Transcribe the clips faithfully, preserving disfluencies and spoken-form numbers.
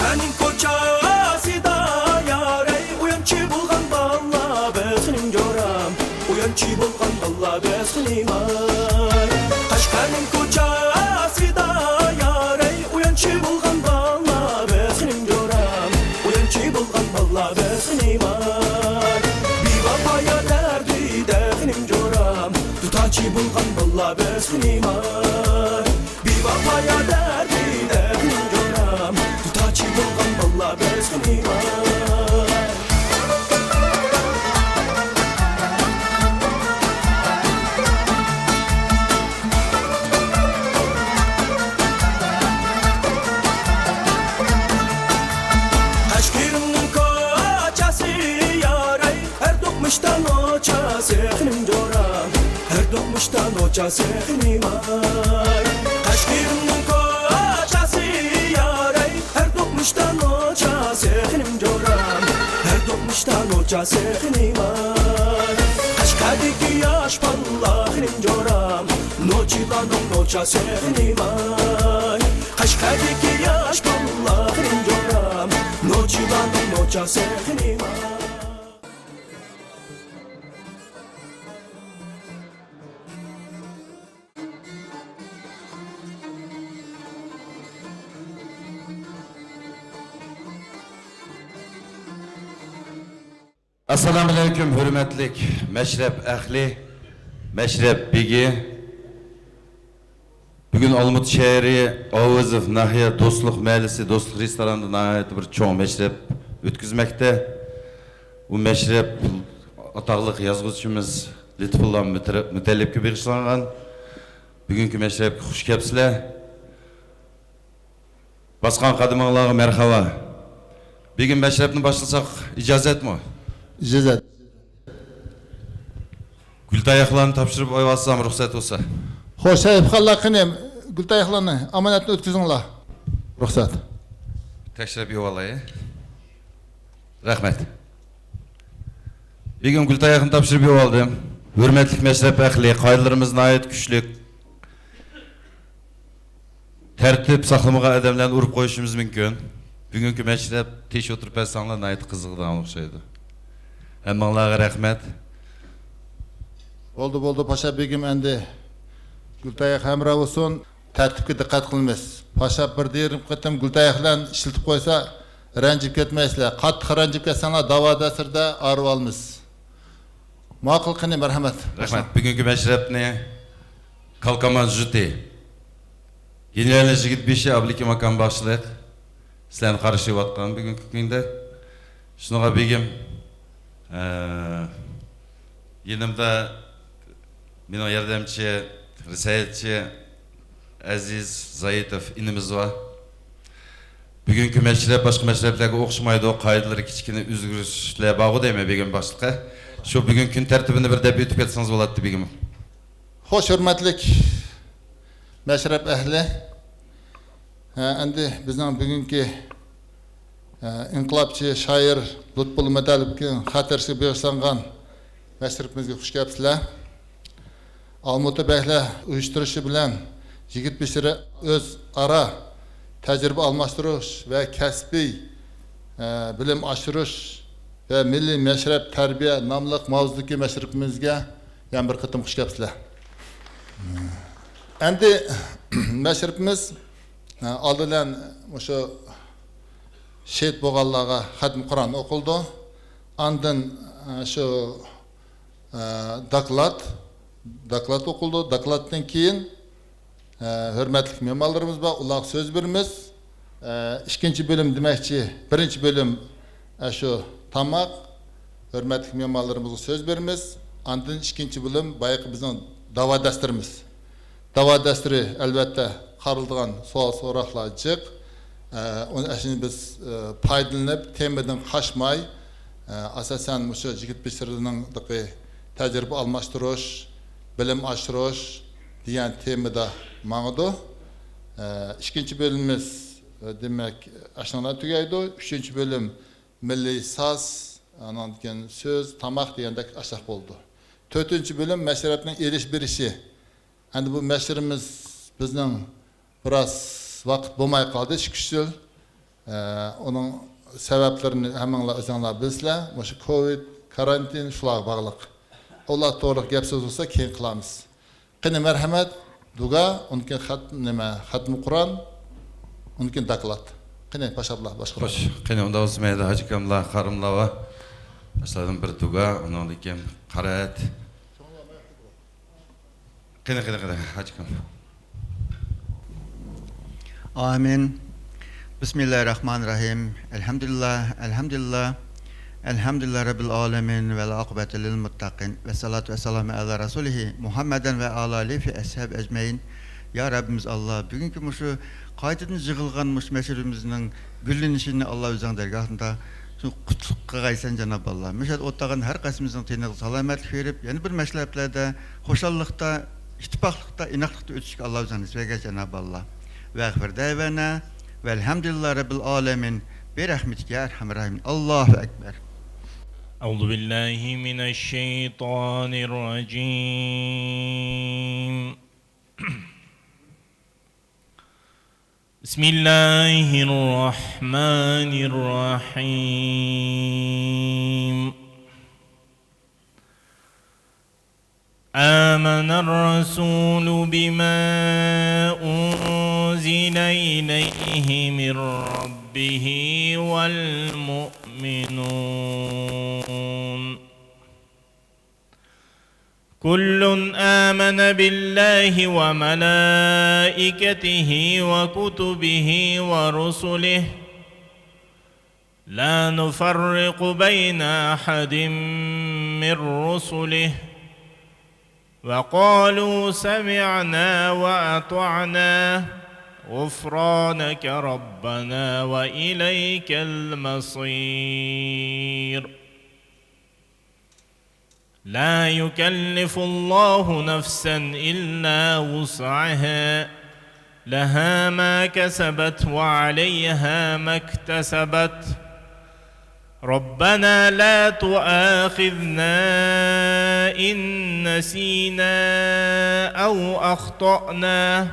قەشقەرنىڭ كوچاسىدا يارەي، ئويۇنچى بولغان بالىلار بىز خېنىم جورام، ئويۇنچى بولغان بالىلار بىز خېنىم ئاي. قەشقەرنىڭ كوچاسىدا يارەي، ئويۇنچى بولغان بالىلار بىز خېنىم جورام، ئويۇنچى بولغان بالىلار بىز خېنىم ئاي. بىۋاپا يار دەردىدە خېنىم جورام، دۇتارچى بولغان بالىلار بىز خېنىم ئاي. بىۋاپا يار دەردىدە خېنىم جورام، دۇتارچى بولغان بالىلار بىز خېنىم ئاي. قەشقىرىمنىڭ كوچاسى يارەي، ھەر دوقمۇشتا نوچاسى خېنىم جورام، ھەر دوقمۇشتا نوچاسى خېنىم ئاي. قەشقىرىمنىڭ كوچاسى يارەي، ھەر دوقمۇشتا نوچاسى خېنىم جورام، ھەر دوقمۇشتا نوچاسى خېنىم ئاي. قەشقەردىكى ياش بالىلار خېنىم جورام، نوچىلارنىڭ نوچاسى خېنىم ئاي. قەشقەردىكى ياش بالىلار خېنىم جورام، نوچىلارنىڭ نوچاسى خېنىم ئاي. ئەسسالامۇئەلەيكۇم، ھۆرمەتلىك مەشرەپ ئەھلى، مەشرەپ بېگى. بۈگۈن ئالمۇتا شەھىرى ئاۋېزوف ناھىيە دوستلۇق مەھەللىسى دوستلۇق رېستورانىدا ناھايىتى بىر چوڭ مەشرەپ ئۆتكۈزمەكتە. بۇ مەشرەپ ئاتاقلىق يازغۇچىمىز لۇتپۇللا مۇتەللىپكە بېغىشلانغان. بۈگۈنكى مەشرەپكە خۇش كەپسىلەر. باسقان قەدىمىڭلارغا مەرھابا. بۈگۈن مەشرەپنى باشلىساق ئىجازەتمۇ؟ ئىجازەت. گۈلتاياقلارنى تاپشۇرۇپ ئويۋاتسام رۇخسەت بولسا. خوش، سەيپخانلار قېنى، گۈلتاياقلارنى، ئامانەتنى ئۆتكۈزۈڭلار. رۇخسەت. تەكشۈرۈپ يۇۋالاي. رەھمەت. بۈگۈن گۈلتاياقنى تاپشۇرۇپ يۇۋالدىم. ھۆرمەتلىك مەشرەپ ئەھلى، قائىدىلىرىمىز ناھايىتى كۈچلۈك. تەرتىپ ساقلىمىغان ئادەملەرنى ئۇرۇپ قويۇشىمىز مۇمكىن. بۈگۈنكى مەشرەپ تىنچ ئولتۇرۇپ بەرسەڭلار ناھايىتى قىزىقىدىغان ئوخشايدۇ. ھەممىڭلارغا رەھمەت. بولدى، بولدى، پاشا بېگىم، ئەمدى گۈلتاياق ھەمراھ بولسۇن. تەرتىپكە دىققەت قىلىمىز. پاشا بىردە يېرىم قېتىم گۈلتاياق بىلەن ئىشلىتىپ قويسا، رەنجىپ كەتمەيسىلەر. قاتتىق رەنجىپ كەتسەڭلار، داۋا دەسرىدە ئايرىۋالىمىز. ماقۇل، قېنى، مەرھەمەت. رەھمەت. بۈگۈنكى مەشرەپنى كالكامان جۇتى، گېنېرال يىگىت بېشى ئابلىكىم ئاكام باشلىق، سىلەرنى قارشى ئېلىۋاتقان بۈگۈنكى كۈندە. شۇنىڭغا بېگىم، ئە، يېنىمدا مېنىڭ ياردەمچى، رىسايەتچى ئەزىز زايىتوف ئىنىمىز بار. بۈگۈنكى مەشرەپ باشقا مەشرەپلەرگە ئوخشىمايدۇ، قائىدىلىرى كىچىككىنە ئۆزگىرىشلەر بارغۇ دەيمەن بۈگۈن باشلىقى. شۇ بۈگۈنكى كۈن تەرتىپىنى بىر دەپ ئۆتۈپ كەتسىڭىز بولاتتى بېگىم. خوش، ھۆرمەتلىك مەشرەپ ئەھلى. ھە، ئەمدى بىزنىڭ بۈگۈنكى، ھە، ئىنقىلابچى شائىر لۇتپۇللا مۇتەللىپنىڭ خاتىرىسىگە بېغىشلانغان مەشرىپىمىزگە خۇش كەپسىلەر. ئالمۇتا بەگلەر ئۇيۇشتۇرۇشى بىلەن يىگىت بېشىلىرى ئۆزئارا تەجرىبە ئالماشتۇرۇش ۋە كەسپىي، ئە، بىلىم ئاشۇرۇش ۋە مىللىي مەشرەپ تەربىيە ناملىق ماۋزۇدىكى مەشرىپىمىزگە يەنە بىر قېتىم خۇش كەپسىلەر. ئەمدى مەشرىپىمىز، ئە، ئالدى بىلەن مۇشۇ شېھىت بولغانلارغا خەتمە قۇرئان ئوقۇلىدۇ. ئاندىن، ئە، شۇ ئە، دوكلات، دوكلات ئوقۇلىدۇ. دوكلاتتىن كېيىن، ئە، ھۆرمەتلىك مېھمانلىرىمىز بار، ئۇلارغا سۆز بېرىمىز. ئە، ئىككىنچى بۆلۈم دېمەكچى، بىرىنچى بۆلۈم، ئە، شۇ تاماق، ھۆرمەتلىك مېھمانلىرىمىزغا سۆز بېرىمىز. ئاندىن ئىككىنچى بۆلۈم بايىقى بىزنىڭ داۋا دەستىرىمىز. داۋا دەستىرى، ئەلۋەتتە، قارىلىدىغان سوئال-سوراقلار جىق. ئە، ئۇنى، ئەشۇنى بىز، ئە، پايدىلىنىپ، تېمىدىن قاچماي، ئە، ئاساسەن، مۇشۇ يىگىت بېشىلىرىنىڭ تەجرىبە ئالماشتۇرۇش، بىلىم ئاشۇرۇش دېگەن تېمىدا ماڭىدۇ. ئە، ئىككىنچى بۆلۈمىمىز، ئە، دېمەك، ئاشۇنىڭ بىلەن تۈگەيدۇ. ئۈچىنچى بۆلۈم مىللىي ساز، ئانىڭدىن كېيىن سۆز، تاماق دېگەندەك ئاشۇنداق بولىدۇ. تۆتىنچى بۆلۈم مەشرەپنىڭ ئېلىش بېرىشى. ئەمدى بۇ مەشرىمىز بىزنىڭ بىراز ۋاقىت بولماي قالدى، ئىككى ئۈچ يىل. ئە، ئۇنىڭ سەۋەبلىرىنى ھەممىڭلار ئۆزۈڭلار بىلىسىلەر. مۇشۇ كوۋىد، كارانتىن شۇلارغا باغلىق. ئۇلار توغرىلىق گەپ سۆز بولسا كېيىن قىلارمىز. قېنى، مەرھەمەت، دۇگا، ئۇنىڭ كېيىن خەت-، نېمە، خەتمە قۇرئان، ئۇنىڭ كېيىن دوكلات. قېنى، پاشا ئابلا باشقىلار. خوش، قېنى، ئۇنداق بولسا مەيلى، ھاجىكاملار، قارىملار بار. مەسىلەن، بىر دۇگا، ئۇنىڭدىن كېيىن قارەت. قېنى، قېنى، قېنى، ھاجىكام. ئامىن. بىسمىللاھىرراھمانىرراھىم. ئەلھەمدۇلىللا، ئەلھەمدۇلىللا. ئەلھەمدۇلىللا رەببىل ئالەمىن ۋەل ئاقىبەتۇ لىل مۇتتەقىن. ۋەسسالاتۇ ۋەسسالامۇ ئەلا رەسۇلىھى مۇھەممەدەن ۋە ئالا ئالىھى ۋە ئەسھابى ئەجمەئىن. يا رەببىمىز ئاللا، بۈگۈنكى مۇشۇ قايتىدىن يىغىلغان مۇشۇ مەشرىپىمىزنىڭ گۈللىنىشىنى ئاللا ئۆزۈڭ دەرگاھىڭدا شۇ قۇتلۇق قىلغايسەن، جاناب ئاللا. مۇشۇ يەردە ئولتۇرغان ھەر قايسىمىزنىڭ تېنىغا سالامەتلىك بېرىپ، يەنە بىر مەشرەپلەردە خۇشاللىقتا، ئىتتىپاقلىقتا، ئىناقلىقتا ئۆتۈشكە ئاللا ئۆزۈڭ نېسىپ ئەيلىگەي، جاناب ئاللا. ۋە ئاخىر دەۋانا ۋەلھەمدۇلىللا رەببىل ئالەمىن. بىرەھمىتىكە يا ئەرھەمەر راھىمىن. ئاللاھۇ ئەكبەر. أعوذ بالله من الشيطان الرجيم. بسم الله الرحمن الرحيم. آمن الرسول بما أنزل إليه من ربه والمؤمنون. كل آمن بالله وملائكته وكتبه ورسله لا نفرق بين أحد من رسله وقالوا سمعنا وأطعنا غفرانك ربنا وإليك المصير. لا يكلف الله نفسا إلا وسعها، لها ما كسبت وعليها ما اكتسبت. ربنا لا تؤاخذنا إن نسينا أو أخطأنا.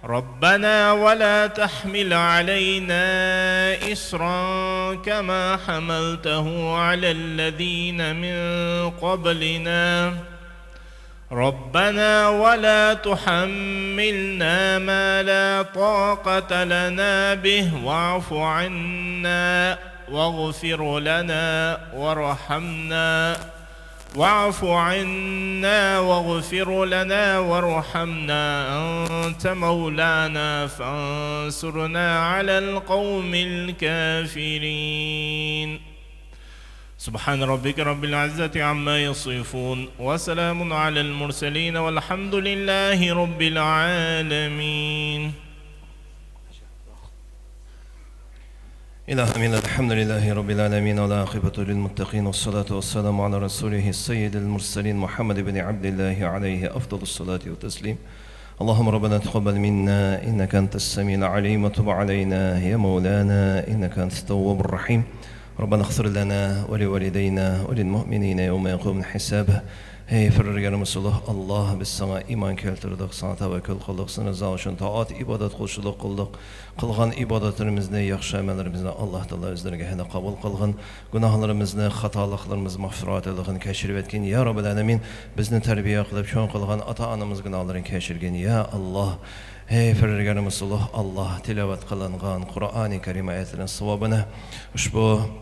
ربنا ولا تحمل علينا إصرا كما حملته على الذين من قبلنا. ربنا ولا تحملنا ما لا طاقة لنا به واعف عنا واغفر لنا وارحمنا. واعف عنا واغفر لنا وارحمنا أنت مولانا فانصرنا على القوم الكافرين. سبحان ربك رب العزة عما يصفون وسلام على المرسلين والحمد لله رب العالمين. إلى آمين. الحمد لله رب العالمين والعاقبة للمتقين والصلاة والسلام على رسوله السيد المرسلين محمد بن عبد الله عليه أفضل الصلاة والتسليم. اللهم ربنا تقبل منا إنك أنت السميع العليم وتب علينا يا مولانا إنك أنت التواب الرحيم. ربنا اغفر لنا ولوالدينا وللمؤمنين يوم يقوم الحساب. ھەي پەرۋەردىگارىمىز ئۇلۇغ ئاللاھ، بىز ساڭا ئىمان كەلتۈردۇق، ساڭا تەۋەككۈل قىلدۇق، سېنىڭ رىزاڭ ئۈچۈن تائەت ئىبادەت قىلغۇچىلىق قىلدۇق. قىلغان ئىبادەتلىرىمىزنى، ياخشى ئەمەللىرىمىزنى ئاللاھ تائالا ئۆزلىرىگە ھەدە قوبۇل قىلغىن. گۇناھلىرىمىزنى، خاتالىقلىرىمىزنى مەغپىرەت ئەيلىگىن، كەچۈرۈۋەتكىن يا رەببىل ئالەمىن. بىزنى تەربىيە قىلىپ چوڭ قىلغان ئاتا-ئانىمىز گۇناھلىرىنى كەچۈرگىن يا ئاللاھ. ھەي پەرۋەردىگارىمىز ئۇلۇغ ئاللاھ، تىلاۋەت قىلىنغان قۇرئانى كەرىم ئايەتلىرىنىڭ ساۋابىنى ئۇشبۇ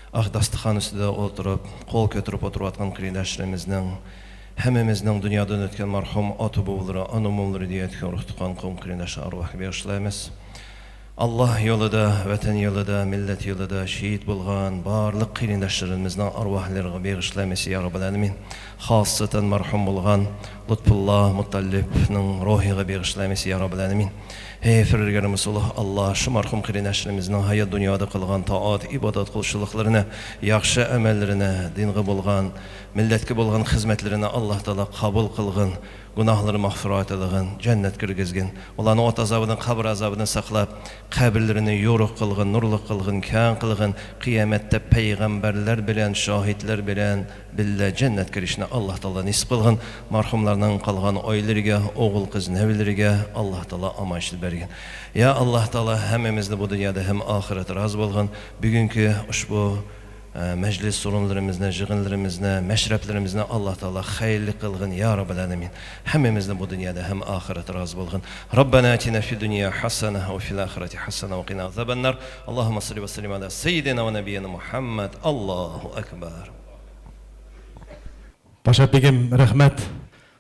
ئاق داستىخان ئۈستىدە ئولتۇرۇپ، قول كۆتۈرۈپ ئولتۇرۇۋاتقان قېرىنداشلىرىمىزنىڭ، ھەممىمىزنىڭ دۇنيادىن ئۆتكەن مەرھۇم ئاتا-بوۋىلىرى، ئانا-مومىلىرى، دىيەتكەن ئۇرۇق-تۇغقان، قوۋم-قېرىنداشلار ئارۋاھىغا بېغىشلايمىز. ئاللاھ يولىدا، ۋەتەن يولىدا، مىللەت يولىدا شېھىت بولغان بارلىق قېرىنداشلىرىمىزنىڭ ئارۋاھلىرىغا بېغىشلايمىز يا رەببىل ئالەمىن. خاسسەتەن مەرھۇم بولغان لۇتپۇللا مۇتەللىپنىڭ روھىغا بېغىشلايمىز يا رەببىل ئالەمىن. ھەي پەرۋەردىگارىمىز ئۇلۇغ ئاللاھ، شۇ مەرھۇم قېرىنداشلىرىمىزنىڭ ھايات دۇنيادا قىلغان تائەت، ئىبادەت قىلغۇچىلىقلىرىنى، ياخشى ئەمەللىرىنى، دىنغا بولغان، مىللەتكە بولغان خىزمەتلىرىنى ئاللاھ تائالا قوبۇل قىلغىن، گۇناھلىرى مەغپىرەت قىلغىن، جەننەتكە كىرگۈزگىن. ئۇلارنى ئوت ئازابىدىن، قەبرە ئازابىدىن ساقلاپ، قەبرىلىرىنى يورۇق قىلغىن، نۇرلۇق قىلغىن، كەڭ قىلغىن. قىيامەتتە پەيغەمبەرلەر بىلەن، شاھىتلەر بىلەن بىللە جەننەتكە كىرىشنى ئاللاھ تائالا نېسىپ قىلغىن. مەرھۇملار قالغان ئائىلىلىرىگە، ئوغۇل قىز نەۋىلىرىگە ئاللا تائالا ئامانشىل بەرگىن. يا ئاللا تائالا، ھەممىمىزنى بۇ دۇنيادا ھەم ئاخىرەتتە رازى بولغىن. بۈگۈنكى ئۇشبۇ، ئە، مەجلىس سورۇنلىرىمىزنى، يىغىنلىرىمىزنى، مەشرەپلىرىمىزنى ئاللا تائالا خەيرلىك قىلغىن، يا رەببەل ئالەمىن. ھەممىمىزنى بۇ دۇنيادا ھەم ئاخىرەتتە رازى بولغىن. ربنا آتنا في الدنيا حسنة وفي الآخرة حسنة وقنا عذاب النار. اللهم صل وسلم على سيدنا ونبينا محمد. الله أكبر. پاشا بېگىم، رەھمەت.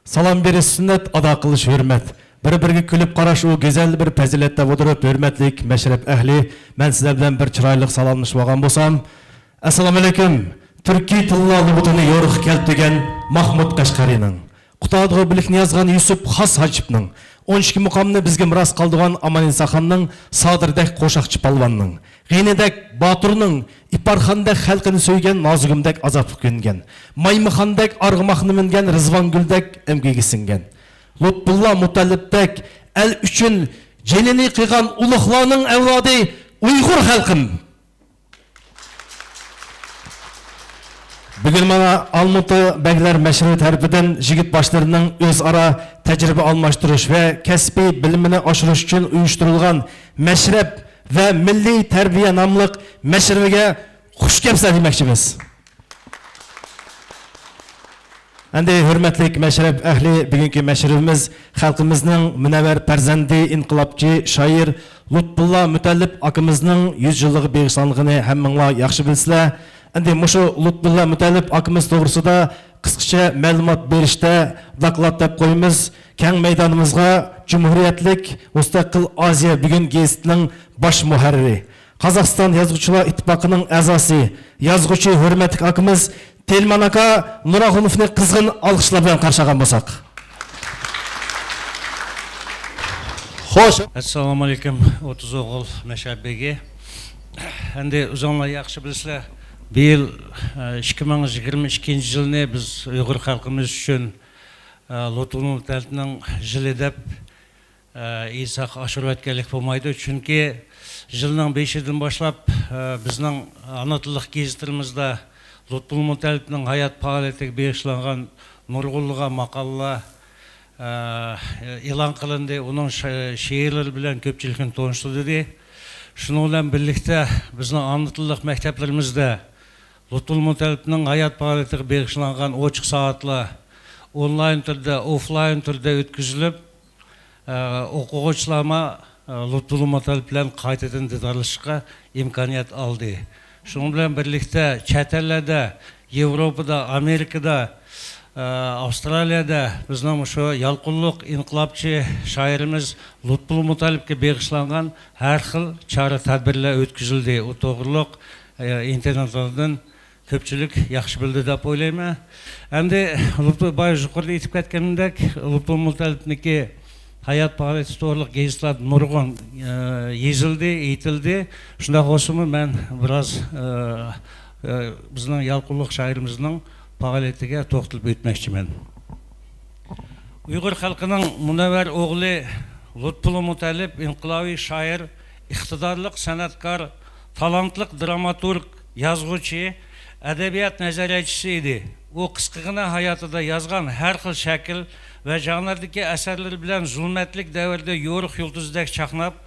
سالام بېرىش سۈننەت، ئادا قىلىش ھۆرمەت. بىر-بىرىگە كۈلۈپ قاراش ئۇ گۈزەل بىر پەزىلەت دەپ ئولتۇرۇپ، ھۆرمەتلىك مەشرەپ ئەھلى، مەن سىلەر بىلەن بىر چىرايلىق سالاملىشىپ ئالغان بولسام. ئەسسالامۇئەلەيكۇم. تۈركىي تىللا لۇغىتىنى يورۇققا كەلتۈرگەن ماھمۇد قەشقەرىنىڭ، قۇتادغۇ بۆلەكنى يازغان يۈسۈپ خاس ھاجىپنىڭ، ئون ئىككى مۇقامنى بىزگە مىراس قالدۇرغان ئامانئېسا خاننىڭ، سادىردەك قوشاقچى پالۋاننىڭ، غېنىدەك باتۇرنىڭ، ئىپارخاندەك خەلقىنى سۆيگەن، نازۇگۇمدەك ئازابقا كۆنگەن، مايمۇخاندەك ئارغىماقنى مىنگەن، رىزۋانگۈلدەك ئەمگىكى سىڭگەن، لۇتپۇللا مۇتەللىپتەك ئەل ئۈچۈن جېنىنى قىيغان ئۇلۇغلارنىڭ ئەۋلادى ئۇيغۇر خەلقىم. بۈگۈن مانا ئالمۇتا بەگلەر مەشرىپى تەرىپىدىن يىگىت باشلىرىنىڭ ئۆزئارا تەجرىبە ئالماشتۇرۇش ۋە كەسپىي بىلىمىنى ئاشۇرۇش ئۈچۈن ئۇيۇشتۇرۇلغان مەشرەپ ۋە مىللىي تەربىيە ناملىق مەشرىپىگە خۇش كەپسىلەر دېمەكچىمىز. ئەمدى ھۆرمەتلىك مەشرەپ ئەھلى، بۈگۈنكى مەشرىپىمىز خەلقىمىزنىڭ مۇنەۋۋەر پەرزەنتى، ئىنقىلابچى شائىر لۇتپۇللا مۇتەللىپ ئاكىمىزنىڭ يۈز يىللىقىغا بېغىشلانغىنى ھەممىڭلار ياخشى بىلىسىلەر. ئەمدى مۇشۇ لۇتپۇللا مۇتەللىپ ئاكىمىز توغرىسىدا قىسقىچە مەلۇمات بېرىشتە دوكلات دەپ قويىمىز. كەڭ مەيدانىمىزغا جۇمھۇرىيەتلىك مۇستەقىل ئازىيە بۈگۈن گېزىتىنىڭ باش مۇھەررىرى، قازاقىستان يازغۇچىلار ئىتتىپاقىنىڭ ئەزاسى، يازغۇچى ھۆرمەتلىك ئاكىمىز تېلمان ئاكا نۇراخۇنوفنى قىزغىن ئالقىشلار بىلەن قارشى ئالغان بولساق. خوش. ئەسسالامۇئەلەيكۇم، ئوتتۇز ئوغۇل مەشرەپ بېگى. ئەمدى ئۆزۈڭلار ياخشى بىلىسىلەر، بۇ يىل، ئە، ئىككى مىڭ يىگىرمە ئىككىنچى يىلنى بىز ئۇيغۇر خەلقىمىز ئۈچۈن، ئە، لۇتپۇللا مۇتەللىپنىڭ يىلى دەپ، ئە، ئېيتساق ئاشۇرۇۋەتكەنلىك بولمايدۇ. چۈنكى يىلنىڭ بېشىدىن باشلاپ، ئە، بىزنىڭ ئانا تىللىق گېزىتلىرىمىزدە لۇتپۇللا مۇتەللىپنىڭ ھايات پائالىيىتىگە بېغىشلانغان نۇرغۇنلىغان ماقالىلەر، ئە، ئېلان قىلىندى. ئۇنىڭ شې-، شېئىرلىرى بىلەن كۆپچىلىكنى تونۇشتۇردى. شۇنىڭ بىلەن بىرلىكتە بىزنىڭ ئانا تىللىق مەكتەپلىرىمىزدە لۇتپۇللا مۇتەللىپنىڭ ھايات پائالىيىتىگە بېغىشلانغان ئوچۇق سائەتلەر ئونلاين تۈردە، ئوفلاين تۈردە ئۆتكۈزۈلۈپ، ئە، ئوقۇغۇچىلارمۇ، ئە، لۇتپۇللا مۇتەللىپ بىلەن قايتىدىن دىدارلىشىشقا ئىمكانىيەت ئالدى. شۇنىڭ بىلەن بىرلىكتە، چەت ئەللەردە، ياۋروپىدا، ئامېرىكىدا، ئە، ئاۋسترالىيەدە بىزنىڭ مۇشۇ يالقۇنلۇق ئىنقىلابچى شائىرىمىز لۇتپۇللا مۇتەللىپكە بېغىشلانغان ھەر خىل چارە-تەدبىرلەر ئۆتكۈزۈلدى. ئۇ توغرۇلۇق، ئە، ئىنتېرنېتلاردىن كۆپچىلىك ياخشى بىلدى دەپ ئويلايمەن. ئەمدى لۇتپۇ-، بايا يۇقىرىدا ئېيتىپ كەتكىنىمدەك، لۇتپۇللا مۇتەللىپنىڭكى ھايات پائالىيىتى توغرۇلۇق گېزىتلەردە نۇرغۇن، ئە، يېزىلدى، ئېيتىلدى. شۇنداق بولسىمۇ، مەن بىراز، ئە، ئە، بىزنىڭ يالقۇنلۇق شائىرىمىزنىڭ پائالىيىتىگە توختىلىپ ئۆتمەكچىمەن. ئۇيغۇر خەلقىنىڭ مۇنەۋۋەر ئوغلى لۇتپۇللا مۇتەللىپ ئىنقىلابىي شائىر، ئىقتىدارلىق سەنئەتكار، تالانتلىق دراماتورگ، يازغۇچى، ئەدەبىيات نەزەرىيەچىسى ئىدى. ئۇ قىسقىغىنە ھاياتىدا يازغان ھەر خىل شەكىل ۋە ژانىردىكى ئەسەرلىرى بىلەن زۇلمەتلىك دەۋردە يورۇق يۇلتۇزدەك چاقناپ،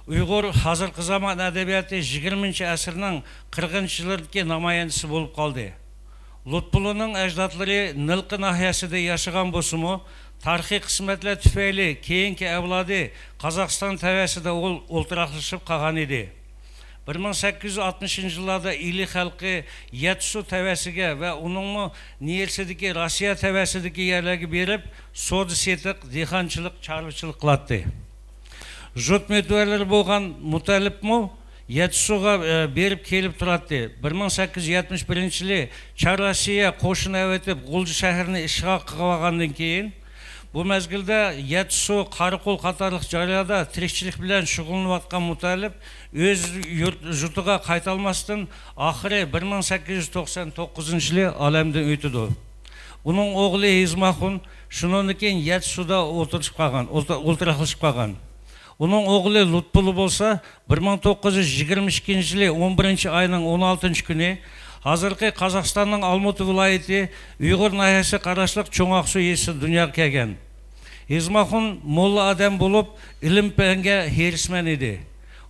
ئۇيغۇر ھازىرقى زامان ئەدەبىياتى يىگىرمىنچى ئەسىرنىڭ قىرىقىنچى يىللىرىدىكى نامايەندىسى بولۇپ قالدى. لۇتپۇللانىڭ ئەجدادلىرى نىلقا ناھىيەسىدە ياشىغان بولسىمۇ، تارىخىي قىسمەتلەر تۈپەيلى كېيىنكى ئەۋلادى قازاقىستان تەۋەسىدە ئول-، ئولتۇراقلىشىپ قالغان ئىدى. بىر مىڭ سەككىز يۈز ئاتمىشىنچى يىللاردا ئىلى خەلقى يەتسۇ تەۋەسىگە ۋە ئۇنىڭمۇ نېرىسىدىكى راسىيە تەۋەسىدىكى يەرلەرگە بېرىپ، سودا-سېتىق، دېھقانچىلىق، چارۋىچىلىق قىلاتتى. جۇت مۆتىۋەرلىرى بولغان مۇتەللىپمۇ يەتسۇغا، ئە، بېرىپ كېلىپ تۇراتتى. بىر مىڭ سەككىز يۈز يەتمىش بىرىنچى يىلى چار راسىيە قوشۇن ئەۋېتىپ، غۇلجا شەھىرىنى ئىشغال قىلىۋالغاندىن كېيىن، بۇ مەزگىلدە يەتسۇ، قاراقول قاتارلىق جايلاردا تىرىكچىلىك بىلەن شۇغۇللىنىۋاتقان مۇتەللىپ ئۆز يۇرت، يۇرتىغا قايتالماستىن، ئاخىرى بىر مىڭ سەككىز يۈز توقسان توققۇزىنچى يىلى ئالەمدىن ئۆتىدۇ. ئۇنىڭ ئوغلى ھېزماخۇن شۇنىڭدىن كېيىن يەتسۇدا ئولتۇرۇشۇپ قالغان، ئولتۇر-، ئولتۇراقلىشىپ قالغان. ئۇنىڭ ئوغلى لۇتپۇللا بولسا بىر مىڭ توققۇز يۈز يىگىرمە ئىككىنچى يىلى ئون بىرىنچى ئاينىڭ ئون ئالتىنچى كۈنى ھازىرقى قازاقىستاننىڭ ئالمۇتا ۋىلايىتى ئۇيغۇر ناھىيەسىگە قاراشلىق چوڭ ئاقسۇ يېزىسىدا دۇنياغا كەلگەن. ھېزماخۇن موللا ئادەم بولۇپ، ئىلىم-پەنگە ھېرىسمەن ئىدى.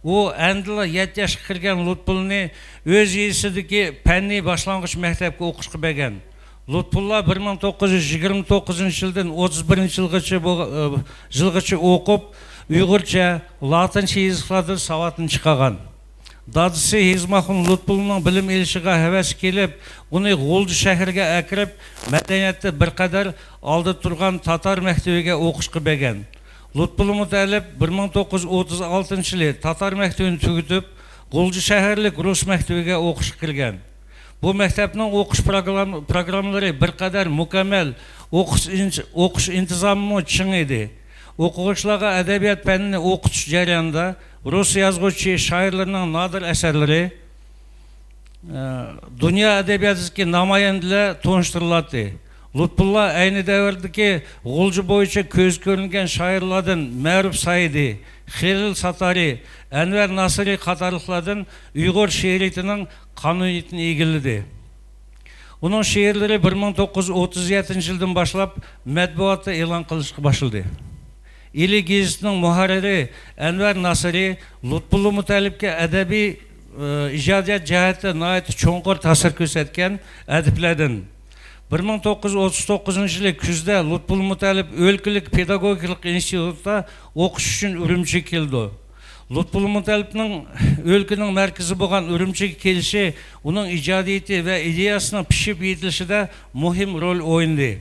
ئۇ ئەمدىلا يەتتە ياشقا كىرگەن لۇتپۇللانى ئۆز يېزىسىدىكى پەننىي باشلانغۇچ مەكتەپكە ئوقۇشقا بەرگەن. لۇتپۇللا بىر مىڭ توققۇز يۈز يىگىرمە توققۇزىنچى يىلدىن ئوتتۇز بىرىنچى يىلغىچە بو-، ئە، يىلغىچە ئوقۇپ، ئۇيغۇرچە، لاتىنچە يېزىقلاردىن ساۋاتىنى چىقارغان. دادىسى ھېزماخۇن لۇتپۇللانىڭ بىلىم ئېلىشىغا ھەۋەسى كېلىپ، ئۇنى غۇلجا شەھىرىگە ئەكىرىپ، مەدەنىيەتتە بىر قەدەر ئالدىدا تۇرغان تاتار مەكتىۋىگە ئوقۇشقا بەرگەن. لۇتپۇللا مۇتەللىپ بىر مىڭ توققۇز يۈز ئوتتۇز ئالتىنچى يىلى تاتار مەكتىۋىنى تۈگىتىپ، غۇلجا شەھەرلىك رۇس مەكتىۋىگە ئوقۇشقا كىرگەن. بۇ مەكتەپنىڭ ئوقۇش پروگرام-، پروگراممىلىرى بىر قەدەر مۇكەممەل، ئوقۇش ئىنچ-، ئوقۇش ئىنتىزامىمۇ چىڭ ئىدى. ئوقۇغۇچىلارغا ئەدەبىيات پەنىنى ئوقۇتۇش جەريانىدا رۇس يازغۇچى، شائىرلىرىنىڭ نادىر ئەسەرلىرى، ئە، دۇنيا ئەدەبىياتىدىكى نامايەندىلەر تونۇشتۇرۇلاتتى. لۇتپۇللا ئەينى دەۋردىكى غۇلجا بويىچە كۆزگە كۆرۈنگەن شائىرلاردىن مەرۇپ سەئىدى، خېلىل ساتارى، ئەنۋەر ناسىرى قاتارلىقلاردىن ئۇيغۇر شېئىرىيىتىنىڭ قانۇنىيىتىنى ئىگىلىدى. ئۇنىڭ شېئىرلىرى بىر مىڭ توققۇز يۈز ئوتتۇز يەتتىنچى يىلدىن باشلاپ مەتبۇئاتتا ئېلان قىلىنىشقا باشلىدى. ئىلى گېزىتىنىڭ مۇھەررىرى ئەنۋەر ناسىرى لۇتپۇللا مۇتەللىپكە ئەدەبىي، ئى، ئىجادىيەت جەھەتتە ناھايىتى چوڭقۇر تەسىر كۆرسەتكەن ئەدىبلەردىن. بىر مىڭ توققۇز يۈز ئوتتۇز توققۇزىنچى يىلى كۈزدە لۇتپۇللا مۇتەللىپ ئۆلكىلىك پېداگوگىكىلىق ئىنستىتۇتتا ئوقۇش ئۈچۈن ئۈرۈمچىگە كېلىدۇ. لۇتپۇللا مۇتەللىپنىڭ ئۆلكىنىڭ مەركىزى بولغان ئۈرۈمچىگە كېلىشى ئۇنىڭ ئىجادىيىتى ۋە ئىدىيەسىنىڭ پىشىپ يېتىلىشىدە مۇھىم رول ئوينىدى.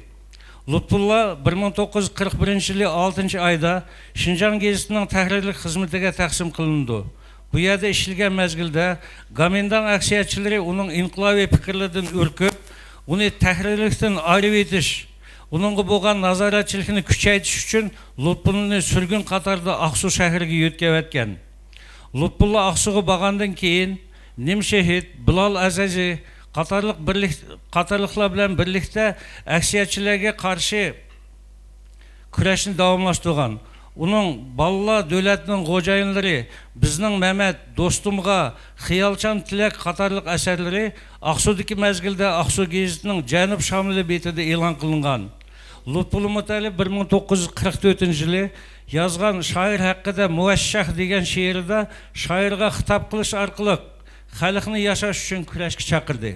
لۇتپۇللا بىر مىڭ توققۇز يۈز قىرىق بىرىنچى يىلى ئالتىنچى ئايدا شىنجاڭ گېزىتىنىڭ تەھرىرلىك خىزمىتىگە تەقسىم قىلىنىدۇ. بۇ يەردە ئىشلىگەن مەزگىلدە گومىنداڭ ئەكسىيەتچىلىرى ئۇنىڭ ئىنقىلابىي پىكىرلىرىدىن ئۈركۈپ، ئۇنى تەھرىرلىكتىن ئايرىۋېتىش، ئۇنىڭغا بولغان نازارەتچىلىكنى كۈچەيتىش ئۈچۈن لۇتپۇللانى سۈرگۈن قاتارىدا ئاقسۇ شەھىرىگە يۆتكەۋەتكەن. لۇتپۇللا ئاقسۇغا بارغاندىن كېيىن، نىمشېھىت، بىلال ئەزىزى قاتارلىق بىرلىك-، قاتارلىقلار بىلەن بىرلىكتە ئەكسىيەتچىلەرگە قارشى كۈرەشنى داۋاملاشتۇرغان. ئۇنىڭ بالىلار دۆلەتنىڭ خوجايىنلىرى، بىزنىڭ مەمەت، دوستۇمغا، خىيالچان تىلەك قاتارلىق ئەسەرلىرى ئاقسۇدىكى مەزگىلدە ئاقسۇ گېزىتىنىڭ جەنۇب شامىلى بېتىدە ئېلان قىلىنغان. لۇتپۇللا مۇتەللىپ بىر مىڭ توققۇز يۈز قىرىق تۆتىنچى يىلى يازغان شائىر ھەققىدە مۇۋەششەھ دېگەن شېئىرىدا شائىرغا خىتاب قىلىش ئارقىلىق خەلقنى ياشاش ئۈچۈن كۈرەشكە چاقىردى.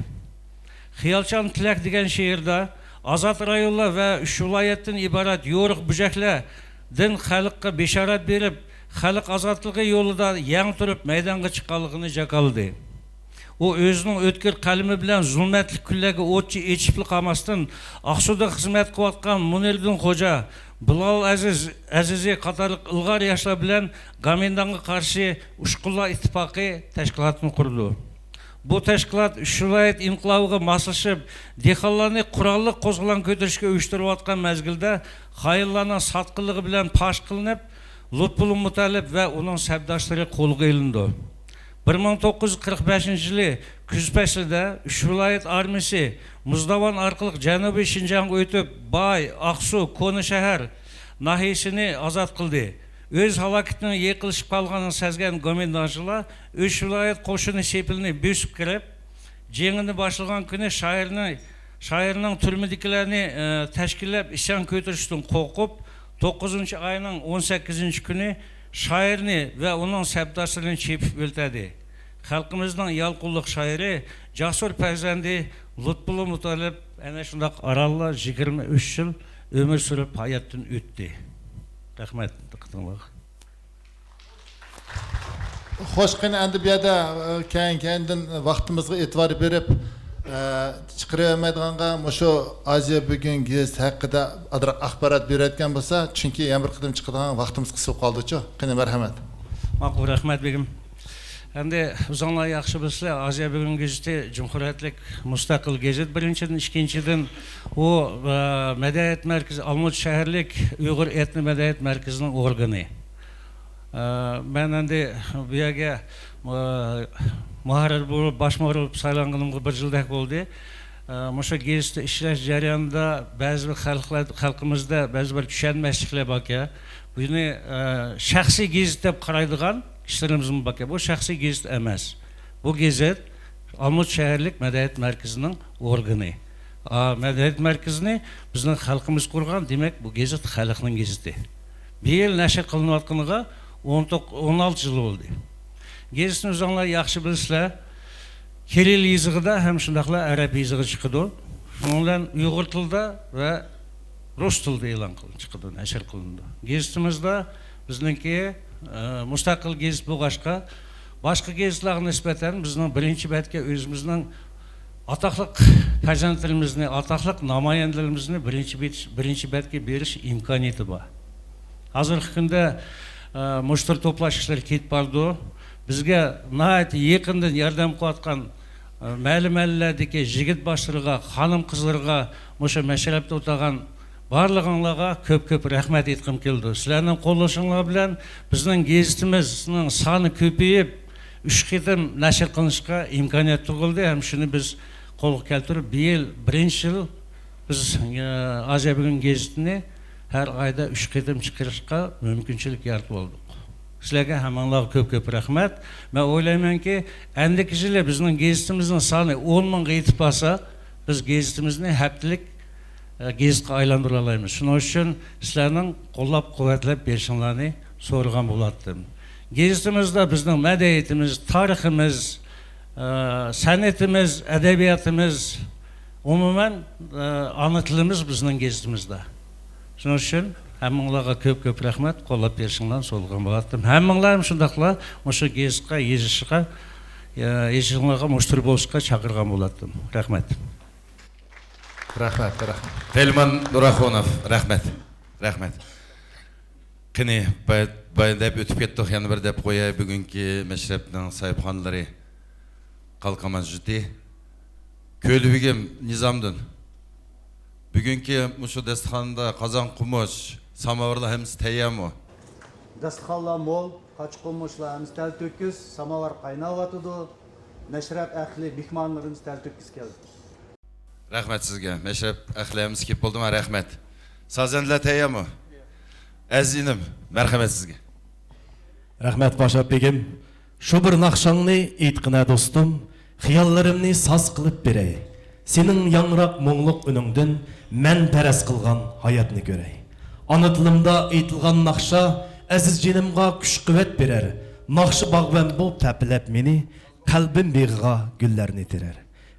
خىيالچان تىلەك دېگەن شېئىردا ئازاد رايونلار ۋە ئۈچ ۋىلايەتتىن ئىبارەت يورۇق بۆجەكلەردىن خەلققە بېشارەت بېرىپ، خەلق ئازادلىقى يولىدا يەڭ تۇرۇپ مەيدانغا چىققانلىقىنى جاكارلىدى. ئۇ ئۆزىنىڭ ئۆتكۈر قەلىمى بىلەن زۇلمەتلىك كۈنلەرگە ئوتچە ئېچىپلا قالماستىن، ئاقسۇدا خىزمەت قىلىۋاتقان مۇنىردىن خوجا، بىلال ئەزىز، ئەزىزى قاتارلىق ئىلغار ياشلار بىلەن گومىنداڭغا قارشى ئۇچقۇنلار ئىتتىپاقى تەشكىلاتىنى قۇردى. بۇ تەشكىلات ئۈچ ۋىلايەت ئىنقىلابىغا ماسلىشىپ، دېھقانلارنى قوراللىق قوزغىلاڭ كۆتۈرۈشكە ئۇيۇشتۇرۇۋاتقان مەزگىلدە خائىنلارنىڭ ساتقىنلىقى بىلەن پاش قىلىنىپ، لۇتپۇللا مۇتەللىپ ۋە ئۇنىڭ سەپداشلىرى قولغا ئېلىنىدۇ. بىر مىڭ توققۇز يۈز قىرىق بەشىنچى يىلى كۈز پەسلىدە ئۈچ ۋىلايەت ئارمىيىسى مۇزداۋان ئارقىلىق جەنۇبىي شىنجاڭغا ئۆتۈپ، باي، ئاقسۇ، كونا شەھەر ناھىيىسىنى ئازاد قىلدى. ئۆز ھالاكىتىنىڭ يېقىنلىشىپ قالغانلىقىنى سەزگەن گومىنداڭچىلار ئۈچ ۋىلايەت قوشۇنى سېپىنى بۆسۈپ كىرىپ، جېڭىنى باشلىغان كۈنى شائىرنى، شائىرنىڭ تۈرمىدىكىلەرنى، ئە، تەشكىللەپ ئىسيان كۆتۈرۈشتىن قورقۇپ، توققۇزىنچى ئاينىڭ ئون سەككىزىنچى كۈنى شائىرنى ۋە ئۇنىڭ سەپداشلىرىنى چېپىپ ئۆلتۈردى. خەلقىمىزنىڭ يالقۇنلۇق شائىرى، جاسۇر پەرزەنتى لۇتپۇللا مۇتەللىپ ئەنە شۇنداق ئارانلا يىگىرمە ئۈچ يىل ئۆمۈر سۈرۈپ ھاياتتىن ئۆتتى. رەھمەت دىققىتىڭلارغا. خوش، قېنى ئەمدى بۇ يەردە، ئە، كەينى-كەينىدىن ۋاقتىمىزغا ئېتىبار بېرىپ، ئە، چىقىرىۋەرمەيدىغانغا مۇشۇ ئازىيا بۈگۈن گېزىتى ھەققىدە ئازراق ئاخبارات بېرىۋەتكەن بولسا، چۈنكى يەنە بىر قېتىم چىقىدىغان ۋاقتىمىز قىس بولۇپ قالدىچۇ. قېنى، مەرھەمەت. ماقۇل، رەھمەت بېگىم. ئەمدى ئۆزۈڭلار ياخشى بىلىسىلەر، ئازىيا بۈگۈن گېزىتى جۇمھۇرىيەتلىك مۇستەقىل گېزىت بىرىنچىدىن، ئىككىنچىدىن، ئۇ، ئە، مەدەنىيەت مەركىزى، ئالمۇتا شەھەرلىك ئۇيغۇر ئېتنو مەدەنىيەت مەركىزىنىڭ ئورگىنى. ئە، مەن ئەمدى بۇ يەرگە، ئە، مۇھەررىر بولۇپ، باش مۇھەررىر بولۇپ سايلانغىنىمغا بىر يىلدەك بولدى. ئە، مۇشۇ گېزىتتە ئىشلەش جەريانىدا بەزى بىر خەلقلەر، خەلقىمىزدە بەزى بىر چۈشەنمەسلىكلەر باركەن. بۇنى، ئە، شەخسىي گېزىت دەپ قارايدىغان كىشىلىرىمىزمۇ باركەن. بۇ شەخسىي گېزىت ئەمەس. بۇ گېزىت ئالمۇتا شەھەرلىك مەدەنىيەت مەركىزىنىڭ ئورگىنى. ئا، مەدەنىيەت مەركىزىنى بىزنىڭ خەلقىمىز قۇرغان، دېمەك، بۇ گېزىت خەلقنىڭ گېزىتى. بىيىل نەشر قىلىنىۋاتقىنىغا ئون توققۇز، ئون ئالتە يىل بولدى. گېزىتنى ئۆزۈڭلار ياخشى بىلىسىلەر، كىرىل يېزىقىدا ھەم شۇنداقلا ئەرەب يېزىقىدا چىقىدۇ. شۇنىڭ بىلەن ئۇيغۇر تىلىدا ۋە رۇس تىلىدا ئېلان قىلىنىپ چىقىدۇ، نەشر قىلىنىدۇ. گېزىتىمىزدا بىزنىڭكى، ئە، مۇستەقىل گېزىت بولغاچقا، باشقا گېزىتلارغا نىسبەتەن بىزنىڭ بىرىنچى بەتكە ئۆزىمىزنىڭ ئاتاقلىق پەرزەنتلىرىمىزنى، ئاتاقلىق نامايەندىلىرىمىزنى بىرىنچى بېتىش-، بىرىنچى بەتكە بېرىش ئىمكانىيىتى بار. ھازىرقى كۈندە، ئە، مۇشتەرى توپلاش ئىشلىرى كېتىپ بارىدۇ. بىزگە ناھايىتى يېقىندىن ياردەم قىلىۋاتقان، ئە، مەھەللە-مەھەللىلەردىكى يىگىت باشلىرىغا، خانىم-قىزلىرىغا، مۇشۇ مەشرەپتە ئولتۇرغان بارلىقىڭلارغا كۆپ-كۆپ رەھمەت ئېيتقۇم كېلىدۇ. سىلەرنىڭ قوللىشىڭلار بىلەن بىزنىڭ گېزىتىمىزنىڭ سانى كۆپىيىپ، ئۈچ قېتىم نەشر قىلىنىشقا ئىمكانىيەت تۇغۇلدى ھەم شۇنى بىز قولغا كەلتۈرۈپ، بىيىل بىرىنچى يىل بىز، ئە، ئازىيا بۈگۈن گېزىتىنى ھەر ئايدا ئۈچ قېتىم چىقىرىشقا مۇمكىنچىلىك يارىتىپ بولدۇق. سىلەرگە ھەممىڭلارغا كۆپ-كۆپ رەھمەت. مەن ئويلايمەنكى، ئەندىكى يىلى بىزنىڭ گېزىتىمىزنىڭ سانى ئون مىڭغا يېتىپ قالسا، بىز گېزىتىمىزنى ھەپتىلىك، ئە، گېزىتكە ئايلاندۇرالايمىز. شۇنىڭ ئۈچۈن سىلەرنىڭ قوللاپ-قۇۋۋەتلەپ بېرىشىڭلارنى سورىغان بولاتتىم. گېزىتىمىزدە بىزنىڭ مەدەنىيىتىمىز، تارىخىمىز، ئە، سەنئىتىمىز، ئەدەبىياتىمىز، ئومۇمەن، ئە، ئانا تىلىمىز بىزنىڭ گېزىتىمىزدە. شۇنىڭ ئۈچۈن ھەممىڭلارغا كۆپ-كۆپ رەھمەت، قوللاپ بېرىشىڭلارنى سورىغان بولاتتىم. ھەممىڭلار ھەم شۇنداقلا مۇشۇ گېزىتقا يېزىشقا، ئە، يېزىشىڭلارغا مۇشتەرى بولۇشقا چاقىرغان بولاتتىم. رەھمەت. رەھمەت، رەھمەت. پەيلىمان نۇراخۇنوف، رەھمەت. رەھمەت. قېنى، بايا، بايا دەپ ئۆتۈپ كەتتۇق، يەنە بىر دەپ قوياي، بۈگۈنكى مەشرەپنىڭ ساھىبخانلىرى، قالقان جۈتى، كۆلىبېگىم نىزامدىن. بۈگۈنكى مۇشۇ داستىخاندا قازان، قومۇچ، ساماۋارلار ھەممىسى تەييارمۇ؟ داستىخانلار مول، قاچا-قومۇچلار ھەممىسى تەلتۆكۈس، ساماۋار قايناۋاتىدۇ. مەشرەپ ئەھلى، مېھمانلىرىمىز تەلتۆكۈس كەلدى. رەھمەت سىزگە. مەشرەپ ئەھلى ھەممىسى كېلىپ بولدىما؟ رەھمەت. سازەندىلەر تەييارمۇ؟ ئەزىز ئىنىم، مەرھەمەت سىزگە. رەھمەت، پاشا بېگىم. شۇ بىر ناخشاڭنى ئېيتقىنە دوستۇم، خىياللىرىمنى ساز قىلىپ بېرەي. سېنىڭ ياڭراق مۇڭلۇق ئۈنۈڭدىن مەن پەرەز قىلغان ھاياتنى كۆرەي. ئانا تىلىمدا ئېيتىلغان ناخشا ئەزىز جېنىمغا كۈچ-قۇۋۋەت بېرەر. ناخشا باغۋەن بۇ تەپىلەپ مېنى، قەلبىم بېغىغا گۈللەرنى تېرەر.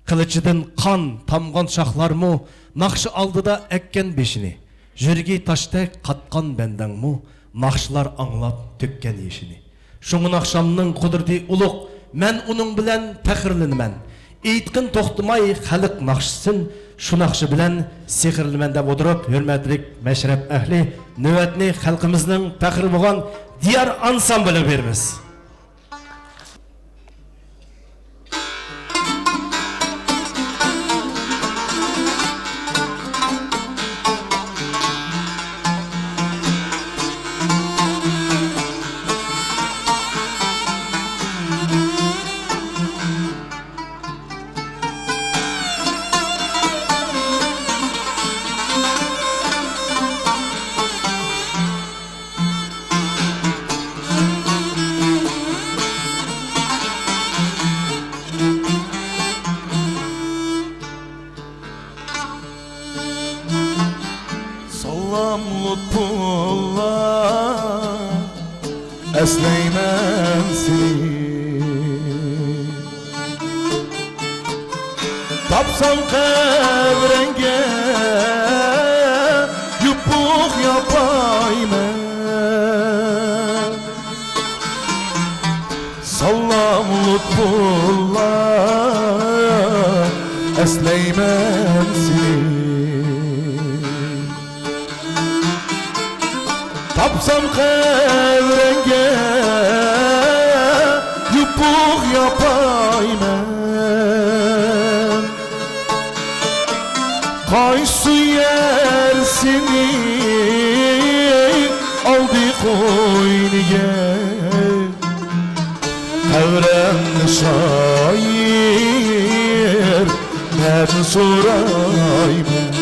قىلىچىدىن قان تامغان شاخلارمۇ ناخشا ئالدىدا ئەگكەن بېشىنى. يۈرىكى تاشتەك قاتقان بەندەڭمۇ ناخشىلار ئاڭلاپ تۆككەن يېشىنى. شۇڭا ناخشامنىڭ قۇدرىتى ئۇلۇغ، مەن ئۇنىڭ بىلەن پەخىرلىنىمەن. ئېيتقىن توختىماي خەلق ناخشىسىن، شۇ ناخشا بىلەن سېھىرلىنىمەن دەپ ئولتۇرۇپ، ھۆرمەتلىك مەشرەپ ئەھلى، نۆۋەتنى خەلقىمىزنىڭ پەخرى بولغان دىيار ئانسامبىلىغا بېرىمىز. سالام لۇتپۇللا، ئەسلەيمەن سېنى. تاپسام قەبرەڭگە يوپۇق ياپايمەن. سالام لۇتپۇللا، ئەسلەيمەن سېنى. تاپسام قەبرەڭگە يوپۇق ياپايمەن. قايسى يەر سېنى ئالدى قوينىگە؟ قەبرەڭنى شائىر مەن سورايمەن.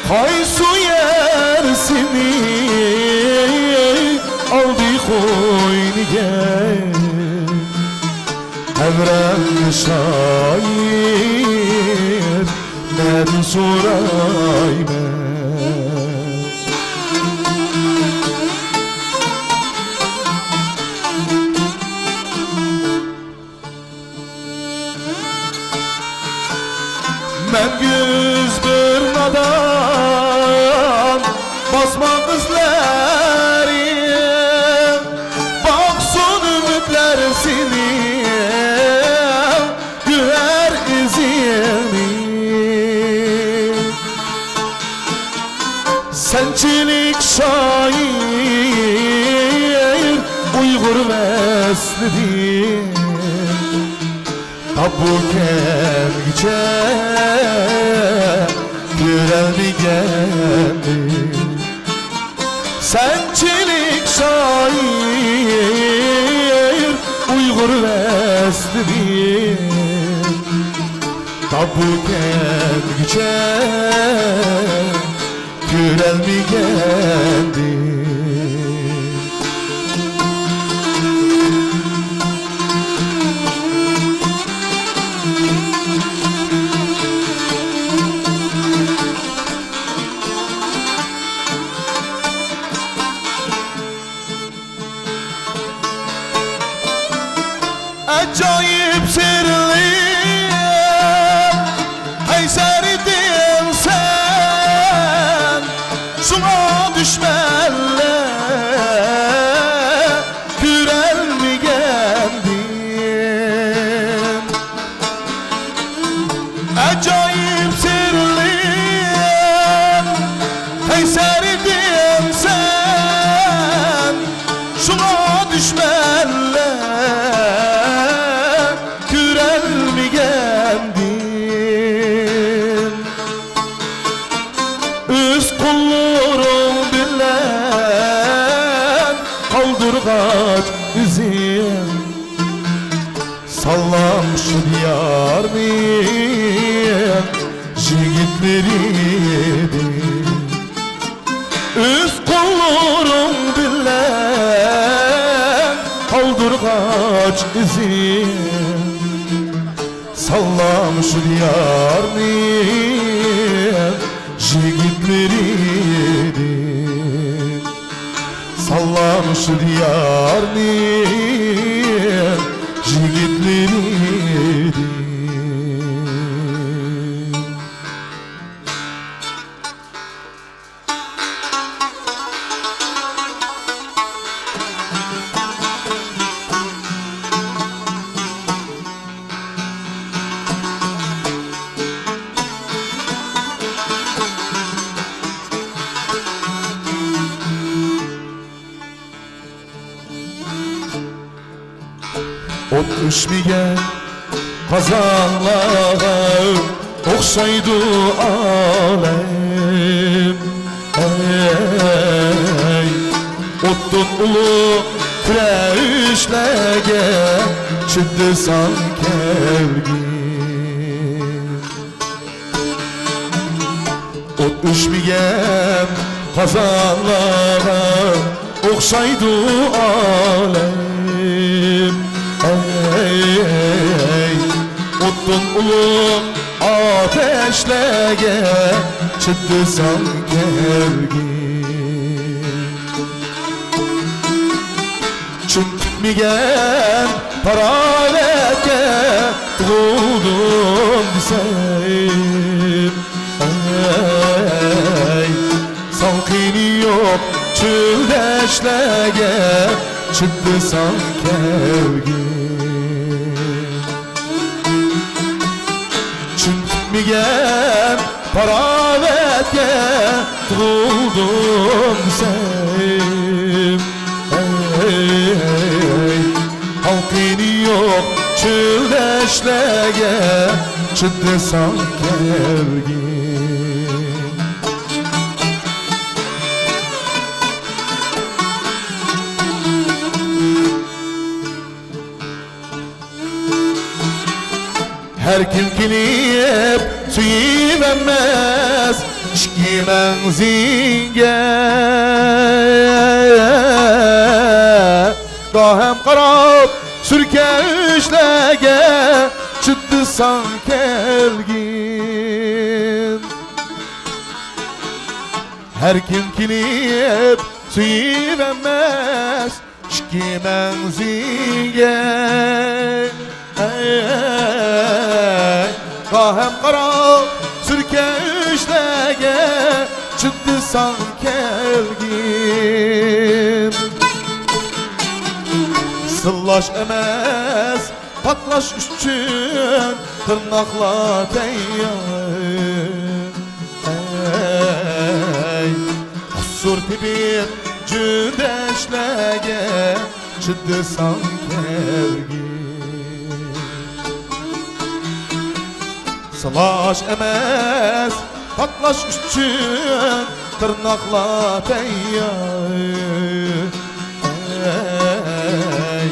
قايسى يەر سېنى ئالدى قوينىگە؟ دەۋرەمنى شائىر مەن سورايمەن. مەڭگۈ ئۈز بىر نادان باسماق ئىزلىرىم، باقسۇن ئۈمىدلەر سېنى گۆھەر ئىزىڭنى. سەنچىلىك شائىر ئۇيغۇر ۋەسلىدىن، تاپۇ كەلگۈچە كۆرەلمىگەندىم. سەنچىلىك شائىر ئۇيغۇر ۋەسلىدىن، تاپۇ كەلگۈچە كۆرەلمىگەندىم. ئاجايىپ سىرلىق قەيسەر ئىدىڭ سەن، شۇڭا دۈشمەنلەر كۆرەلمىگەندىم. ئاجايىپ سىرلىق قەيسەر ئىدىڭ سەن، شۇڭا دۈشمەنلەر كۆرەلمىگەندىم. ئۆز قوللىرىڭ بىلەن قالدۇرغاچ ئىزىڭ، سالام شۇ دىيارنىڭ يىگىتلىرىدىن. ئۆز قوللىرىڭ بىلەن قالدۇرغاچ ئىزىڭ، سالام شۇ دىيارنىڭ يىگىتلىرىدىن. سالام شۇ دىيارنىڭ يىگىتلىرىدىن. ئوت ئۆچمىگەن قازانلارغا ئوخشايدۇ ئالەم. ئەي، ئوتتىن ئۇلۇغ كۈرەشلەرگە چىدىساڭ كەلگىن. ئوت ئۆچمىگەن قازانلارغا ئوخشايدۇ ئالەم. ئەي، ئوتتىن ئۇلۇغ ئاتەشلەرگە چىدىساڭ كەلگىن. چىن پۈتمىگەن پاراۋەتكە تۇغۇلدۇم دېسەم، ئەي، سالقىنى يوق چۆل دەشتلەرگە چىدىساڭ كەلگىن. چىن پۈتمىگەن پاراۋەتكە تۇغۇلدۇم دېسەم، ئەي، ھالقىنى يوق چۆل دەشتلەرگە چىدىساڭ كەلگىن. ھەر كىم كېلىپ سۆيۈۋەرمەس ئىككى مەڭزىڭگە. داھەم قاراپ سۈركەشلەرگە چىدىساڭ كەلگىن. ھەر كىم كېلىپ سۆيۈۋەرمەس ئىككى مەڭزىگە. ئەي، قاھەم قارا سۈركەشلەرگە چىدىساڭ كەلگىن. سىلاش ئەمەس، پاكلاش ئۈچۈن تىرناقلار تەييار. ئەي، قۇسۇر تېپىپ جۈندەشلەرگە چىدىساڭ كەلگىن. سىلاش ئەمەس، پاكلاش ئۈچۈن تىرناقلار تەييار. ئەي،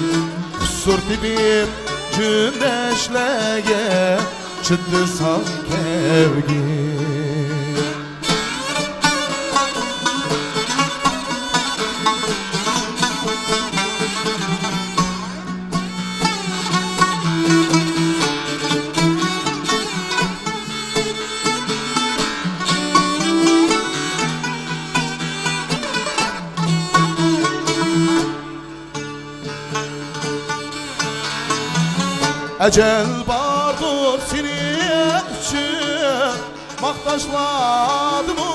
قۇسۇر تېپىپ جۈندەشلەرگە چىدىساڭ كەلگىن. ئەجەل باردۇر سېنىڭ ئۈچۈن ماختاشلاردىمۇ،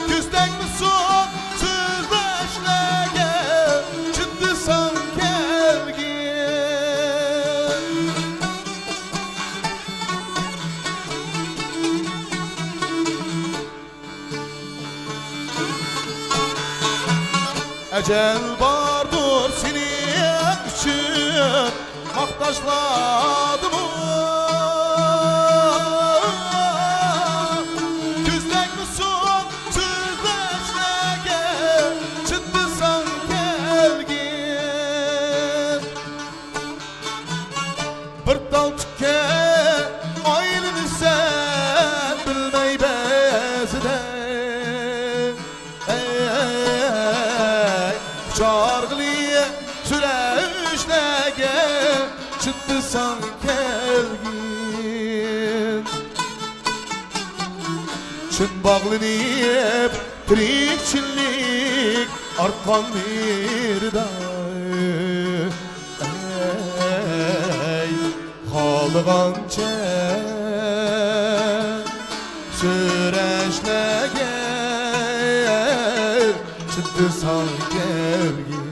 كۆز تەگمىسۇن سۆزلەشلەرگە چىدىساڭ كەلگىن. ئەجەل باردۇر سېنىڭ ئۈچۈن ماختاشلاردىمۇ، كۆز تەگمىسۇن سۆزلەشلەرگە چىدىساڭ كەلگىن. بىر تال تۈككە ئايلىنىسەن بىلمەي بەزىدە. ئەي، قۇچارغىلى سۈرەشلەرگە چىدىساڭ كەلگىن. چىن باغلىنىپ تىرىكچىلىك ئارقان بىردە. ئەي، خالىغانچە سۈرەشلەرگە چىدىساڭ كەلگىن.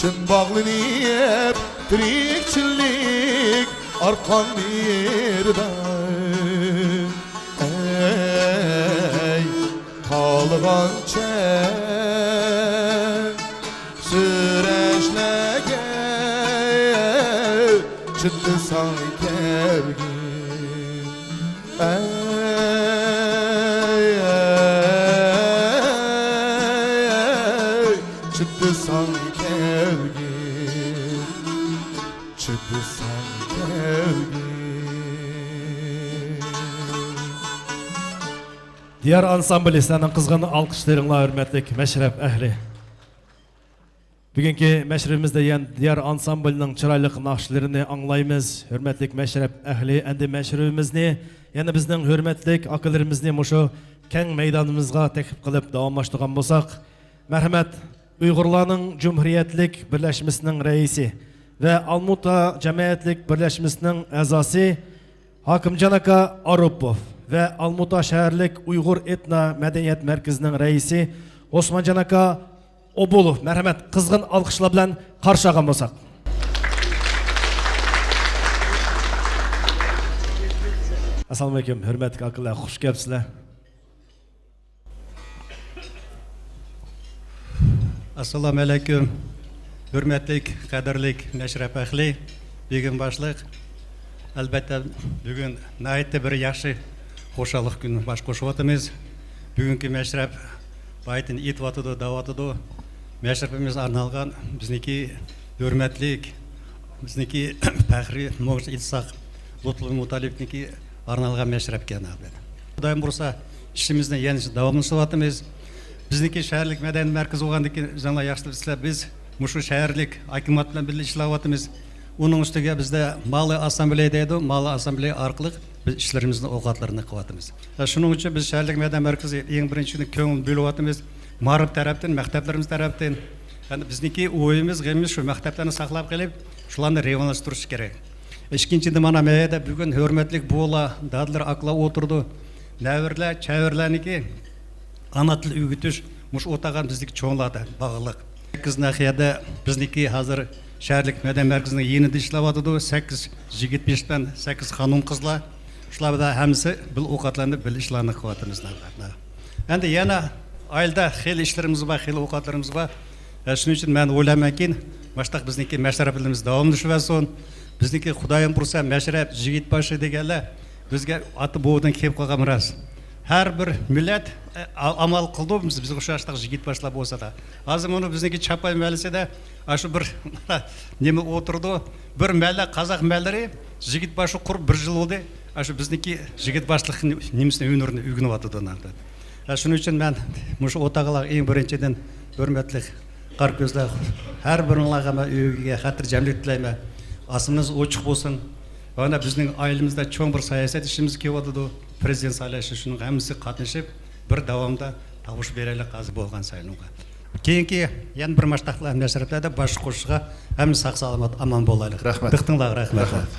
چىن باغلىنىپ تىرىكچىلىك ئارقان بىردە. ئەي، خالىغانچە سۈرەشلەرگە چىدىساڭ كەلگىن. ئەي، ئەي، چىدىساڭ كەلگىن، چىدىساڭ كەلگىن. دىيار ئانسامبىلى، سىلەرنىڭ قىزغىن ئالقىشلىرىڭلار، ھۆرمەتلىك مەشرەپ ئەھلى. بۈگۈنكى مەشرىپىمىزدە يەنە دىيار ئانسامبىلىنىڭ چىرايلىق ناخشىلىرىنى ئاڭلايمىز. ھۆرمەتلىك مەشرەپ ئەھلى، ئەمدى مەشرىپىمىزنى يەنە بىزنىڭ ھۆرمەتلىك ئاكىلىرىمىزنى مۇشۇ كەڭ مەيدانىمىزغا تەكلىپ قىلىپ داۋاملاشتۇرغان بولساق. مەرھەمەت، ئۇيغۇرلارنىڭ جۇمھۇرىيەتلىك بىرلەشمىسىنىڭ رەئىسى ۋە ئالمۇتا جەمئىيەتلىك بىرلەشمىسىنىڭ ئەزاسى، ھاكىمجان ئاكا ئاروپوف ۋە ئالمۇتا شەھەرلىك ئۇيغۇر ئېتنا مەدەنىيەت مەركىزىنىڭ رەئىسى ئوسمانجان ئاكا ئوبۇلوف، مەرھەمەت، قىزغىن ئالقىشلار بىلەن قارشى ئالغان بولساق. ئەسسالامۇئەلەيكۇم، ھۆرمەتلىك ئاكىلار، خۇش كەپسىلەر. ئەسسالامۇئەلەيكۇم، ھۆرمەتلىك، قەدىرلىك مەشرەپ ئەھلى، بېگىم باشلىق. ئەلبەتتە، بۈگۈن ناھايىتى بىر ياخشى، خۇشاللىق كۈنى باش قوشۇۋاتىمىز. بۈگۈنكى مەشرەپ بايىتىن ئېيتىۋاتىدۇ، دەۋاتىدۇ. مەشرىپىمىز ئارنالغان بىزنىڭكى ھۆرمەتلىك، بىزنىڭكى پەخرىي، مۇڭ ئېيتساق، لۇتپۇللا مۇتەللىپنىڭكى ئارنالغان مەشرەپكەن، ئەلبەتتە. خۇدايىم بۇيرۇسا، ئىشىمىزنى يەنە داۋاملىشتۇرۇۋاتىمىز. بىزنىڭكى شەھەرلىك مەدەنىيەت مەركىزى بولغاندىن كېيىن، ئۆزۈڭلار ياخشى بىلىسىلەر، بىز مۇشۇ شەھەرلىك ھاكىمىيەت بىلەن بىللە ئىشلەۋاتىمىز. ئۇنىڭ ئۈستىگە بىزدە مالىي ئاسسامبلېيە دەيدۇ، مالىي ئاسسامبلېيە ئارقىلىق بىز ئىشلىرىمىزنى، ئوقەتلىرىنى قىلىۋاتىمىز. شۇنىڭ ئۈچۈن بىز شەھەرلىك مەدەنىيەت مەركىزى ئەڭ بىرىنچى كۆڭۈل بۆلۈۋاتىمىز. مائارىپ تەرەپتىن، مەكتەپلىرىمىز تەرەپتىن. يەنى بىزنىڭكى ئويىمىز، غېمىمىز شۇ مەكتەپلەرنى ساقلاپ قېلىپ، شۇلارنى راۋاجلاندۇرۇش كېرەك. ئىككىنچىدىن، مانا مەيەدە بۈگۈن ھۆرمەتلىك بوۋىلار، دادىلار، ئاكىلار ئولتۇرىدۇ. نەۋرىلەر، چەۋرىلەرنىڭكى ئانا تىل ئۆگىتىش مۇشۇ ئولتۇرغان بىزنىڭكى چوڭلاردا باغلىق. سەككىز ناھىيەدە بىزنىڭكى ھازىر شەھەرلىك مەدەنىيەت مەركىزىنىڭ يېنىدا ئىشلەۋاتىدۇ. سەككىز يىگىت بېشىدىن سەككىز خانىم قىزلار. شۇلار بىلەن ھەممىسى بىر ئوقەتلەرنى، بىر ئىشلارنى قىلىۋاتىمىز. ئەمدى يەنە ئائىلىدە خېلى ئىشلىرىمىز بار، خېلى ئوقەتلىرىمىز بار. ئە، شۇنىڭ ئۈچۈن مەن ئويلايمەنكى، ماشتاق بىزنىڭكى مەشرەپلىرىمىز داۋاملىشىۋەرسۇن. بىزنىڭكى خۇدايىم بۇيرۇسا مەشرەپ، يىگىت باشلىق دېگەنلەر بىزگە ئاتا بوۋىدىن كېلىپ قالغان مىراس. ھەر بىر مىللەت، ئە، ئا-، ئامال قىلىدۇ، بىز، بىزگە ئوخشاش يىگىت باشلار بولسا دا. ھازىر مانا بىزنىڭكى چاپاي مەھەللىسىدە ئاشۇ بىر نېمە ئولتۇرىدۇ، بىر مەھەللە، قازاق مەھەللىلىرى يىگىت باشلىق قۇرۇپ بىر يىل بولدى. ئاشۇ بىزنىڭكى يىگىت باشلىق نېمىسىنى، ھۈنىرىنى ئۆگىنىۋاتىدۇ. ھە، شۇنىڭ ئۈچۈن مەن مۇشۇ ئولتۇرغانلارغا ئەڭ بىرىنچىدىن ھۆرمەتلىك قارا كۆزلەر، ھەر بىرىڭلارغا مەن ئۆيگە خاتىرجەملىك تىلەيمەن. ئاسمىنىڭىز ئوچۇق بولسۇن. مانا بىزنىڭ ئائىلىمىزدە چوڭ بىر ساياھەت ئىشىمىز كېلىۋاتىدۇ. پىرېزىدېنت سايلاشى، شۇنىڭغا ھەممىسى قاتنىشىپ، بىر داۋامدا تاۋۇش بېرەيلى ھازىر بولغان سايلامغا. كېيىنكى يەنە بىر ماشتاقلار مەشرەپلەردە باش قوشۇشقا ھەممە ساق-سالامەت، ئامان بولايلى. رەھمەت. دىققىتىڭلارغا رەھمەت. رەھمەت.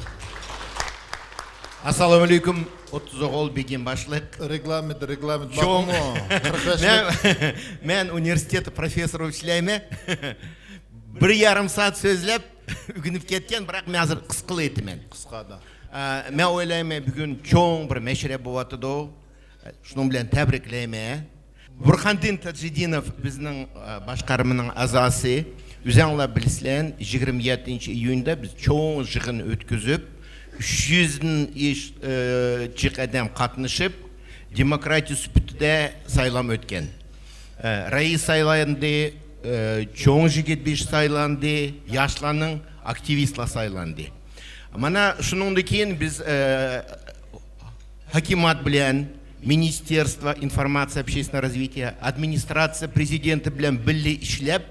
ئەسسالامۇ ئەلەيكۇم، ئوتتۇز ئوغۇل بېگىم باشلىق. رېگلامېنت، رېگلامېنت چوڭ. باقمۇ؟ قىرىق بەش مەن، مەن ئۇنىۋېرسىتېتتا پروفېسسور بولۇپ ئىشلەيمەن. بىر يېرىم سائەت سۆزلەپ ئۆگىنىپ كەتكەن، بىراق مەن ھازىر قىسقىلايتىمەن. قىسقادا. ئە، مەن ئويلايمەن، بۈگۈن چوڭ بىر مەشرەپ بولۇۋاتىدۇ. شۇنىڭ بىلەن تەبرىكلەيمەن. بۇرھاندىن تاجىدىنوف بىزنىڭ، ئە، باشقارمىنىڭ ئەزاسى. ئۆزەڭلار بىلىسىلەر، يىگىرمە يەتتىنچى ئىيۇندا بىز چوڭ يىغىن ئۆتكۈزۈپ، ئۈچ يۈزدىن ئېش-، ئە، جىق ئادەم قاتنىشىپ، دېموكراتىيە سۈپىتىدە سايلام ئۆتكەن. ئە، رەئىس سايلاندى، ئە، چوڭ يىگىت بېشى سايلاندى، ياشلارنىڭ ئاكتىۋىستلار سايلاندى. مانا شۇنىڭدىن كېيىن بىز، ئە، ھاكىمىيەت بىلەن، مىنىستېرستۋو ئىنفورماتسىيە، ئوبشېستۋېننوي رازۋىتىيە، ئادمىنىستراتسىيە پىرېزىدېنت بىلەن بىللە ئىشلەپ،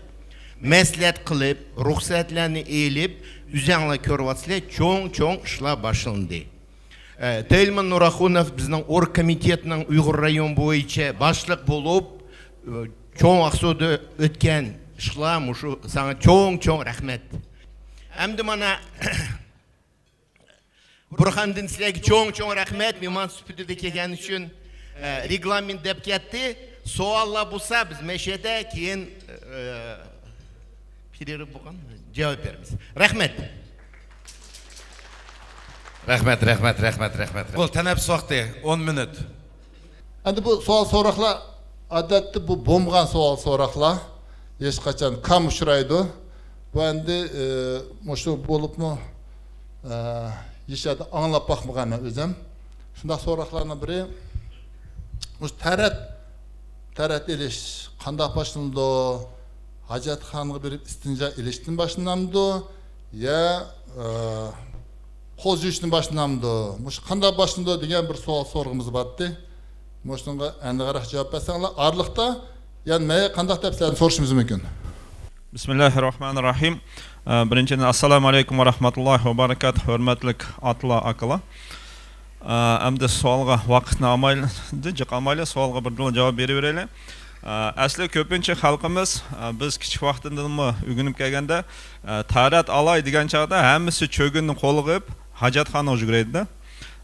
مەسلىھەت قىلىپ، رۇخسەتلەرنى ئېلىپ، ئۆزەڭلار كۆرۈۋاتىسىلەر، چوڭ، چوڭ ئىشلار باشلاندى. ئە، تېلمان نۇراخۇنوف بىزنىڭ ئورگ كومىتېتنىڭ ئۇيغۇر رايونى بويىچە باشلىق بولۇپ، ئە، چوڭ ئاقسۇدا ئۆتكەن ئىشلار مۇشۇ، ساڭا چوڭ، چوڭ رەھمەت. ئەمدى مانا بۇرھاندىن سىلەرگە چوڭ، چوڭ رەھمەت، مېھمان سۈپىتىدە كەلگەن ئۈچۈن. ئە، رېگلامېنت دەپ كەتتى. سوئاللار بولسا، بىز مەشەدە كېيىن، ئە، پېرېرىپ بولغان جاۋاب بېرىمىز. رەھمەت. رەھمەت، رەھمەت، رەھمەت، رەھمەت. بۇ تەنەپپۇس ۋاقتى ئون مىنۇت. ئەمدى بۇ سوئال سوراقلار، ئادەتتە بۇ بولمىغان سوئال سوراقلار، ھېچقاچان كەم ئۇچرايدۇ. بۇ ئەمدى، ئى، مۇشۇ بولۇپمۇ، ئى، ھېچ يەردە ئاڭلاپ باقمىغان مەن ئۆزۈم. شۇنداق سوراقلارنىڭ بىرى، مۇشۇ تەرەت، تەرەت ئېلىش قانداق باشلىنىدۇ؟ ھاجەتخانىغا بېرىپ ئىستىنجا ئېلىشتىن باشلىنامدۇ؟ يا، ئى، قول يۇيۇشتىن باشلىنامدۇ؟ مۇشۇ قانداق باشلىنىدۇ دېگەن بىر سوئال سورىغىمىز بارتتى. مۇشۇنىڭغا ئەنىقراق جاۋاب بەرسەڭلار، ئارىلىقتا يەنە مەن قانداق دەپ سىلەردىن سورىشىمىز مۇمكىن. بىسمىللاھىررەھمانىررەھىم. ئە، بىرىنچىدىن، ئەسسالامۇ ئەلەيكۇم ۋە رەھمەتۇللاھى ۋە بەرىكاتۇھ، ھۆرمەتلىك ئاتىلار، ئاكىلار. ئە، ئەمدى سوئالغا ۋاقىتنى ئالمايلى، جىق ئالمايلى، سوئالغا بىردىنلا جاۋاب بېرىۋېرەيلى. ئە، ئەسلى كۆپىنچە خەلقىمىز، ئە، بىز كىچىك ۋاقتىدىنمۇ ئۆگىنىپ كەلگەندە، ئە، تارەت ئالاي دېگەن چاغدا ھەممىسى چۆگۈننى قولىغا ئېلىپ ھاجەتخانىغا يۈگۈرەيدۇ-دە.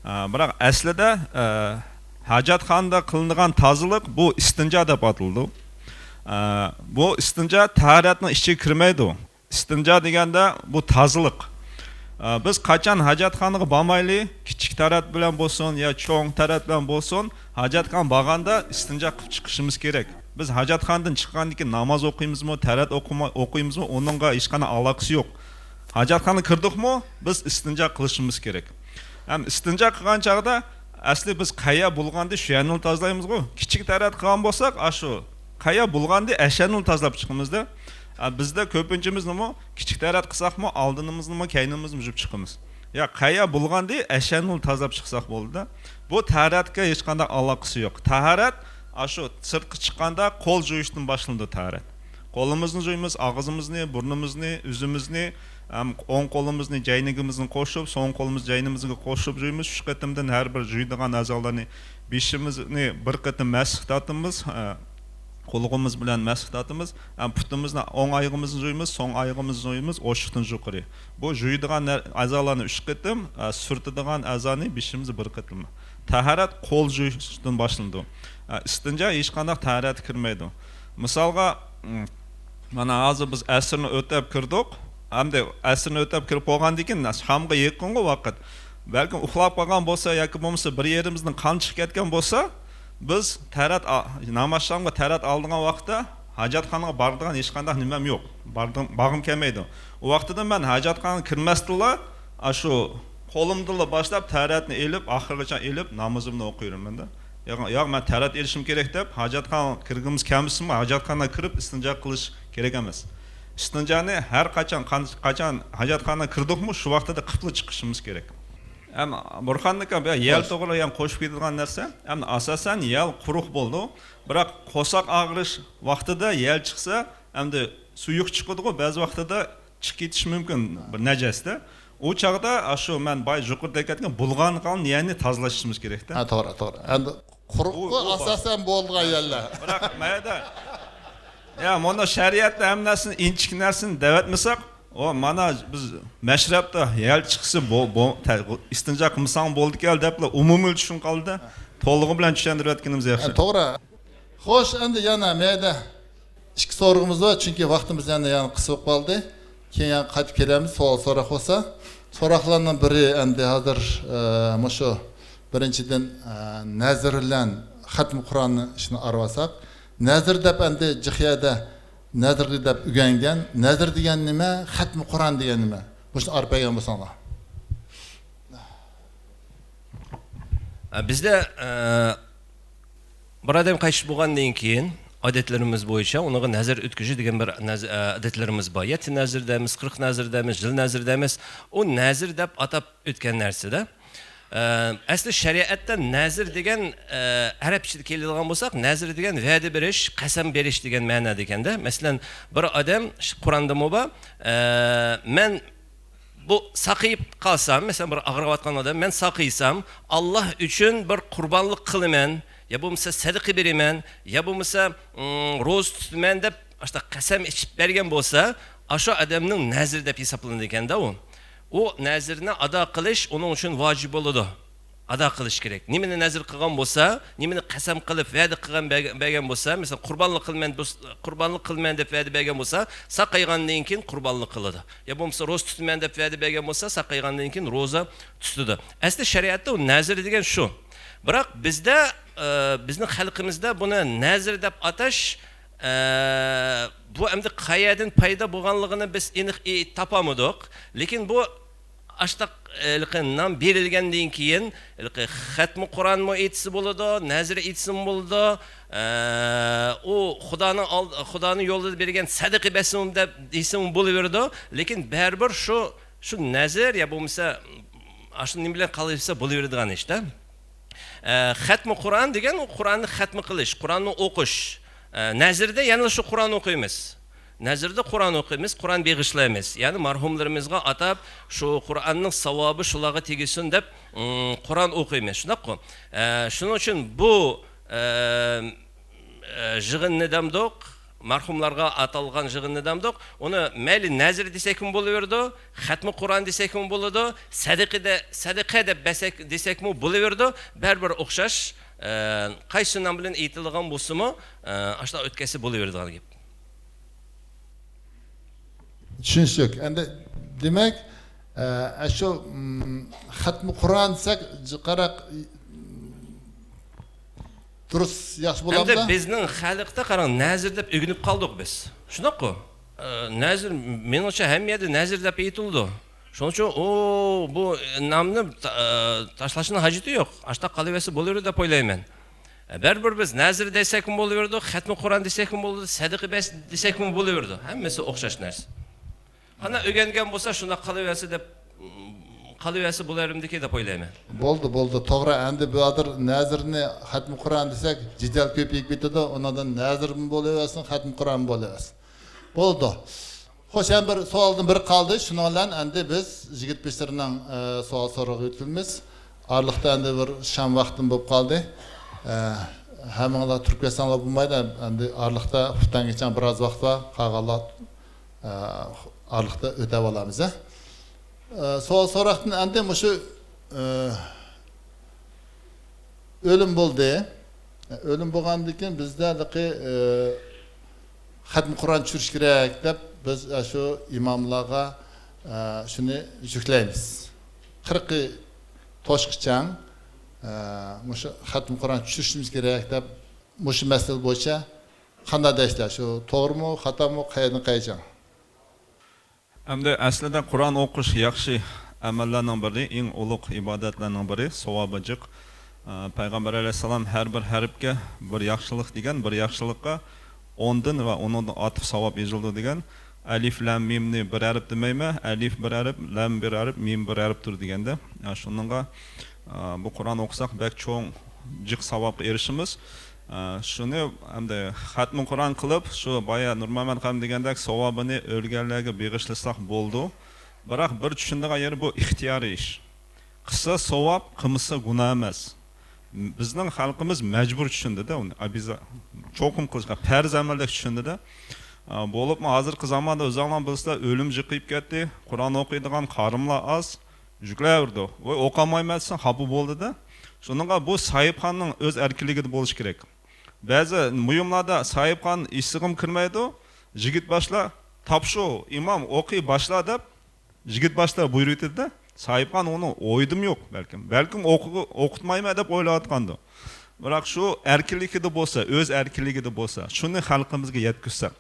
ئە، بىراق ئەسلىدە، ئە، ھاجەتخانىدا قىلىنىدىغان تازىلىق بۇ ئىستىنجا دەپ ئاتىلىدۇ. ئە، بۇ ئىستىنجا تاھارەتنىڭ ئىچىگە كىرمەيدۇ. ئىستىنجا دېگەندە بۇ تازىلىق. ئە، بىز قاچان ھاجەتخانىغا بارمايلى، كىچىك تەرەت بىلەن بولسۇن يا چوڭ تەرەت بىلەن بولسۇن، ھاجەتخانىغا بارغاندا ئىستىنجا قىلىپ چىقىشىمىز كېرەك. بىز ھاجەتخانىدىن چىققاندىن كېيىن ناماز ئوقۇيمىزمۇ، تەرەت ئوقۇما-، ئوقۇيمىزمۇ، ئۇنىڭغا ھېچقانداق ئالاقىسى يوق. ھاجەتخانىغا كىردۇقمۇ، بىز ئىستىنجا قىلىشىمىز كېرەك. ھەم ئىستىنجا قىلغان چاغدا ئەسلى بىز قەيە بۇلغاندى شۇ يەرنىلا تازىلايمىزغۇ. كىچىك تەرەت قىلغان بولساق، ئاشۇ قەيە بۇلغاندى ئەشەنىلا تازىلاپ چىقىمىزدا. ئە، بىزدە كۆپىنچىمىز نېمە، كىچىك تەرەت قىلساقمۇ، ئالدىنىمىزنىمۇ، كەينىمىزنىمۇ يۇيۇپ چىقىمىز. يا قەيە بولغاندى، ئەشەنۇل تازىلاپ چىقساق بولدى. بۇ تەھارەتكە ھېچقانداق ئالاقىسى يوق. تەھارەت ئاشۇ سىرتقا چىققاندا قول جۇيۇشتىن باشلىنىدۇ تەھارەت. قولىمىزنى جۇيىمىز، ئاغزىمىزنى، بۇرنىمىزنى، ئۆزىمىزنى، ھەم ئوڭ قولىمىزنى جەينىگىمىزنى قوشۇپ، سول قولىمىزنى جەينىمىزگە قوشۇپ جۇيىمىز. ئۈچ قېتىمدىن ھەر بىر جۇيىدىغان ئەزالارنى، بېشىمىزنى بىر قېتىم مەسىح تارتىمىز، قۇلىقىمىز بىلەن مەسىھ تارتىمىز، ھەم پۇتىمىزنى، ئوڭ ئايىغىمىزنى جۇيىمىز، سول ئايىغىمىزنى جۇيىمىز، ئوشۇقتىن يۇقىرى. بۇ جۇيىدىغان نەر-، ئەزالارنى ئۈچ قېتىم، ئە، سۈرتىدىغان ئەزانى بېشىمىزدا بىر قېتىم. تاھارەت قول جۇيۇشتىن باشلىنىدۇ. ئە، ئىستىنجا ھېچقانداق تاھارەتكە كىرمەيدۇ. مىسالغا، م، مانا ھازىر بىز ئەسىرنى ئۆتەپ كىردۇق. ئەمدى ئەسىرنى ئۆتەپ كىرىپ بولغاندىن كېيىن شامغا يېقىنغۇ ۋاقىت. بەلكىم ئۇخلاپ قالغان بولسا ياكى بولمىسا بىر يېرىمىزدىن قان چىقىپ كەتكەن بولسا، بىز تەرەت ئا-، ناماز شامغا تەرەت ئالىدىغان ۋاقىتتا ھاجەتخانىغا بارىدىغان ھېچقانداق نېمەم يوق. باردىم، بارغۇم كەلمەيدۇ. ئۇ ۋاقتىدا مەن ھاجەتخانىغا كىرمەستىنلا، ئاشۇ قولۇمدىنلا باشلاپ تەرەتنى ئېلىپ، ئاخىرغىچە ئېلىپ، نامىزىمنى ئوقۇيمەن-دە. ياق، ياق، مەن تەرەت ئېلىشىم كېرەك دەپ، ھاجەتخانىغا كىرگۈمىز كەلمىسىمۇ، ھاجەتخانىغا كىرىپ ئىستىنجا قىلىش كېرەك ئەمەس. ئىستىنجانى ھەر قاچان، قان-، قاچان ھاجەتخانىغا كىردۇقمۇ، شۇ ۋاقتىدا قىپلا چىقىشىمىز كېرەك. ئەم، بۇرھاندىكا بۇ يەل توغرا يەنە قوشۇپ كېتىدىغان نەرسە، ئەم، ئاساسەن يەل قۇرۇق بولىدۇ. بىراق قورساق ئاغرىش ۋاقتىدا يەل چىقسا، ئەمدى سۇيۇق چىقىدىغۇ، بەزى ۋاقتىدا چىقىپ كېتىشى مۇمكىن بىر نەجەستە. ئۇ چاغدا ئاشۇ مەن باي يۇقىرىدا دەپ كەتكەن بۇلغانغان يەرنى تازىلىشىمىز كېرەكتە. ھە، توغرا، توغرا. ئەمدى قۇرۇققۇ ئاساسەن بولىدىغان يەرلەر. بىراق مەيدە. يا، مۇنۇ شەرىئەتتە ھەممە نەرسىنى ئىنچىكە نەرسىنى دەۋەتمىسەك، ئۇ مانا بىز مەشرەپتە يەل چىقسا بو-، بو-، تە-، ئىستىنجا قىلمىساڭ بولىدىكەن دەپلا ئومۇمىي چۈشىنىپ قالدى. تولۇقى بىلەن چۈشەندۈرۈۋەتكىنىمىز ياخشى. ھە، توغرا. خوش، ئەمدى يەنە مەيدە ئىككى سورىقىمىز بار، چۈنكى ۋاقتىمىز يەنە، يەنە قىس بولۇپ قالدى. كېيىن يەنە قايتىپ كېلەمىز، سوئال سوراق بولسا. سوراقلارنىڭ بىرى ئەمدى ھازىر، ئە، مۇشۇ بىرىنچىدىن، ئە، نەزىر بىلەن خەتمە قۇرئاننى ئىشىنى ئارىۋالساق. نەزىر دەپ ئەمدى جىق يەردە نەزىر دەپ ئۆگەنگەن. نەزىر دېگەن نېمە؟ خەتمە قۇرئان دېگەن نېمە؟ مۇشۇنى ئارىپ بەرگەن بولساڭلار. ئە، بىزدە، ئە، بىر ئادەم قايتىش بولغاندىن كېيىن، ئادەتلىرىمىز بويىچە ئۇنىڭغا نەزىر ئۆتكۈزۈش دېگەن بىر نەز-، ئە، ئادەتلىرىمىز بار. يەتتە نەزىر دەيمىز، قىرىق نەزىر دەيمىز، يىل نەزىر دەيمىز. ئۇ نەزىر دەپ ئاتاپ ئۆتكەن نەرسىدە. ئە، ئەسلى شەرىئەتتە نەزىر دېگەن، ئە، ئەرەبچىدە كېلىدىغان بولساق، نەزىر دېگەن ۋەدە بېرىش، قەسەم بېرىش دېگەن مەنىدىكەندە. مەسىلەن، بىر ئادەم، قۇراندىمۇ بار، ئە، مەن بۇ ساقىيىپ قالسام، مەسىلەن، بىر ئاغرىۋاتقان ئادەم، مەن ساقىيسام، ئاللا ئۈچۈن بىر قۇربانلىق قىلىمەن، يا بولمىسا سەدىقە بېرىمەن، يا بولمىسا، ئىم، روزا تۇتىمەن دەپ، ئاشۇنداق قەسەم ئىچىپ بەرگەن بولسا، ئاشۇ ئادەمنىڭ نەزىرى دەپ ھېسابلىنىدىكەندە ئۇ. ئۇ نەزىرنى ئادا قىلىش ئۇنىڭ ئۈچۈن ۋاجىپ بولىدۇ. ئادا قىلىش كېرەك. نېمىنى نەزىر قىلغان بولسا، نېمىنى قەسەم قىلىپ، ۋەدە قىلغان، بەرگەن، بەرگەن بولسا، مەسىلەن، قۇربانلىق قىلىمەن، بۇ، قۇربانلىق قىلىمەن دەپ ۋەدە بەرگەن بولسا، ساقايغاندىن كېيىن قۇربانلىق قىلىدۇ. يا بولمىسا، روزا تۇتىمەن دەپ ۋەدە بەرگەن بولسا، ساقايغاندىن كېيىن روزا تۇتىدۇ. ئەسلى شەرىئەتتە ئۇ نەزىر دېگەن شۇ. بىراق بىزدە، ئە، بىزنىڭ خەلقىمىزدە بۇنى نەزىر دەپ ئاتاش، ئە، بۇ ئەمدى قەيەردىن پەيدا بولغانلىقىنى بىز ئېنىق ئېيتىپ تاپالمىدۇق. لېكىن بۇ ئاشتاق، ھېلىقى نام بېرىلگەندىن كېيىن، ھېلىقى خەتمە قۇرئانمۇ ئېيتسا بولىدۇ، نەزىر ئېيتسىمۇ بولىدۇ، ئە، ئۇ خۇدانىڭ ئال-، خۇدانىڭ يولىدا بەرگەن سەدىقە بەرسىمۇ دەپ دېسىمۇ بولۇۋېرىدۇ. لېكىن بەرىبىر شۇ، شۇ نەزىر يا بولمىسا ئاشۇ نېمە بىلەن قالىۋەرسە بولۇۋېرىدىغان ئىشتا. ئە، خەتمە قۇرئان دېگەن ئۇ قۇرئاننى خەتمە قىلىش، قۇرئاننى ئوقۇش. ئە، نەزىردە يەنىلا شۇ قۇرئان ئوقۇيمىز. نەزىردە قۇرئان ئوقۇيمىز، قۇرئان بېغىشلايمىز. يەنى مەرھۇملىرىمىزغا ئاتاپ، شۇ قۇرئاننىڭ ساۋابى شۇلارغا تېگىشسۇن دەپ، ئىم، قۇرئان ئوقۇيمىز. شۇنداققۇ؟ ئە، شۇنىڭ ئۈچۈن بۇ، ئە، ئە، يىغىننى دەمدۇق، مەرھۇملارغا ئاتالغان يىغىننى دەمدۇق، ئۇنى مەيلى نەزىر دېسەكمۇ بولۇۋېرىدۇ، خەتمە قۇرئان دېسەكمۇ بولىدۇ، سەدىقە دە-، سەدىقە دەپ بەسەك-، دېسەكمۇ بولۇۋېرىدۇ، بەرىبىر ئوخشاش، ئە، قايسى نام بىلەن ئېيتىلىدىغان بولسىمۇ، ئە، ئاشۇنداق ئۆتكەزسە بولۇۋېرىدىغان گەپ. چۈشىنىشلىك. ئەمدى دېمەك، ئە، ئاشۇ، م، خەتمە قۇرئان دېسەك، جىقراق، دۇرۇس، ياخشى بولامدا؟ ئەمدى بىزنىڭ خەلقتە قاراڭ، نەزىر دەپ ئۆگىنىپ قالدۇق بىز. شۇنداققۇ؟ ئە، نەزىر، مېنىڭچە ھەممە يەردە نەزىر دەپ ئېيتىلىدۇ. شۇنىڭ ئۈچۈن ئۇ، بۇ نامنى تا-، ئە، تاشلاشنىڭ ھاجىتى يوق. ئاشۇنداق قالىۋەرسە بولىۋېرىدۇ دەپ ئويلايمەن. ئە، بەرىبىر بىز نەزىر دېسەكمۇ بولۇۋېرىدۇ، خەتمە قۇرئان دېسەكمۇ بولىدۇ، سەدىقە بەس دېسەكمۇ بولۇۋېرىدۇ. ھەممىسى ئوخشاش نەرسە. قانداق ئۆگەنگەن بولسا شۇنداق قىلىۋەرسە دەپ، قالىۋەرسە بولارمىدىكى دەپ ئويلايمەن. بولدى، بولدى، توغرا. ئەمدى بۇ ھازىر نەزىرنى خەتمە قۇرئان دېسەك، جېدەل كۆپىيىپ كېتىدۇ. ئۇنىڭدىن نەزىرمۇ بولۇۋەرسۇن، خەتمە قۇرئان بولۇۋەرسۇن. بولدى. خوش، يەنە بىر سوئالدىن بىر قالدى. شۇنىڭ بىلەن ئەمدى بىز يىگىت بېشلىرىنىڭ ئە، سوئال سورىقىغا ئۆتكىلىمىز. ئارىلىقتا ئەمدى بىر شام ۋاقتىمۇ بولۇپ قالدى. ئە، ھەممىڭلار تۇرۇپ كەتسەڭلار بولمايدۇ. ئەمدى ئارىلىقتا خۇپتەنگىچە بىراز ۋاقىت بار. قالغانلار ئە، ئارىلىقتا ئۆتەۋالامىز. ئە، سوئال سوراقتىن ئەمدى مۇشۇ ئە، ئۆلۈم بولدى. ئۆلۈم بولغاندىن كېيىن بىزدە ھېلىقى ئە، خەتمە قۇرئان چۈشۈرۈش كېرەك دەپ بىز ئە، شۇ ئىماملارغا ئە، شۇنى يۈكلەيمىز. قىرىقى توشقىچە ئە، مۇشۇ خەتمە قۇرئان چۈشۈرۈشىمىز كېرەك دەپ مۇشۇ مەسىلە بويىچە قانداق دەيسىلەر؟ شۇ توغرىمۇ، خاتامۇ، قەيەردىن قەيەرگىچە؟ ئەمدى ئەسلىدە قۇرئان ئوقۇش ياخشى ئەمەللەرنىڭ بىرى، ئەڭ ئۇلۇغ ئىبادەتلەرنىڭ بىرى، ساۋابى جىق. ئە، پەيغەمبەر ئەلەيھىسسالام ھەر بىر ھەرپكە بىر ياخشىلىق دېگەن، بىر ياخشىلىققا ئوندىن ۋە ئۇنىڭدىن ئارتۇق ساۋاب يېزىلىدۇ دېگەن. ئەلىف لام مىمنى بىر ھەرپ دېمەيمەن، ئەلىف بىر ھەرپ، لام بىر ھەرپ، مىم بىر ھەرپتۇر دېگەندە. ئە، شۇنىڭغا ئە، بۇ قۇرئان ئوقۇساق بەك چوڭ جىق ساۋابقا ئېرىشىمىز. ئە، شۇنى ئەمدى خەتمە قۇرئان قىلىپ، شۇ بايا نۇرمەمەت خانىم دېگەندەك ساۋابىنى ئۆلگەنلەرگە بېغىشلىساق بولىدۇ. بىراق بىر چۈشىنىدىغان يېرى بۇ ئىختىيارىي ئىش. قىلسا ساۋاب، قىلمىسا گۇناھ ئەمەس. بىزنىڭ خەلقىمىز مەجبۇر چۈشىنىدىدە ئۇنى. ئابىزا چوقۇم قىلىشقا پەرز ئەمەلدەك چۈشىنىدىدە. ئە، بولۇپمۇ ھازىرقى زاماندا ئۆزۈڭلار بىلىسىلەر، ئۆلۈم جىقىيىپ كەتتى. قۇرئان ئوقۇيدىغان قارىملار ئاز. يۈكلەۋېرىدۇ. ۋاي ئوقۇمايمەن دېسەڭ خاپا بولىدىدە. شۇنىڭغا بۇ ساھىبخاننىڭ ئۆز ئەركىنلىكىدە بولۇشى كېرەك. بەزى مۇيۇملاردا ساھىبخان ئېسىغىمۇ كىرمەيدۇ. يىگىت باشلار، تاپشۇ، ئىمام، ئوقۇي باشلا دەپ يىگىت باشلار بۇيرۇۋېتىدىدە. ساھىبخان ئۇنىڭ ئويىدىمۇ يوق بەلكىم. بەلكىم ئوقۇ-، ئوقۇتمايمەن دەپ ئويلاۋاتقاندۇ. بىراق شۇ ئەركىنلىكىدە بولسا، ئۆز ئەركىنلىكىدە بولسا، شۇنى خەلقىمىزگە يەتكۈزسەك.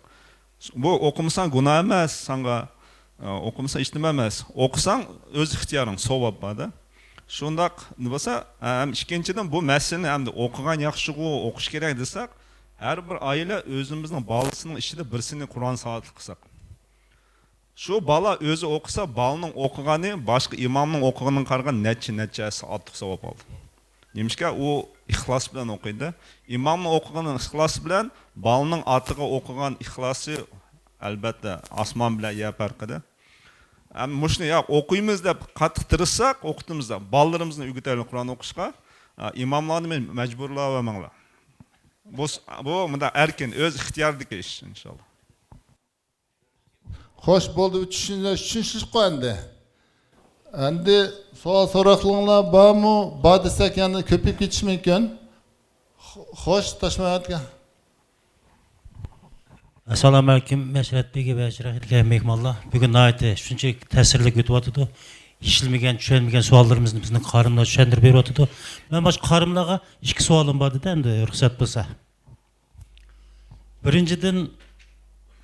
بۇ ئوقۇمىساڭ گۇناھ ئەمەس ساڭا، ئوقۇمىساڭ ھېچنېمە ئەمەس. ئوقۇساڭ ئۆز ئىختىيارىڭ، ساۋاب بار-دە. شۇنداق بولسا، ھەم ئىككىنچىدىن، بۇ مەسىلىنى ئەمدى ئوقۇغان ياخشىغۇ، ئوقۇش كېرەك دېسەك، ھەر بىر ئائىلە ئۆزىمىزنىڭ بالىسىنىڭ ئىچىدە بىرسىنى قۇرئان ساۋاتلىق قىلساق. شۇ بالا ئۆزى ئوقۇسا، بالىنىڭ ئوقۇغىنى باشقا ئىمامنىڭ ئوقۇغىنىغا قارىغاندا نەچچە، نەچچە ھەسسە ئارتۇق ساۋاب ئالىدۇ. نېمىشقا؟ ئۇ ئىخلاس بىلەن ئوقۇيدۇ. ئىمامنىڭ ئوقۇغىنى ئىخلاس بىلەن بالىنىڭ ئاتىغا ئوقۇغان ئىخلاسى، ئەلبەتتە، ئاسمان بىلەن يەر پەرقىدە. ئەمما مۇشۇنى ياق، ئوقۇيمىز دەپ قاتتىق تىرىشساق، ئوقۇتىمىز دەپ، بالىلىرىمىزنى ئۆگىتەيلى قۇرئان ئوقۇشقا. ئە، ئىماملارنى مەن مەجبۇرلاۋەرمەڭلار. بۇ، بۇ مۇنداق ئەركىن، ئۆز ئىختىيارىدىكى ئىش، ئىنشاللا. خوش، بولدى، چۈشىنىش، چۈشىنىشلىكقۇ ئەمدى. ئەمدى سوئال سوراقلىرىڭلار بارمۇ؟ بار دېسەك يەنە كۆپىيىپ كېتىشى مۇمكىن. خو-، خوش، تاشمەمەت ئاكا. ئەسسالامۇئەلەيكۇم، مەشرەپ بېگى ۋە شەرەپلىك مېھمانلار. بۈگۈن ناھايىتى شۇنچىلىك تەسىرلىك ئۆتۈۋاتىدۇ. ئىشلىمىگەن، چۈشەنمىگەن سوئاللىرىمىزنى بىزنىڭ قارىملار چۈشەندۈرۈپ بېرىۋاتىدۇ. مەن باشقا قارىملارغا ئىككى سوئالىم بار ئىدى، ئەمدى رۇخسەت بولسا. بىرىنچىدىن،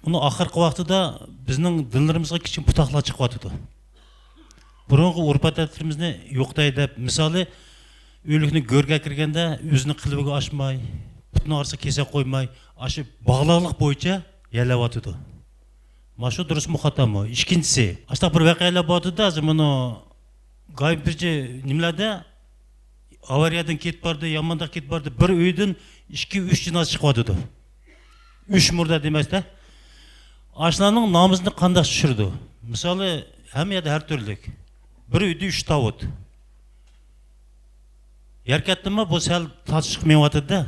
ئۇنىڭ ئاخىرقى ۋاقتىدا بىزنىڭ دىنلىرىمىزغا كىچىك پۇتاقلار چىقىۋاتىدۇ. بۇرۇنقى ئۆرپ-ئادەتلىرىمىزنى يوقىتاي دەپ، مىسالى، ئۆلۈكنى گۆرگە كىرگەندە ئۆزىنىڭ قىلىۋىگە ئاچماي، پۇتىنىڭ ئارىسىغا كېسەك قويماي، ئاشۇ باغلاقلىق بويىچە يەللەۋاتىدۇ. مانا شۇ دۇرۇسمۇ خاتامۇ؟ ئىككىنچىسى، ئاشۇنداق بىر ۋەقەلەر بولۇۋاتىدۇ ھازىر، مانا گايىم بىرچە نېمىلەردە ئاۋارىيەدىن كېتىپ باردى، يامانداق كېتىپ باردى، بىر ئۆيدىن ئىككى، ئۈچ جىنازا چىقىۋاتىدۇ. ئۈچ مۇردا دېمەستە. ئاشۇلارنىڭ نامىزىنى قانداق چۈشۈرىدۇ؟ مىسالى، ھەممە يەردە ھەر تۈرلۈك. بىر ئۆيدە ئۈچ تاۋۇت. يەركەنتتىمۇ بۇ سەل تارتىشىپ مېڭىۋاتىدۇ-دە.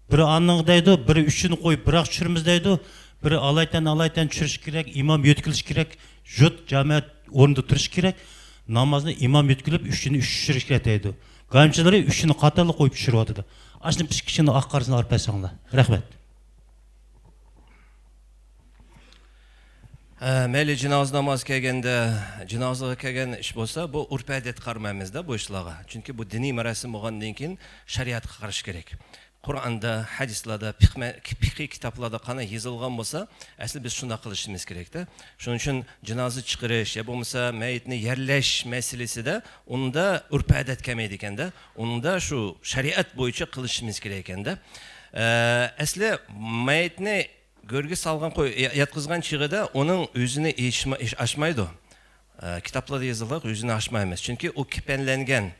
بىرى ئانىڭ دەيدۇ، بىرى ئۈچىنى قويۇپ بىراق چۈشۈرىمىز دەيدۇ، بىرى ئالايتەن، ئالايتەن چۈشۈرۈش كېرەك، ئىمام يۆتكىلىش كېرەك، جۇت جامائەت ئورنىدا تۇرۇش كېرەك، نامازنى ئىمام يۆتكىلىپ ئۈچىنى ئۈچ چۈشۈرۈش كېرەك دەيدۇ. گايىمچىلىرى ئۈچىنى قاتارلىق قويۇپ چۈشۈرۈۋاتىدۇ. ئاشۇنى بىر كىچىككىنە ئاق قارىسىنى ئارتىپ بەرسەڭلار. رەھمەت. ھە، مەيلى جىنازا ناماز كەلگەندە، جىنازىغا كەلگەن ئىش بولسا، بۇ ئۆرپ-ئادەتكە قارىمايمىزدا بۇ ئىشلارغا. چۈنكى بۇ دىنىي مەراسىم بولغاندىن كېيىن شەرىئەتكە قارىشى كېرەك. قۇرئاندا، ھەدىسلەردە، پىقمە-، پىقھىي كىتابلاردا قانداق يېزىلغان بولسا، ئەسلى بىز شۇنداق قىلىشىمىز كېرەكتە. شۇنىڭ ئۈچۈن جىنازا چىقىرىش يا بولمىسا مەيىتنى يەرلەش مەسىلىسىدە ئۇندا ئۆرپ-ئادەت كەلمەيدىكەندە، ئۇندا شۇ شەرىئەت بويىچە قىلىشىمىز كېرەكەندە. ئە، ئەسلى مەيىتنى گۆرگە سالغان قوي-، يا-، ياتقۇزغان چېغىدا ئۇنىڭ ئۆزىنى ئېچما-، ئېچ-، ئاچمايدۇ. ئە، كىتابلاردا يېزىلغان يۈزىنى ئاچمايمىز. چۈنكى ئۇ كېپەنلەنگەن.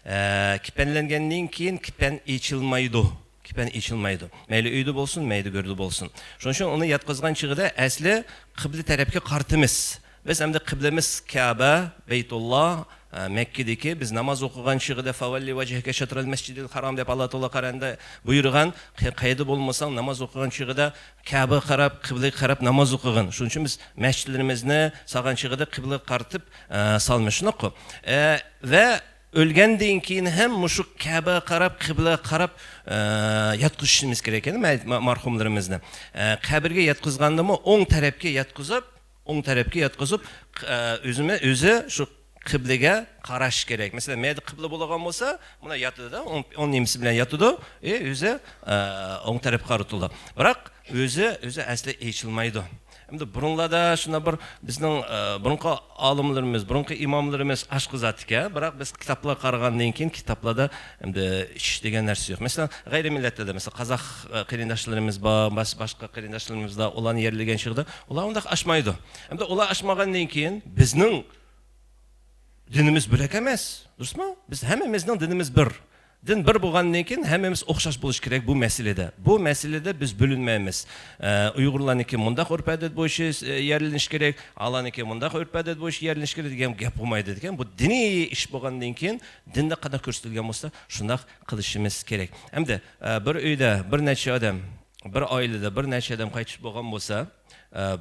ئە، كېپەنلەنگەندىن كېيىن كېپەن ئېچىلمايدۇ. كېپەن ئېچىلمايدۇ. مەيلى ئۆيدە بولسۇن، مەيلى گۆردە بولسۇن. شۇنىڭ ئۈچۈن ئۇنى ياتقۇزغان چېغىدا ئەسلى قىبلە تەرەپكە قارىتىمىز. بىز ئەمدى قىبلىمىز كەبە، بەيتۇللا، ئە، مەككىدىكى، بىز ناماز ئوقۇغان چېغىدا فەۋەللى ۋەجھەكە شەترەل مەسجىدىل ھارام دەپ ئاللا تائالا قۇرئاندا بۇيرۇغان، قەي-، قەيەردە بولمىساڭ ناماز ئوقۇغان چېغىدا كەبىگە قاراپ، قىبلىگە قاراپ ناماز ئوقۇغىن. شۇنىڭ ئۈچۈن بىز مەسچىتلىرىمىزنى سالغان چېغىدا قىبلىگە قارىتىپ، ئە، سالىمىز. شۇنداققۇ؟ ئە، ۋە ئۆلگەندىن كېيىن ھەم مۇشۇ كەبىگە قاراپ، قىبلىگە قاراپ، ئە، ياتقۇزۇشىمىز كېرەك، يەنى مەي-، ما-، مارھۇملىرىمىزنى. ئە، قەبرىگە ياتقۇزغاندىمۇ ئوڭ تەرەپكە ياتقۇزۇپ، ئوڭ تەرەپكە ياتقۇزۇپ، ئە، ئۆزىمۇ-، ئۆزى شۇ قىبلىگە قاراش كېرەك. مەسىلەن، مەيدە قىبلە بولغان بولسا، مۇندا ياتىدۇ-دە، ئوڭ، ئوڭ نېمىسى بىلەن ياتىدۇ، ئى، ئۆزى، ئە، ئوڭ تەرەپكە قارىتىدۇ. بىراق، ئۆزى، ئۆزى ئەسلى ئېچىلمايدۇ. ئەمدى بۇرۇنلاردا شۇنداق بىر بىزنىڭ، ئە، بۇرۇنقى ئالىملىرىمىز، بۇرۇنقى ئىماملىرىمىز ئاچقۇزاتتىكەن، بىراق بىز كىتابلارغا قارىغاندىن كېيىن كىتابلاردا ئەمدى ئىچىش دېگەن نەرسە يوق. مەسىلەن، غەيرىي مىللەتلەردە، مەسىلەن، قازاق، ئە، قېرىنداشلىرىمىز بار، بەش-، باشقا قېرىنداشلىرىمىز بار، ئۇلارنى يەرلىگەن چېغىدا ئۇلار ئۇنداق ئاچمايدۇ. ئەمدى ئۇلار ئاچمىغاندىن كېيىن بىزنىڭ دىنىمىز بۆلەك ئەمەس، دۇرۇسمۇ؟ بىز ھەممىمىزنىڭ دىنىمىز بىر. دىن بىر بولغاندىن كېيىن ھەممىمىز ئوخشاش بولۇش كېرەك بۇ مەسىلىدە. بۇ مەسىلىدە بىز بۆلۈنمەيمىز. ئە، ئۇيغۇرلارنىڭكى مۇنداق ئۆرپ-ئادەت بويىچە، ئە، يەرلىنىش كېرەك، ئالارنىڭكى مۇنداق ئۆرپ-ئادەت بويىچە يەرلىنىش كېرەك دېگەن گەپ بولمايدۇ دېگەن. بۇ دىنىي ئىش بولغاندىن كېيىن دىندا قانداق كۆرسىتىلگەن بولسا شۇنداق قىلىشىمىز كېرەك. ئەمدى، ئە، بىر ئۆيدە بىر نەچچە ئادەم، بىر ئائىلىدە بىر نەچچە ئادەم قايتىش بولغان بولسا، ئە،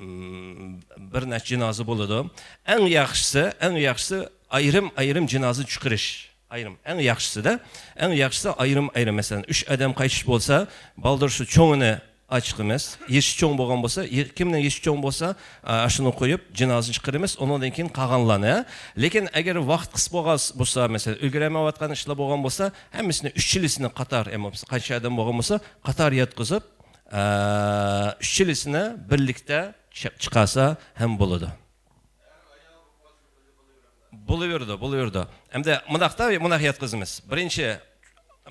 م، بىر نەچچە جىنازا بولىدۇ. ئەڭ ياخشىسى، ئەڭ ياخشىسى ئايرىم-ئايرىم جىنازا چىقىرىش. ئايرىم، ئەڭ ياخشىسىدە، ئەڭ ياخشىسى ئايرىم-ئايرىم. مەسىلەن، ئۈچ ئادەم قايتىش بولسا، بالدۇر شۇ چوڭىنى ئاچىقىمىز. يېشى چوڭ بولغان بولسا، يې-، كىمنىڭ يېشى چوڭ بولسا، ئا، شۇنى قويۇپ جىنازا چىقىرىمىز. ئۇنىڭدىن كېيىن قالغانلارنى. لېكىن ئەگەر ۋاقىت قىس بولغان بولسا، مەسىلەن، ئۈلگۈرەلمەيۋاتقان ئىشلار بولغان بولسا، ھەممىسىنى ئۈچىلىسىنى قاتار، يەنى بولمىسا قانچە ئادەم بولغان بولسا، قاتار ياتقۇزۇپ، ئە، ئۈچىلىسىنى بىرلىكتە چىق-، چىقارسا ھەم بولىدۇ. بولۇۋېرىدۇ، بولۇۋېرىدۇ. ئەمدى مۇنداقتا، مۇنداق ياتقۇزىمىز. بىرىنچى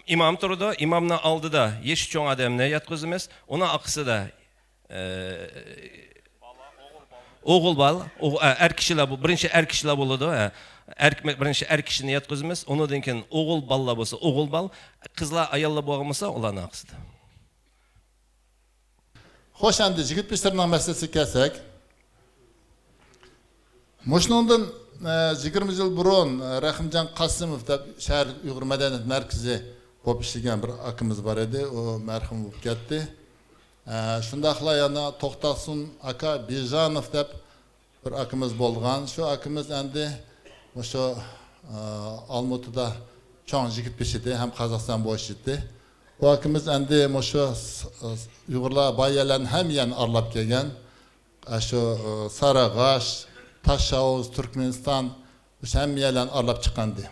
ئىمام تۇرىدۇ، ئىمامنىڭ ئالدىدا يېشى چوڭ ئادەمنى ياتقۇزىمىز. ئۇنىڭ ئارقىسىدا، ئە، ئوغۇل بالا، ئوغ-، ئە، ئەر كىشىلەر بۇ، بىرىنچى ئەر كىشىلەر بولىدۇ، ھە. ئەر، بىرىنچى ئەر كىشىنى ياتقۇزىمىز. ئۇنىڭدىن كېيىن ئوغۇل بالىلار بولسا ئوغۇل بالا، قىزلار، ئاياللار بولغان بولسا ئۇلارنىڭ ئارقىسىدا. خوش، ئەمدى يىگىت بېشلىرىنىڭ مەسىلىسىگە كەلسەك، مۇشۇنىڭدىن، ئە، يىگىرمە يىل بۇرۇن، ئە، رەھىمجان قاسىموف دەپ شەھەرلىك ئۇيغۇر مەدەنىيەت مەركىزى بولۇپ ئىشلىگەن بىر ئاكىمىز بار ئىدى، ئۇ مەرھۇم بولۇپ كەتتى. ئە، شۇنداقلا يەنە توختاسۇن ئاكا بىژانوف دەپ بىر ئاكىمىز بولغان. شۇ ئاكىمىز ئەمدى مۇشۇ، ئە، ئالمۇتىدا چوڭ يىگىت بېشى ئىدى ھەم قازاقىستان بويىچە ئىدى. بۇ ئاكىمىز ئەمدى مۇشۇ س-، س-، ئۇيغۇرلار بار يەرلەرنى ھەممە يەرنى ئارىلاپ كەلگەن. ئە، شۇ، ئە، سارىئاغاچ، تاشئاۋۇز، تۈركمەنىستان، مۇشۇ ھەممە يەرلەرنى ئارىلاپ چىققانىدى.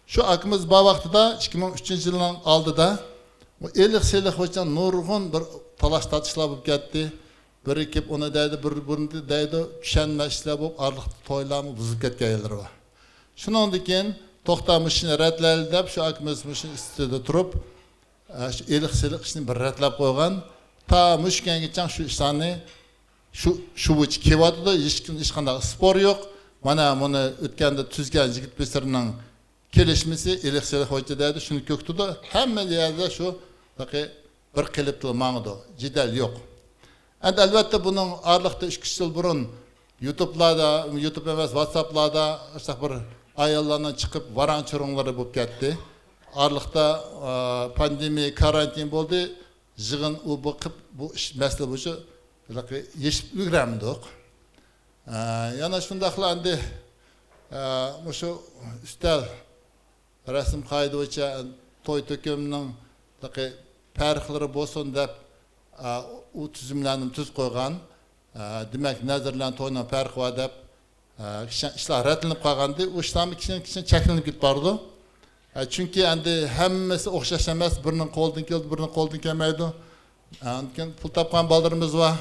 شۇ ئاكىمىز بار ۋاقتىدا، ئىككى مىڭ ئۈچىنچى يىلنىڭ ئالدىدا، بۇ ئېلىق-سېلىق بويىچە نۇرغۇن بىر تالاش-تارتىشلار بولۇپ كەتتى. بىرى كېلىپ ئۇنى دەيدۇ، بىرى بۇنى دەيدۇ، چۈشەنمەي ئىشلار بولۇپ، ئارىلىقتا تويلارمۇ بۇزۇلۇپ كەتكەن يەرلىرى بار. شۇنىڭدىن كېيىن، توختا مۇشۇنى رەتلەيلى دەپ، شۇ ئاكىمىز مۇشۇنى ئىستۇدىيىدا تۇرۇپ، ئە، شۇ ئېلىق-سېلىق ئىشىنى بىر رەتلەپ قويغان. تا مۇشۇ كۈنگىچە شۇ ئىشلارنى شۇ، شۇ بويىچە كېلىۋاتىدۇ، ھېچ، ھېچقانداق ئىسپور يوق. مانا مۇنى ئۆتكەندە تۈزگەن يىگىت بېشلىرىنىڭ كېلىشمىسى ئېلىق-سېلىق بويىچە دەيدۇ، شۇنى كۆكتىدۇ. ھەممە يەردە شۇ بىر قېلىپتىلا ماڭىدۇ، جېدەل يوق. ئەمدى ئەلۋەتتە بۇنىڭ ئارىلىقتا ئۈچ-ئۈچ يىل بۇرۇن يۇتۇبلاردا، يۇتۇب ئەمەس، ۋاتساپلاردا ئاشۇنداق بىر ئاياللارنىڭ چىقىپ ۋاراڭ-چۇرۇڭلىرى بولۇپ كەتتى. ئارىلىقتا، ئا، پاندېمىيە، كارانتىن بولدى. يىغىن ئۇ بۇ قىپ، بۇ ئىش، مەسىلە بويىچە ھېلىقى يېشىپ ئۈلگۈرەلمىدۇق. ئە، يەنە شۇنداقلا ئەمدى، ئە، مۇشۇ ئۈستەل رەسىم قائىدە بويىچە توي تۆكۈننىڭ ھېلىقى پەرقلىرى بولسۇن دەپ، ئە، ئۇ تۈزۈملەرنى تۈزۈپ قويغان. ئە، دېمەك، نەزىرلەرنىڭ تويىنىڭ پەرقى بار دەپ، ئە، كىشەن ئىشلار رەتلىنىپ قالغانىدى. ئۇ ئىشلارمۇ كىشەن، كىشەن چەكلىنىپ كېتىپ بارىدۇ. ئە، چۈنكى ئەمدى ھەممىسى ئوخشاش ئەمەس، بىرىنىڭ قولىدىن كېلىدۇ، بىرىنىڭ قولىدىن كەلمەيدۇ. ئە، ئاندىن كېيىن پۇل تاپقان بالىلىرىمىز بار.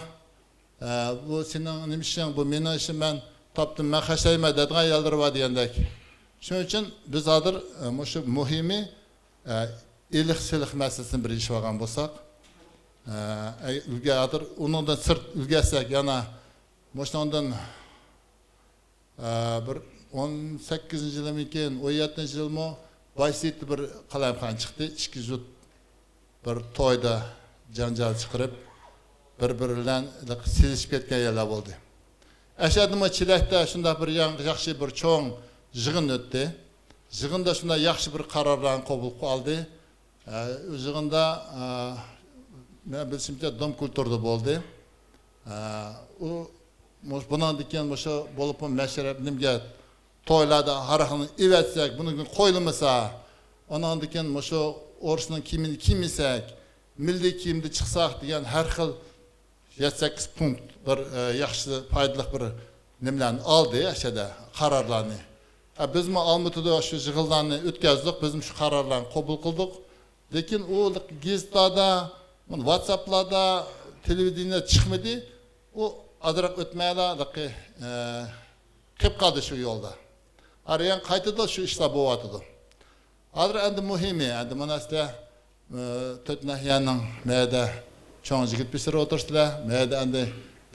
ئە، بۇ سېنىڭ نېمە ئىشىڭ، بۇ مېنىڭ ئىشىم، مەن تاپتىم، مەن خەجلەيمەن دەيدىغان يەرلىرى بار دېگەندەك. شۇنىڭ ئۈچۈن بىز ھازىر، ئە، مۇشۇ مۇھىمى، ئە، ئېلىق-سېلىق مەسىلىسىنى بىر يېشىۋالغان بولساق، ئە، ئەي، ئۈلگە ھازىر ئۇنىڭدىن سىرت ئۈلگەرسەك، يەنە مۇشۇنىڭدىن ئە، بىر ئون سەككىزىنچى يىلىمىكىن، ئون يەتتىنچى يىلمۇ بايسىتتا بىر قالايمىقان چىقتى. ئىككى جۇت بىر تويدا جانجال چىقىرىپ، بىر-بىرى بىلەن سېلىشىپ كەتكەن يەرلەر بولدى. ئەشەدىمۇ چېلەكتە شۇنداق بىر ياڭ-، ياخشى بىر چوڭ يىغىن ئۆتتى. يىغىندا شۇنداق ياخشى بىر قارارلارنى قوبۇل قىلىپ ئالدى. ئە، ئۇ يىغىندا، ئە، مەن بىلىشىمچە، دوم كۇلتۇردا بولدى. ئە، ئۇ، مۇش-، بۇنىڭدىن كېيىن مۇشۇ بولۇپمۇ مەشرەپ نېمىگە تويلاردا ھاراقنى ئېۋەتسەك، بۇنىڭدىن كېيىن قويلىمىسا، ئۇنىڭدىن كېيىن مۇشۇ ئورۇسنىڭ كىيىمىنى كىيمىسەك، مىللىي كىيىمدە چىقساق دېگەن ھەر خىل يەتتە سەككىز پونكت بىر، ئە، ياخشى، پايدىلىق بىر نېمىلەرنى ئالدى، ئەشەدە قارارلارنى. ئە، بىزمۇ ئالمۇتىدا شۇ يىغىنلارنى ئۆتكەزدۇق، بىزمۇ شۇ قارارلارنى قوبۇل قىلدۇق. لېكىن ئۇ گېزىتلاردا، ۋاتساپلاردا، تېلېۋىدېنىيەدە چىقمىدى. ئۇ ئازراق ئۆتمەيلا، ئە، قېلىپ قالدى شۇ يولدا. ئارىيەن قايتىدىن شۇ ئىشلار بولۇۋاتىدۇ. ھازىر ئەمدى مۇھىمى، ئەمدى مانا سىلەر، ئى، تۆت ناھىيەنىڭ مەيدە چوڭ يىگىت بېشىلىرى ئولتۇرسىلەر. مەيدە ئەمدى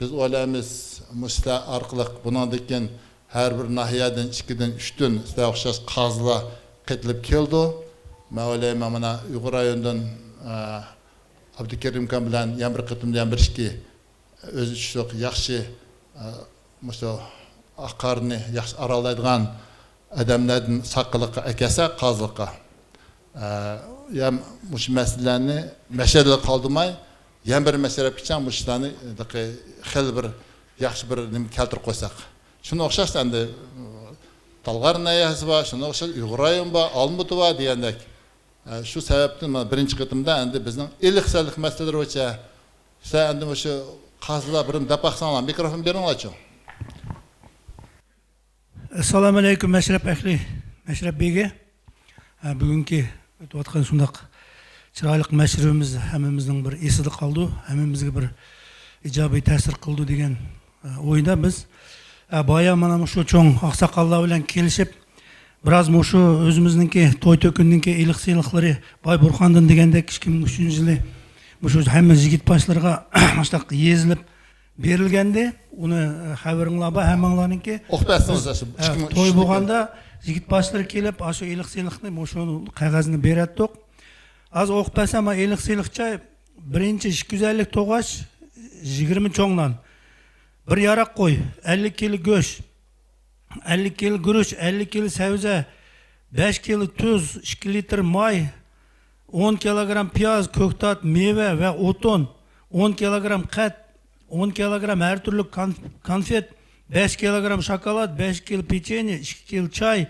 بىز ئويلايمىز، مۇشۇ سىلەر ئارقىلىق بۇنىڭدىن كېيىن ھەر بىر ناھىيەدىن ئىككىدىن، ئۈچتىن سىلەر ئوخشاش قازىلار قېتىلىپ كېلىدۇ. مەن ئويلايمەن، مانا ئۇيغۇر رايونىدىن، ئە، ئابدۇكېرىم ئاكام بىلەن يەنە بىر قېتىمدا يەنە بىر ئىككى ئۆزى چۈشلۈك ياخشى، ئە، مۇشۇ ئاق قارنى ياخشى ئارالايدىغان ئادەملەردىن ساقىلىققا ئەكەلسە، قازىلىققا، ئە، يا مۇشۇ مەسىلىلەرنى مەشەدىلا قالدۇرماي، يەنە بىر مەشرەپكىچە مۇشۇ ئىشلارنى خېلى بىر ياخشى بىر نېمە كەلتۈرۈپ قويساق. شۇنىڭغا ئوخشاش ئەمدى تالغار ناھىيەسى بار، شۇنىڭغا ئوخشاش ئۇيغۇر رايونى بار، ئالمۇتا بار دېگەندەك. ئە، شۇ سەۋەبتىن مانا بىرىنچى قېتىمدا ئەمدى بىزنىڭ ئېلىق سەللىق مەسىلىلىرى بويىچە سىلەر ئەمدى مۇشۇ قازىلار بىرنى دەپ باقساڭلار، مىكروفون بېرىڭلارچۇ. ئەسسالامۇ ئەلەيكۇم، مەشرەپ ئەھلى، مەشرەپ بېگى. ھە، بۈگۈنكى ئۆتۈۋاتقان شۇنداق چىرايلىق مەشرىپىمىز ھەممىمىزنىڭ بىر ئېسىدە قالدى، ھەممىمىزگە بىر ئىجابىي تەسىر قىلدى دېگەن، ھە، ئويدا بىز، ھە، بايا مانا مۇشۇ چوڭ ئاقساقاللار بىلەن كېلىشىپ، بىراز مۇشۇ ئۆزىمىزنىڭكى توي تۆكۈننىڭكى ئېلىق سېلىقلىرى باي بۇرخاندىن دېگەندەك ئىككى مىڭ ئۈچىنچى يىلى مۇشۇ ھەممە يىگىت باشلىرىغا مۇشۇنداق يېزىلىپ بېرىلگەندى. ئۇنى، ئە، خەۋىرىڭلار بار ھەممىڭلارنىڭكى. ئوقۇپ بەرسىڭىز، ئە، توي بولغاندا يىگىت باشلىرى كېلىپ، ئاشۇ ئېلىق سېلىقنى، مۇشۇ قەغەزنى بېرەتتۇق. ھازىر ئوقۇپ بەرسەم، ئېلىق سېلىقچە بىرىنچى ئىككى يۈز ئەللىك توغاچ، يىگىرمە چوڭ نان، بىر ياراق قوي، ئەللىك كىلو گۆش، ئەللىك كىلو گۈرۈچ، ئەللىك كىلو سەۋزە، بەش كىلو تۇز، ئىككى لىتىر ماي، ئون كىلوگرام پىياز، كۆكتات، مېۋە ۋە ئوتۇن، ئون كىلوگرام قەت، ئون كىلوگرام ھەر تۈرلۈك كان-، كونفېت، بەش كىلوگرام شاكىلات، بەش كىلو پېچېنيې، ئىككى كىلو چاي،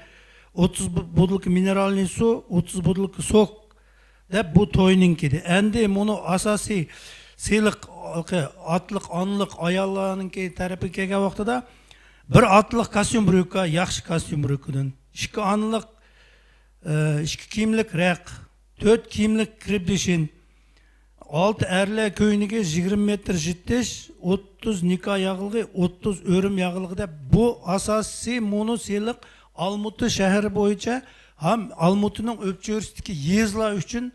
ئوتتۇز بۇ-، بوتۇلكا مىنېرالنىي سۇ، ئوتتۇز بوتۇلكا سوك، دەپ بۇ توينىڭكىدى. ئەمدى مۇنۇ ئاساسىي سېلىق، ئاتلىق، ئانىلىق ئاياللارنىڭكى تەرىپىگە كەلگەن ۋاقتىدا، بىر ئاتلىق كاستيۇم بروكا، ياخشى كاستيۇم بروكىدىن، ئىككى ئانىلىق، ئە، ئىككى كىيىملىك رەق، تۆت كىيىملىك كىرپىدىشىن، ئالتە ئەرلەر كۆينىكى، يىگىرمە مېتىر يىتىش، ئوتتۇز نىكا ياغلىقى، ئوتتۇز ئۆرۈم ياغلىقى دەپ، بۇ ئاساسىي مۇنۇ سېلىق ئالمۇتا شەھىرى بويىچە ھەم ئالمۇتىنىڭ ئۆپچۆرىسىدىكى يېزىلار ئۈچۈن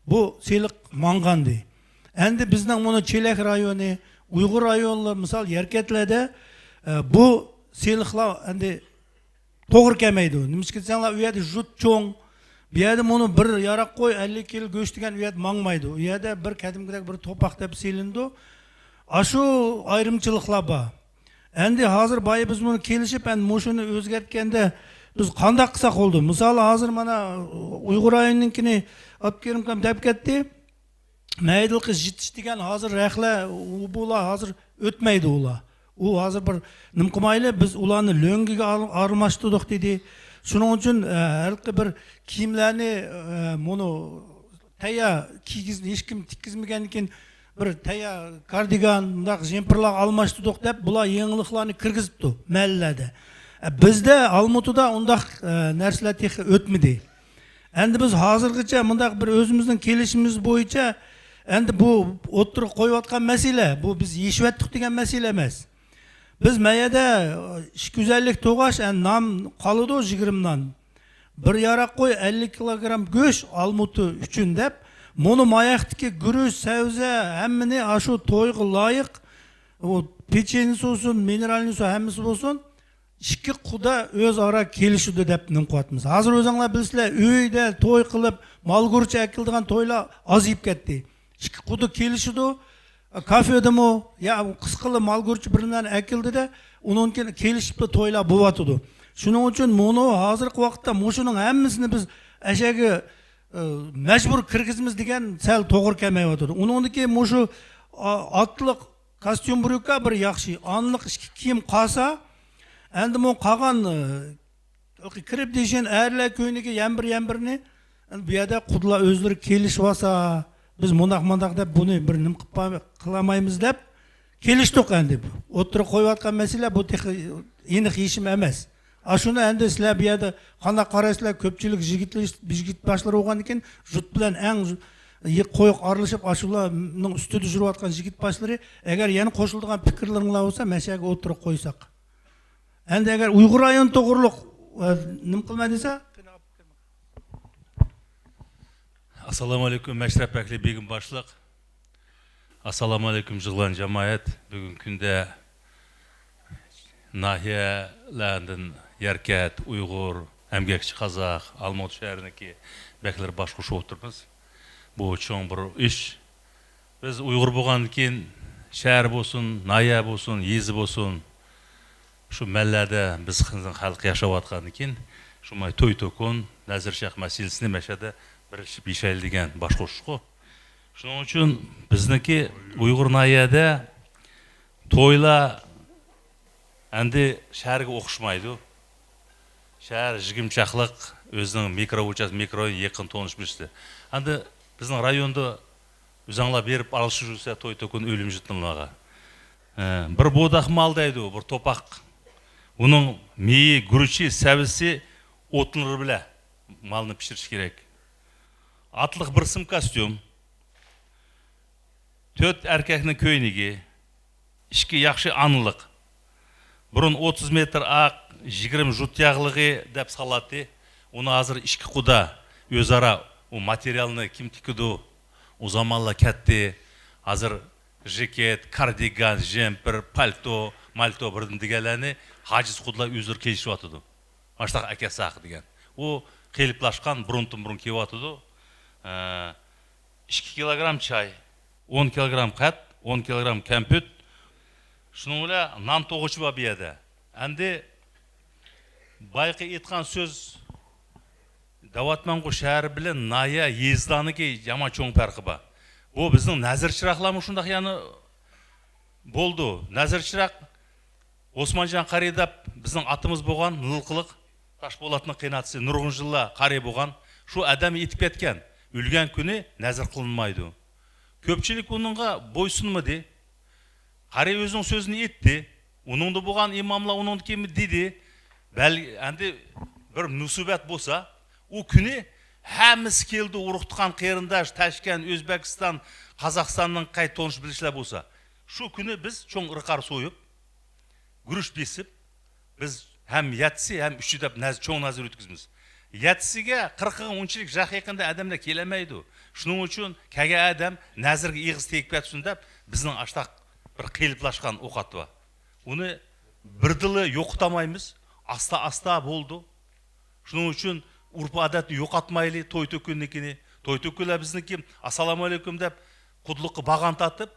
بۇ سېلىق ماڭغانىدى. ئەمدى بىزنىڭ مۇنۇ چېلەك رايونى، ئۇيغۇر رايونلىرى، مىسال، يەركەنتلەردە، ئە، بۇ سېلىقلار ئەمدى توغرا كەلمەيدۇ. نېمىشقا دېسەڭلار، ئۇ يەردە يۇرت چوڭ. بۇ يەردە مۇنۇ بىر ياراق قوي، ئەللىك كىلو گۆش دېگەن ئۇ يەردە ماڭمايدۇ. ئۇ يەردە بىر قەدىمكىدەك بىر توپاق دەپ سېلىنىدۇ. ئاشۇ ئايرىمچىلىقلار بار. ئەمدى ھازىر بايا بىز مۇنى كېلىشىپ، ئەمدى مۇشۇنى ئۆزگەرتكەندە بىز قانداق قىلساق بولىدۇ؟ مىسال، ھازىر مانا ئۇيغۇر رايونىنىڭكىنى ئابدۇكېرىم ئاكام دەپ كەتتى. مەيدىلىقى يېتىش دېگەن ھازىر رەخلە، ئۇ، بۇلار ھازىر ئۆتمەيدۇ ئۇلار. ئۇ ھازىر بىر نېمە قىلمايلى، بىز ئۇلارنى لۆڭگىگە ئال-، ئارىلاشتۇردۇق دېدى. شۇنىڭ ئۈچۈن، ئە، ھېلىقى بىر كىيىملەرنى، ئە، مۇنۇ تەييار كىيگۈز-، ھېچكىم تىككۈزمىگەندىن كېيىن بىر تەييار كاردىگان، مۇنداق جېمپىرلارغا ئالماشتۇردۇق دەپ، بۇلار يېڭىلىقلارنى كىرگۈزۈپتۇ مەھەللىلەردە. ئە، بىزدە ئالمۇتىدا ئۇنداق، ئە، نەرسىلەر تېخى ئۆتمىدى. ئەمدى بىز ھازىرغىچە مۇنداق بىر ئۆزىمىزنىڭ كېلىشىمىمىز بويىچە ئەمدى بۇ ئوتتۇرىغا قويۇۋاتقان مەسىلە، بۇ بىز يېشىۋەتتۇق دېگەن مەسىلە ئەمەس. بىز مەيەدە ئىككى يۈز ئەللىك توغاچ، ئە، نان قالىدۇ، يىگىرمە نان. بىر ياراق قوي، ئەللىك كىلوگرام گۆش ئالمۇتا ئۈچۈن دەپ، مۇنۇ ماياقتىكى گۈرۈچ، سەۋزە، ھەممىنى ئاشۇ تويغا لايىق، ئۇ پېچېنيېسى بولسۇن، مىنېرالنىي سۇ، ھەممىسى بولسۇن، ئىككى قۇدا ئۆزئارا كېلىشىدۇ دەپ نېمە قىلىۋاتىمىز. ھازىر ئۆزۈڭلار بىلىسىلەر، ئۆيدە توي قىلىپ، مال گۇرۇچى ئەكېلىدىغان تويلار ئازىيىپ كەتتى. ئىككى قۇدا كېلىشىدۇ، كافېدىمۇ، يا قىسقىلا مال گۇرۇچى بىر نېمىلەرنى ئەكېلىدىدە، ئۇنىڭدىن كېيىن كېلىشىپلا تويلار بولۇۋاتىدۇ. شۇنىڭ ئۈچۈن مۇنۇ ھازىرقى ۋاقىتتا مۇشۇنىڭ ھەممىسىنى بىز ئەشەگە، ئە، مەجبۇر كىرگۈزىمىز دېگەن سەل توغرا كەلمەيۋاتىدۇ. ئۇنىڭدىن كېيىن مۇشۇ، ئا، ئاتلىق كاستيۇم بريۇكا بىر ياخشى، ئانلىق ئىككى كىيىم قالسا، ئەندى مۇ قالغان، ئە، كىرىپ دېيىشىن ئەرلەر كۆينىكى يەنە بىر، يەنە بىرنى، ئەندى بۇ يەردە قۇدىلار ئۆزلىرى كېلىشىۋالسا، بىز مۇنداق، مۇنداق دەپ بۇنى بىر نېمە قىلىپ قىلالمايمىز دەپ كېلىشتۇق ئەندى. ئوتتۇرىغا قويۇۋاتقان مەسىلە بۇ تېخى ئېنىق يېشىم ئەمەس. ئاشۇنى ئەندى سىلەر بۇ يەردە قانداق قارايسىلەر، كۆپچىلىك يىگىت، يىگىت باشلىرى بولغاندىن كېيىن جۇت بىلەن ئەڭ قويۇق ئارىلىشىپ، ئاشۇلارنىڭ ئۈستىدە يۈرۈۋاتقان يىگىت باشلىرى، ئەگەر يەنە قوشۇلىدىغان پىكىرلىرىڭلار بولسا، مەشەگە ئوتتۇرىغا قويساق. ئەندى ئەگەر ئۇيغۇر رايونى توغرۇلۇق، ئە، نېمە قىلماي دېسە. ئەسسالامۇ ئەلەيكۇم، مەشرەپ بەكلى بېگىم باشلىق. ئەسسالامۇ ئەلەيكۇم، يىغىلغان جامائەت. بۈگۈنكى كۈندە ناھىيەلەردىن يەركەنت، ئۇيغۇر، ئەمگەكچى قازاق، ئالمۇتا شەھىرىنىڭكى بەكلىرى باش قوشۇپ ئولتۇرىمىز. بۇ چوڭ بىر ئىش. بىز ئۇيغۇر بولغاندىن كېيىن، شەھەر بولسۇن، ناھىيە بولسۇن، يېزا بولسۇن، شۇ مەللەدە بىز خەلق ياشاۋاتقاندىن كېيىن، شۇ ماي توي توكۇن، نەزىر شاھ مەسىلىسىنى مەشەدە بىرلىشىپ يېشەيلى دېگەن باش قوشۇشقۇ. شۇنىڭ ئۈچۈن بىزنىڭكى ئۇيغۇر ناھىيەدە تويلار ئەندى شەھەرگە ئوخشىمايدۇ. شەھەر يىگىرمە چاقلىق، ئۆزىنىڭ مىكرو ئۇچاس، مىكرو يېقىن تونۇش بىلىشتى. ئەندى بىزنىڭ رايوندا ئۆزەڭلار بېرىپ ئارىلىشىپ يۈرسە توي توكۇن ئۆلۈم يۇتۇنلارغا. ئە، بىر بوداق مال دەيدۇ، بىر توپاق. ئۇنىڭ مېيى، گۈرۈچى، سەۋىسى ئوتۇنلىرى بىلەن مالنى پىشۇرۇش كېرەك. ئاتلىق بىر سىم كاستيۇم، تۆت ئەركەكنىڭ كۆينىكى، ئىككى ياخشى ئانىلىق. بۇرۇن ئوتتۇز مېتىر ئاق، يىگىرمە جۇت ياغلىقى دەپ سالاتتى. ئۇنى ھازىر ئىككى قۇدا ئۆزئارا ئۇ ماتېرىيالنى كىم تىكىدۇ؟ ئۇ زامانلار كەتتى. ھازىر ژېكېت، كاردىگان، جېمپېر، پالتو، مالتو بىردىن دېگەنلەرنى ھاجىز قۇدىلار ئۆزلىرى كېلىشىۋاتىدۇ. ئاشتاق ئەكەتساق دېگەن. ئۇ قېلىپلاشقان، بۇرۇنتىن بۇرۇن كېلىۋاتىدۇ. ئە، ئىككى كىلوگرام چاي، ئون كىلوگرام قەنت، ئون كىلوگرام كەمپۈت. شۇنىڭ بىلەن نان توغۇچى بار بۇ يەردە. ئەمدى بايىقى ئېيتقان سۆز، دەۋاتمانغۇ شەھەر بىلەن ناھىيە، يېزىلارنىڭكى يامان چوڭ پەرقى بار. بۇ بىزنىڭ نەزىر چىراغلارمۇ شۇنداق يەنە بولدى. نەزىر چىراغ ئوسمانجان قارى دەپ بىزنىڭ ئاتىمىز بولغان، نىلقىلىق تاشپولاتنىڭ قېيناتىسى، نۇرغۇن يىللار قارى بولغان. شۇ ئادەم ئېيتىپ كەتكەن، ئۆلگەن كۈنى نەزىر قىلىنمايدۇ. كۆپچىلىك ئۇنىڭغا بويسۇنمىدى. قارى ئۆزىنىڭ سۆزىنى ئېيتتى. ئۇنىڭدا بولغان ئىماملار ئۇنىڭدىن كېيىن دېدى. بەل-، ئەندى بىر مۇسىبەت بولسا، ئۇ كۈنى ھەممىسى كېلىدۇ، ئۇرۇق-تۇغقان، قېرىنداش، تاشكەنت، ئۆزبېكىستان، قازاقىستاننىڭ قاي تونۇش بىلىشلەر بولسا. شۇ كۈنى بىز چوڭ ئىرقار سويۇپ، گۈرۈچ بېسىپ، بىز ھەم يەتتىسى، ھەم ئۈچى دەپ نەز-، چوڭ نەزىر ئۆتكۈزىمىز. يەتتىسىگە، قىرىقىغا ئۇنچىلىك يىراق يېقىندا ئادەملەر كېلەلمەيدۇ. شۇنىڭ ئۈچۈن كەلگەن ئادەم نەزىرگە ئېغىز تېگىپ كەتسۇن دەپ، بىزنىڭ ئاشتاق بىر قېلىپلاشقان ئوقەت بار. ئۇنى بىردىنلا يوقىتالمايمىز. ئاستا-ئاستا بولىدۇ. شۇنىڭ ئۈچۈن ئۆرپ-ئادەتنى يوقاتمايلى، توي-تۆكۈننىڭكىنى. توي-تۆكۈنلەر بىزنىڭكى، ئاسسالامۇ ئەلەيكۇم دەپ، قۇدلۇققا باغان تارتىپ،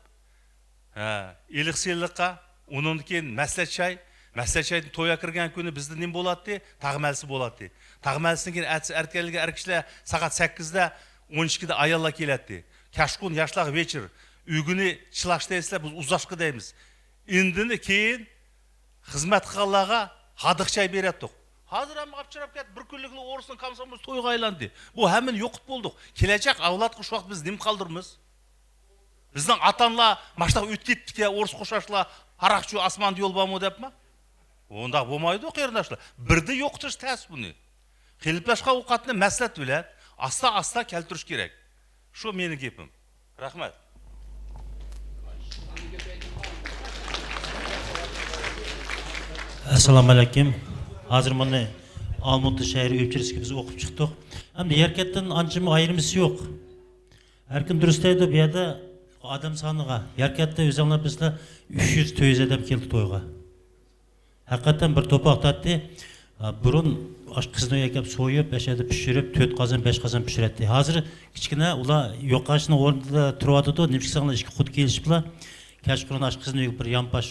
ھە، ئىلىق-سىلىققا، ئۇنىڭدىن كېيىن مەسلىھەت چاي، مەسلىھەت چايدىن تويغا كىرگەن كۈنى بىزدە نېمە بولاتتى؟ تاغ مەلىسى بولاتتى. تاغ مەلىسىدىن كېيىن ئەتىسى ئەركەنلىككە ئەر كىشىلەر سائەت سەككىزدە، ئون ئىككىدە ئاياللار كېلەتتى. كەچقۇرۇن ياشلارغا ۋېچىر، ئۆگىنى چىلاشتا دەيسىلەر، بىز ئۇزاشقا دەيمىز. ئىندىنى كېيىن خىزمەت قىلغانلارغا ھادىق چاي بېرەتتۇق. ھازىر ھەممە ئاپچىراپ كەتتى، بىر كۈنلۈكلا ئورۇسنىڭ كومسومولىسى تويغا ئايلاندى. بۇ ھەممىنى يوقىتىپ بولدۇق. كېلەچەك ئەۋلادقا شۇ ۋاقىت بىز نېمە قالدۇرىمىز؟ بىزنىڭ ئاتا-ئانىلار ماشۇنداق ئۆتۈپ كېتىپتىكەن، ئورۇس قوشاشلار، ھاراقچۇ ئاسماندا يول بارمۇ دەپمۇ؟ ئۇنداق بولمايدۇ، قېرىنداشلار. بىردە يوقىتىش تەس بۇنى. قېلىپلاشقان ئوقەتنى مەسلىھەت بىلەن ئاستا-ئاستا كەلتۈرۈش كېرەك. شۇ مېنىڭ گېپىم. رەھمەت. ئەسسالامۇ ئەلەيكۇم. ھازىر مۇنى ئالمۇتا شەھىرى ئۆلچىرىسىگە بىز ئوقۇپ چىقتۇق. ئەمدى يەركەنتتىن ئانچىمۇ ئايرىمىسى يوق. ئەركىن دۇرۇس دەيدۇ، بۇ يەردە ئادەم سانىغا، يەركەنتتە ئۆزۈڭلار بىلىسىلەر، ئۈچ يۈز، تۆت يۈز ئادەم كېلىدۇ تويغا. ھەقىقەتەن بىر توپا ئاقتاتتى. بۇرۇن ئاشۇ قىزنى ئۆيگە ئەكەپ سويۇپ، ئەشەدە پىشۇرۇپ، تۆت قازان، بەش قازان پىشۇرەتتى. ھازىر كىچىككىنە ئۇلار يوقاشنىڭ ئورنىدا تۇرۇۋاتىدۇ. نېمىشقا دېسەڭلار، ئىككى قۇدا كېلىشىپلا كەچقۇرۇن ئاشۇ قىزنى ئۆيگە بىر يانپاش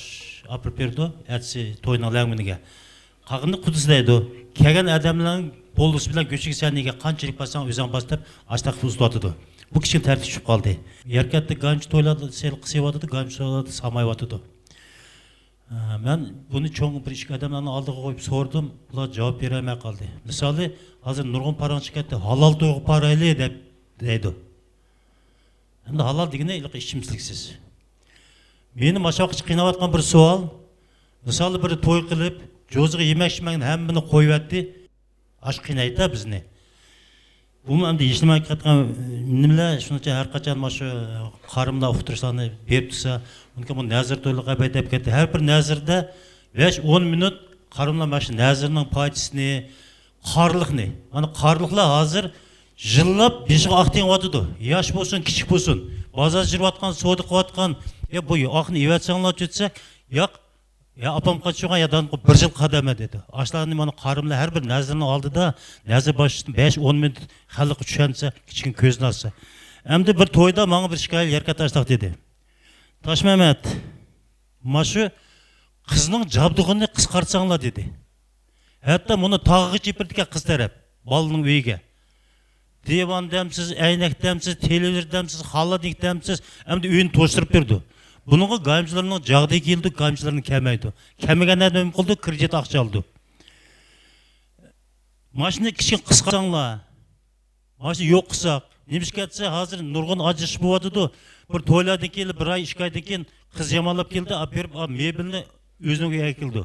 ئاپىرىپ بېرىدۇ. ئەتىسى توينىڭ لەڭمىنىگە. قالغىنىنى قۇدىسى دەيدۇ. كەلگەن ئادەملەرنىڭ بولدىسى بىلەن گۆشىگە سەن نېگە قانچىلىك بارساڭ ئۆزۈڭ باس دەپ ئاشتاق ئۇزىتىۋاتىدۇ. بۇ كىچىككىنە تەرتىپكە چۈشۈپ قالدى. يەركەنتتە گامچە تويلاردا سېلىق قىسىۋاتىدۇ، گامچە تويلاردا سامايۋاتىدۇ. ئە، مەن بۇنى چوڭ بىر ئىككى ئادەملەرنىڭ ئالدىغا قويۇپ سورىدىم، ئۇلار جاۋاب بېرەلمەي قالدى. مىسالى، ھازىر نۇرغۇن پاراڭ چىقىپ كەتتى، ھالال تويغا بارايلى دەپ دەيدۇ. ئەمدى ھالال دېگىنى ھېلىقى ئىچىملىكسىز. مېنى ماشۇ ۋاقىتقىچە قىيناۋاتقان بىر سوئال، مىسالى، بىر توي قىلىپ، جوزىغا يېمەك ئىچمەكنى ھەممىنى قويۇۋەتتى. ئاشۇ قىينايدۇ بىزنى. بۇمۇ ئەمدى ھېچنېمە قىلىۋاتقان نېمىلەر، شۇنىڭ ئۈچۈن ھەر قاچان مانا شۇ قارىملار ئۇقتۇرۇشلارنى بېرىپ تۇرسا، ئۇنىڭكى بۇ نەزىر تويلۇق ئەبەي دەپ كەتتى. ھەر بىر نەزىردە بەش ئون مىنۇت قارىملار مانا شۇ نەزىرنىڭ پايدىسىنى، قارلىقنى. مانا قارلىقلار ھازىر يىللاپ بېشىغا ئاق تېڭىۋاتىدۇ. ياش بولسۇن، كىچىك بولسۇن. بازاردا يۈرۈۋاتقان، سودا قىلىۋاتقان، يا بۇ ئاقنى ئېۋەتسەڭلارچۇ دېسەك، ياق، يا ئاپام قاچىغان يا دادام بىر يىل قادەمە دېدى. ئاشۇلارنى مانا قارىملار ھەر بىر نەزىرنىڭ ئالدىدا نەزىر باشلىشتىن بەش ئون مىنۇت خەلققە چۈشەنسە، كىچىككىنە كۆزىنى ئاچسا. ئەمدى بىر تويدا ماڭا بىر شىكايەت يەركەنتتە ئاشتاق دېدى. تاشمەمەت، مانا شۇ قىزنىڭ جابدۇقىنى قىسقارتساڭلار دېدى. ھەتتا مۇنى تاغىغىچە ئېپىرىدىكەن قىز تەرەپ، بالىنىڭ ئۆيىگە. دىۋان دەمسىز، ئەينەك دەمسىز، تېلېۋىزور دەمسىز، خالادىك دەمسىز، ئەمدى ئۆينى توشتۇرۇپ بېرىدۇ. بۇنىڭغا گامچىلارنىڭ جاغدىيى كېلىدۇ، گامچىلارنى كەلمەيدۇ. كەلمىگەن ئادەم نېمە قىلىدۇ؟ كىرېدىت ئاقچا ئالىدۇ. ماشىنا كىچىككىنە قىسقارتساڭلار، ماشىنا يوق قىلساق، نېمىشقا دېسە، ھازىر نۇرغۇن ئاجرىشىش بولۇۋاتىدۇ. بىر تويلاردىن كېيىن، بىر ئاي، ئىككى ئايدىن كېيىن قىز يامانلاپ كېلىدۇ، ئاپىرىپ، ئا، مېبېلنى ئۆزىنىڭ ئۆيىگە ئەكېلىدۇ.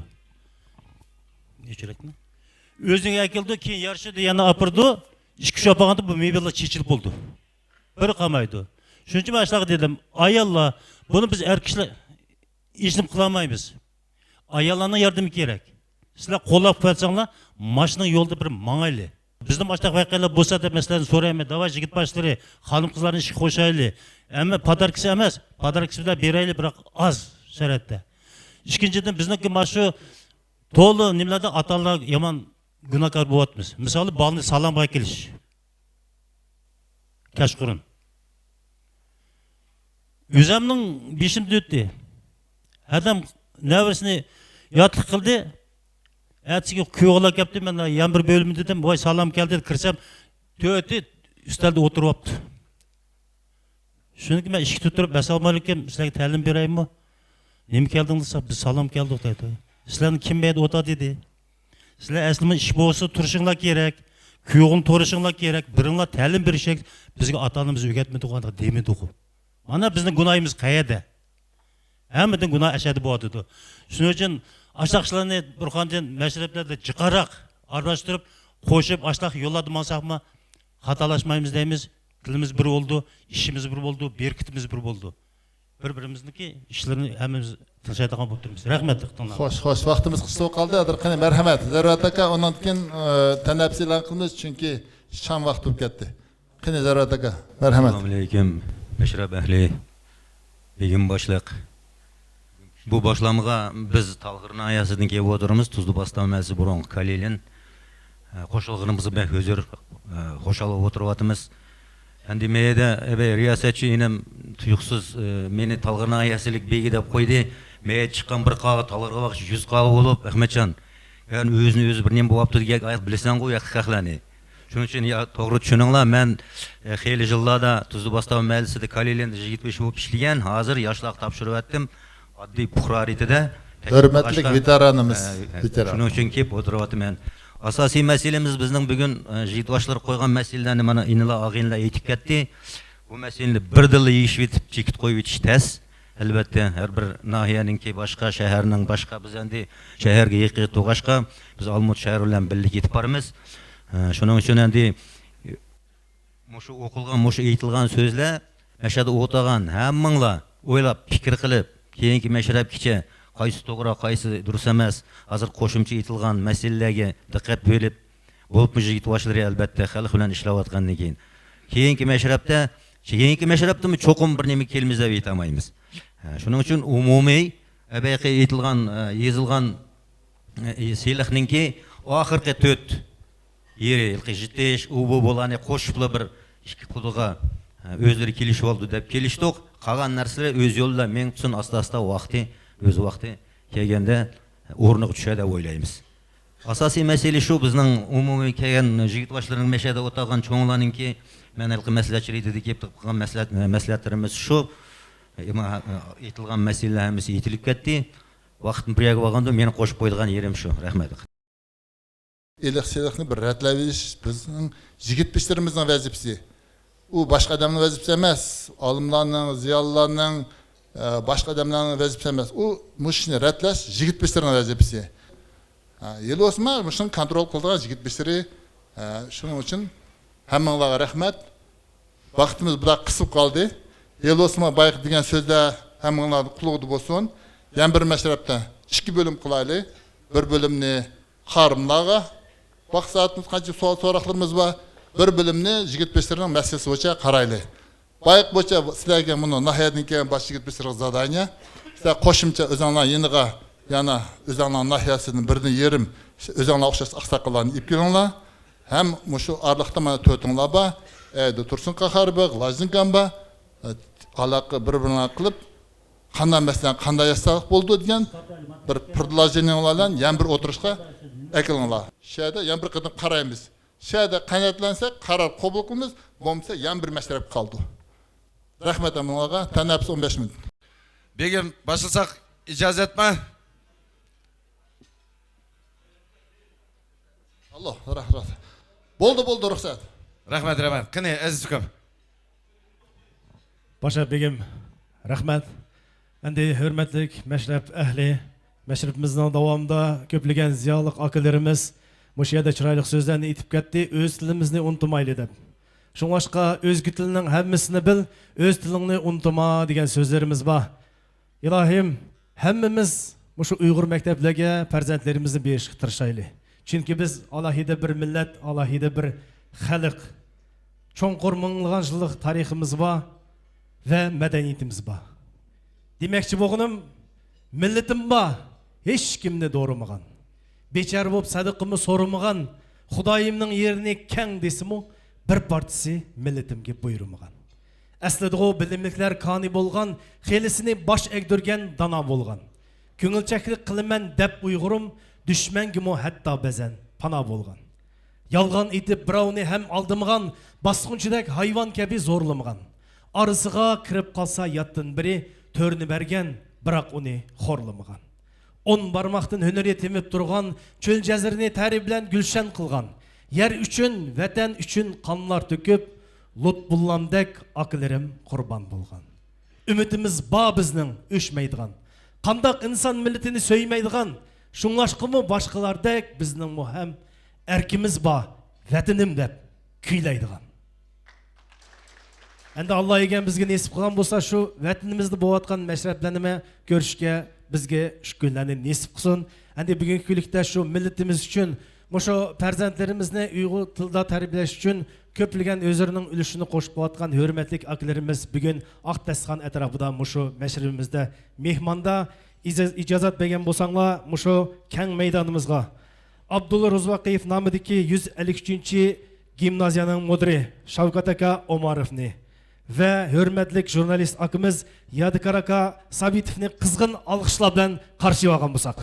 ئۆچۈرەتمۇ؟ ئۆزىنىڭ ئەكېلىدۇ، كېيىن يارىشىدۇ، يەنە ئاپىرىدۇ. ئىككى ئۈچ ئاپارغاندا بۇ مېبېللار چېچىلىپ بولىدۇ. بىر قالمايدۇ. شۇنىڭ ئۈچۈن مەن ئاشۇلارغا دېدىم، ئاياللار، بۇنى بىز ئەر كىشىلەر ھېچنېمە قىلالمايمىز. ئاياللارنىڭ ياردىمى كېرەك. سىلەر قوللاپ قۇۋۋەتلىسەڭلار، ماشىنىڭ يولىدا بىر ماڭايلى. بىزدىمۇ ئاشۇنداق ۋەقەلەر بولسا دەپ مەسىلەن سورايمەن. داۋاي، يىگىت باشلىرى، خانىم-قىزلارنى ئىشقا قوشايلى. ئەمما پاداركىسى ئەمەس، پاداركىسى بىلەن بېرەيلى، بىراق ئاز شەرەتتە. ئىككىنچىدىن، بىزنىڭكى مانا شۇ تولا نېمىلەردە ئاتا-ئانىلار يامان گۇناھكار بولۇۋاتىمىز. مىسالى، بالىنى سالامغا ئەكېلىش. كەچقۇرۇن. ئۆزۈمنىڭ بېشىمدىن ئۆتتى. ھەدەم نەۋرىسىنى ياتلىق قىلدى. ئەتىسىگە كۈيئوغلان كەپتۇ، مەن يەنە بىر بۆلۈمدە دېدىم، ۋاي، سالام كەلدى، كىرسەم، تۆتى ئۈستەلدە ئولتۇرۇۋاپتۇ. شۇنىڭكى مەن ئىشىكتە تۇرۇپ، ئەسسالامۇئەلەيكۇم، سىلەرگە تەلىم بېرەيمۇ؟ نېمە كەلدىڭ دېسە، بىز سالام كەلدۇق دەيدۇ. سىلەرنى كىم مەيدە ئوتا دېدى؟ سىلەر ئەسلىمۇ ئىش بولسا تۇرۇشۇڭلار كېرەك، كۈيئوغلان تۇرۇشۇڭلار كېرەك، بىرىڭلار تەلىم بېرىشەك، بىزگە ئاتا-ئانىمىز ئۆگەتمىدىغۇ، ئانداق دېمىدىغۇ. مانا بىزنىڭ گۇناھىمىز قەيەردە؟ ھەممىدىن گۇناھ ئەشەدە بولۇۋاتىدۇ. شۇنىڭ ئۈچۈن ئاشۇنداق ئىشلارنى بىر قانچە مەشرەپلەردە جىقراق ئارىلاشتۇرۇپ، قوشۇپ، ئاشۇنداق يوللاردا ماڭساقمۇ خاتالاشمايمىز دەيمىز. تىلىمىز بىر بولىدۇ، ئىشىمىز بىر بولىدۇ، بېرىكىتىمىز بىر بولىدۇ. بىر-بىرىمىزنىڭكى ئىشلىرىنى ھەممىمىز تىڭشايدىغان بولۇپ تۇرىمىز. رەھمەت، دىققىتىڭلارغا. خوش، خوش، ۋاقتىمىز قىسقا بولۇپ قالدى. ھازىر قېنى، مەرھەمەت. زەرۇرەت ئاكا، ئۇنىڭدىن كېيىن، ئە، تەنەپپۇس ئېلان قىلىمىز، چۈنكى شام ۋاقتى بولۇپ كەتتى. قېنى، زەرۇرەت ئاكا، مەرھەمەت. ئەسسالامۇئەلەيكۇم، مەشرەپ ئەھلى، بېگىم باشلىق. بۇ باشلامغا بىز تالغىر ناھىيەسىدىن كېلىپ ئولتۇرىمىز، تۇزلۇق باستام مەھەللىسى، بۇرۇنقى كالىلىن. ئە، قوشۇلغىنىمىزغا بەك ھۆزۈر، ئە، خۇشال بولۇپ ئولتۇرۇۋاتىمىز. ئەمدى مەيەدە، ئەبەي، رىياسەتچى ئىنىم تۇيۇقسىز، ئە، مېنى تالغىر ناھىيەسىلىك بېگى دەپ قويدى. مەيەدە چىققان بىر قاغا تالغىرغا باققىچە يۈز قاغا بولۇپ، ئەخمەتجان، يەنى ئۆزىنى ئۆزى بىر نېمە بولۇپتۇ دېگەن، ئاياق بىلىسەنغۇ، ياقا خەقلەرنى. شۇنىڭ ئۈچۈن يا، توغرا چۈشىنىڭلار، مەن، ئە، خېلى يىللاردا تۇزلۇق باستام مەھەللىسىدە كالىلىندا يىگىت بېشى بولۇپ ئىشلىگەن، ھازىر ياشلارغا تاپشۇرۇۋەتتىم. ئاددىي پۇقرا رېتىدە. ھۆرمەتلىك ۋېتېرانىمىز، ئە، ۋېتېران. شۇنىڭ ئۈچۈن كېلىپ ئولتۇرۇۋاتىمەن. ئاساسىي مەسىلىمىز بىزنىڭ بۈگۈن، ئە، يىگىت باشلىرى قويغان مەسىلىلەرنى مانا ئىنىلار، ئاغىنىلار ئېيتىپ كەتتى. بۇ مەسىلىنى بىردىنلا يېشىۋېتىپ، چېكىت قويۇۋېتىش تەس. ئەلۋەتتە، ھەر بىر ناھىيەنىڭكى باشقا، شەھەرنىڭ باشقا، بىز ئەمدى شەھەرگە يېقىن تۇرغاچقا، بىز ئالمۇتا شەھىرى بىلەن بىللە كېتىپ بارىمىز. ئە، شۇنىڭ ئۈچۈن ئەمدى مۇشۇ ئوقۇلغان، مۇشۇ ئېيتىلغان سۆزلەر، مەشەدە ئولتۇرغان ھەممىڭلار ئويلاپ، پىكىر قىلىپ، كېيىنكى مەشرەپكىچە قايسى توغرا، قايسى دۇرۇس ئەمەس، ھازىر قوشۇمچە ئېيتىلغان مەسىلىلەرگە دىققەت بۆلۈپ، بولۇپمۇ يىگىت باشلىرى، ئەلۋەتتە، خەلق بىلەن ئىشلەۋاتقاندىن كېيىن، كېيىنكى مەشرەپتە، كېيىنكى مەشرەپتىمۇ چوقۇم بىر نېمە كېلىمىز دەپ ئېيتالمايمىز. ھە، شۇنىڭ ئۈچۈن ئومۇمىي، ئەبەيقى ئېيتىلغان، ئە، يېزىلغان ئى، سىلىقنىڭكى ئاخىرقى تۆت يېرى، ھېلىقى يېتىش، ئۇ بۇ بۇلارنى قوشۇپلا بىر ئىككى قۇلىغا، ئى، ئۆزلىرى كېلىشىۋالدى دەپ كېلىشتۇق. قالغان نەرسىلەر ئۆز يولىدا مېڭىپ تۇرسۇن، ئاستا-ئاستا ۋاقتى، ئۆز ۋاقتى كەلگەندە ئورنىغا چۈشەر دەپ ئويلايمىز. ئاساسىي مەسىلە شۇ، بىزنىڭ ئومۇمىي كەلگەن يىگىت باشلىرىنىڭ مەشەدە ئولتۇرغان چوڭلارنىڭكى، مەن ھېلىقى مەسلىھەتچى رېتىدە كېلىپ قىلغان مەسلىھەت، مەسلىھەتلىرىمىز شۇ. ئېيتىلغان مەسىلىلەر ھەممىسى ئېيتىلىپ كەتتى. ۋاقىتمۇ بىر يەرگە بارغاندۇ، مېنىڭ قوشۇپ قويىدىغان يېرىم شۇ. رەھمەت. ئىلىق-سىلىقنى بىر رەتلەۋېلىش بىزنىڭ يىگىت بېشلىرىمىزنىڭ ۋەزىپىسى. ئۇ باشقا ئادەمنىڭ ۋەزىپىسى ئەمەس. ئالىملارنىڭ، زىيالىيلارنىڭ، ئە، باشقا ئادەملەرنىڭ ۋەزىپىسى ئەمەس. ئۇ مۇشۇ ئىشنى رەتلەش يىگىت بېشلىرىنىڭ ۋەزىپىسى. ھە، ھېلى بولسىمۇ مۇشۇنى كونترول قىلىدىغان يىگىت بېشلىرى. ھە، شۇنىڭ ئۈچۈن ھەممىڭلارغا رەھمەت. ۋاقتىمىز بىراق قىسىپ قالدى. ھېلى بولسىمۇ بايىقى دېگەن سۆزلەر ھەممىڭلارنىڭ قۇلىقىدا بولسۇن. يەنە بىر مەشرەپتە ئىككى بۆلۈم قىلايلى. بىر بۆلۈمنى خادىملارغا، ۋاقىت سائىتىمىز قانچە، سوئال سوراقلىرىمىز بار. بىر بۆلۈمنى يىگىت بېشلىرىنىڭ مەسىلىسى بويىچە قارايلى. بايىقى بويىچە سىلەرگە مۇنۇ ناھىيەدىن كەلگەن باش يىگىت بېشلىرىغا زادانىيە. سىلەر قوشۇمچە ئۆزۈڭلار يېنىغا يەنە ئۆزۈڭلار ناھىيەسىدىن بىردىن يېرىم ئۆزۈڭلار ئوخشاش ئاقساقاللارنى ئېلىپ كېلىڭلار. ھەم مۇشۇ ئارىلىقتا مانا تۆتۈڭلار بار. ئەيدە تۇرسۇن قاھار بار، غىلاجدىن كان بار. ئالاقە بىر-بىرىڭلار قىلىپ، قانداق مەسىلە، قانداق ياسالىق بولىدۇ دېگەن بىر پىردىلازىنىڭلار بىلەن يەنە بىر ئولتۇرۇشقا ئەكېلىڭلار. شۇ يەردە يەنە بىر قېتىم قارايمىز. شۇ يەردە قانائەتلەنسە قارار قوبۇل قىلىمىز، بولمىسا يەنە بىر مەشرەپكە قالىدۇ. رەھمەت ھەممىڭلارغا. تەنەپپۇس ئون بەش مىنۇت. بېگىم، باشلىساق ئىجازەتمۇ؟ ئاللا، راھ، راھ. بولدى، بولدى، رۇخسەت. رەھمەت، رەھمەت. قېنى، ئەزىز ئۇكام. باشا بېگىم، رەھمەت. ئەمدى ھۆرمەتلىك مەشرەپ ئەھلى، مەشرىپىمىزنىڭ داۋامىدا كۆپلىگەن زىيالىق ئاكىلىرىمىز مۇشۇ يەردە چىرايلىق سۆزلەرنى ئېيتىپ كەتتى، ئۆز تىلىمىزنى ئۇنتۇمايلى دەپ. شۇڭلاشقا ئۆزگە تىلنىڭ ھەممىسىنى بىل، ئۆز تىلىڭنى ئۇنتۇما دېگەن سۆزلىرىمىز بار. ئىلاھىم، ھەممىمىز مۇشۇ ئۇيغۇر مەكتەپلەرگە پەرزەنتلىرىمىزنى بېرىشكە تىرىشايلى. چۈنكى بىز ئالاھىدە بىر مىللەت، ئالاھىدە بىر خەلق. چوڭقۇر مىڭلىغان يىللىق تارىخىمىز بار ۋە مەدەنىيىتىمىز بار. دېمەكچى بولغىنىم، مىللىتىم بار، ھېچكىمنى دورىمىغان. بىچارە بولۇپ سەدىقىمۇ سورىمىغان، خۇدايىمنىڭ يېرىنى كەڭ دېسىمۇ، بىر پارچىسى مىللىتىمگە بۇيرۇمىغان. ئەسلىدىغۇ بىلىملىكلەر كانى بولغان، خېلىسىنى باش ئەگدۈرگەن دانا بولغان. كۆڭۈلچەكلىك قىلىمەن دەپ ئۇيغۇرۇم، دۈشمەنگىمۇ ھەتتا بەزەن پانا بولغان. يالغان ئېيتىپ بىراۋنى ھەم ئالدىمىغان، باسقۇنچىدەك ھايۋان كەبى زورلىمىغان. ئارىسىغا كىرىپ قالسا ياتتىن بىرى، تۆرىنى بەرگەن، بىراق ئۇنى خورلىمىغان. ئون بارماقتىن ھۈنىرى تېمىپ تۇرغان، چۆل جەزىرىنى تەرى بىلەن گۈلشەن قىلغان، يەر ئۈچۈن، ۋەتەن ئۈچۈن قانلار تۆكۈپ، لۇتپۇللامدەك ئاكىلىرىم قۇربان بولغان. ئۈمىدىمىز بار بىزنىڭ ئۆچمەيدىغان. قانداق ئىنسان مىللىتىنى سۆيمەيدىغان؟ شۇڭلاشقىمۇ باشقىلاردەك بىزنىڭمۇ ھەم ئەركىمىز بار، ۋەتىنىم دەپ كۈيلەيدىغان. ئەمدى ئاللا ئىگەم بىزگە نېسىپ قىلغان بولسا، شۇ ۋەتىنىمىزدە بولۇۋاتقان مەشرەپلەرنىمۇ كۆرۈشكە بىزگە شۇ كۈنلەرنى نېسىپ قىلسۇن. ئەمدى بۈگۈنكى كۈنلۈكتە شۇ مىللىتىمىز ئۈچۈن، مۇشۇ پەرزەنتلىرىمىزنى ئۇيغۇر تىلىدا تەربىيەلەش ئۈچۈن كۆپلىگەن ئۆزلىرىنىڭ ئۈلۈشىنى قوشۇپ قىلىۋاتقان ھۆرمەتلىك ئاكىلىرىمىز بۈگۈن ئاق داستىخان ئەتراپىدا مۇشۇ مەشرىپىمىزدە مېھماندا. ئىجا-، ئىجازەت بەرگەن بولساڭلار، مۇشۇ كەڭ مەيدانىمىزغا ئابدۇللا روزۋاقىيېف نامىدىكى يۈز ئەللىك ئۈچىنچى گىمنازىيەنىڭ مۇدىرى شاۋكات ئاكا ئوماروفنى ۋە ھۆرمەتلىك ژۇرنالىست ئاكىمىز يادىكار ئاكا سابىتوفنى قىزغىن ئالقىشلار بىلەن قارشى ئالغان بولساق.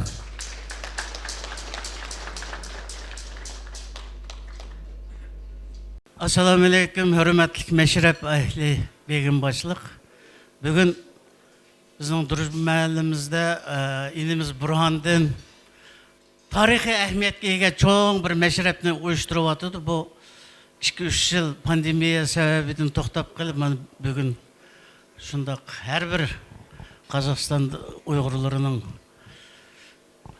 ئەسسالامۇئەلەيكۇم، ھۆرمەتلىك مەشرەپ ئەھلى، بېگىم باشلىق. بۈگۈن بىزنىڭ دۇرۇش مەھەللىمىزدە، ئە، ئىنىمىز بۇرھاندىن تارىخىي ئەھمىيەتكە ئىگە چوڭ بىر مەشرەپنى ئۇيۇشتۇرۇۋاتىدۇ. بۇ ئىككى، ئۈچ يىل پاندېمىيە سەۋەبىدىن توختاپ قېلىپ، مانا بۈگۈن شۇنداق ھەر بىر قازاقىستان ئۇيغۇرلىرىنىڭ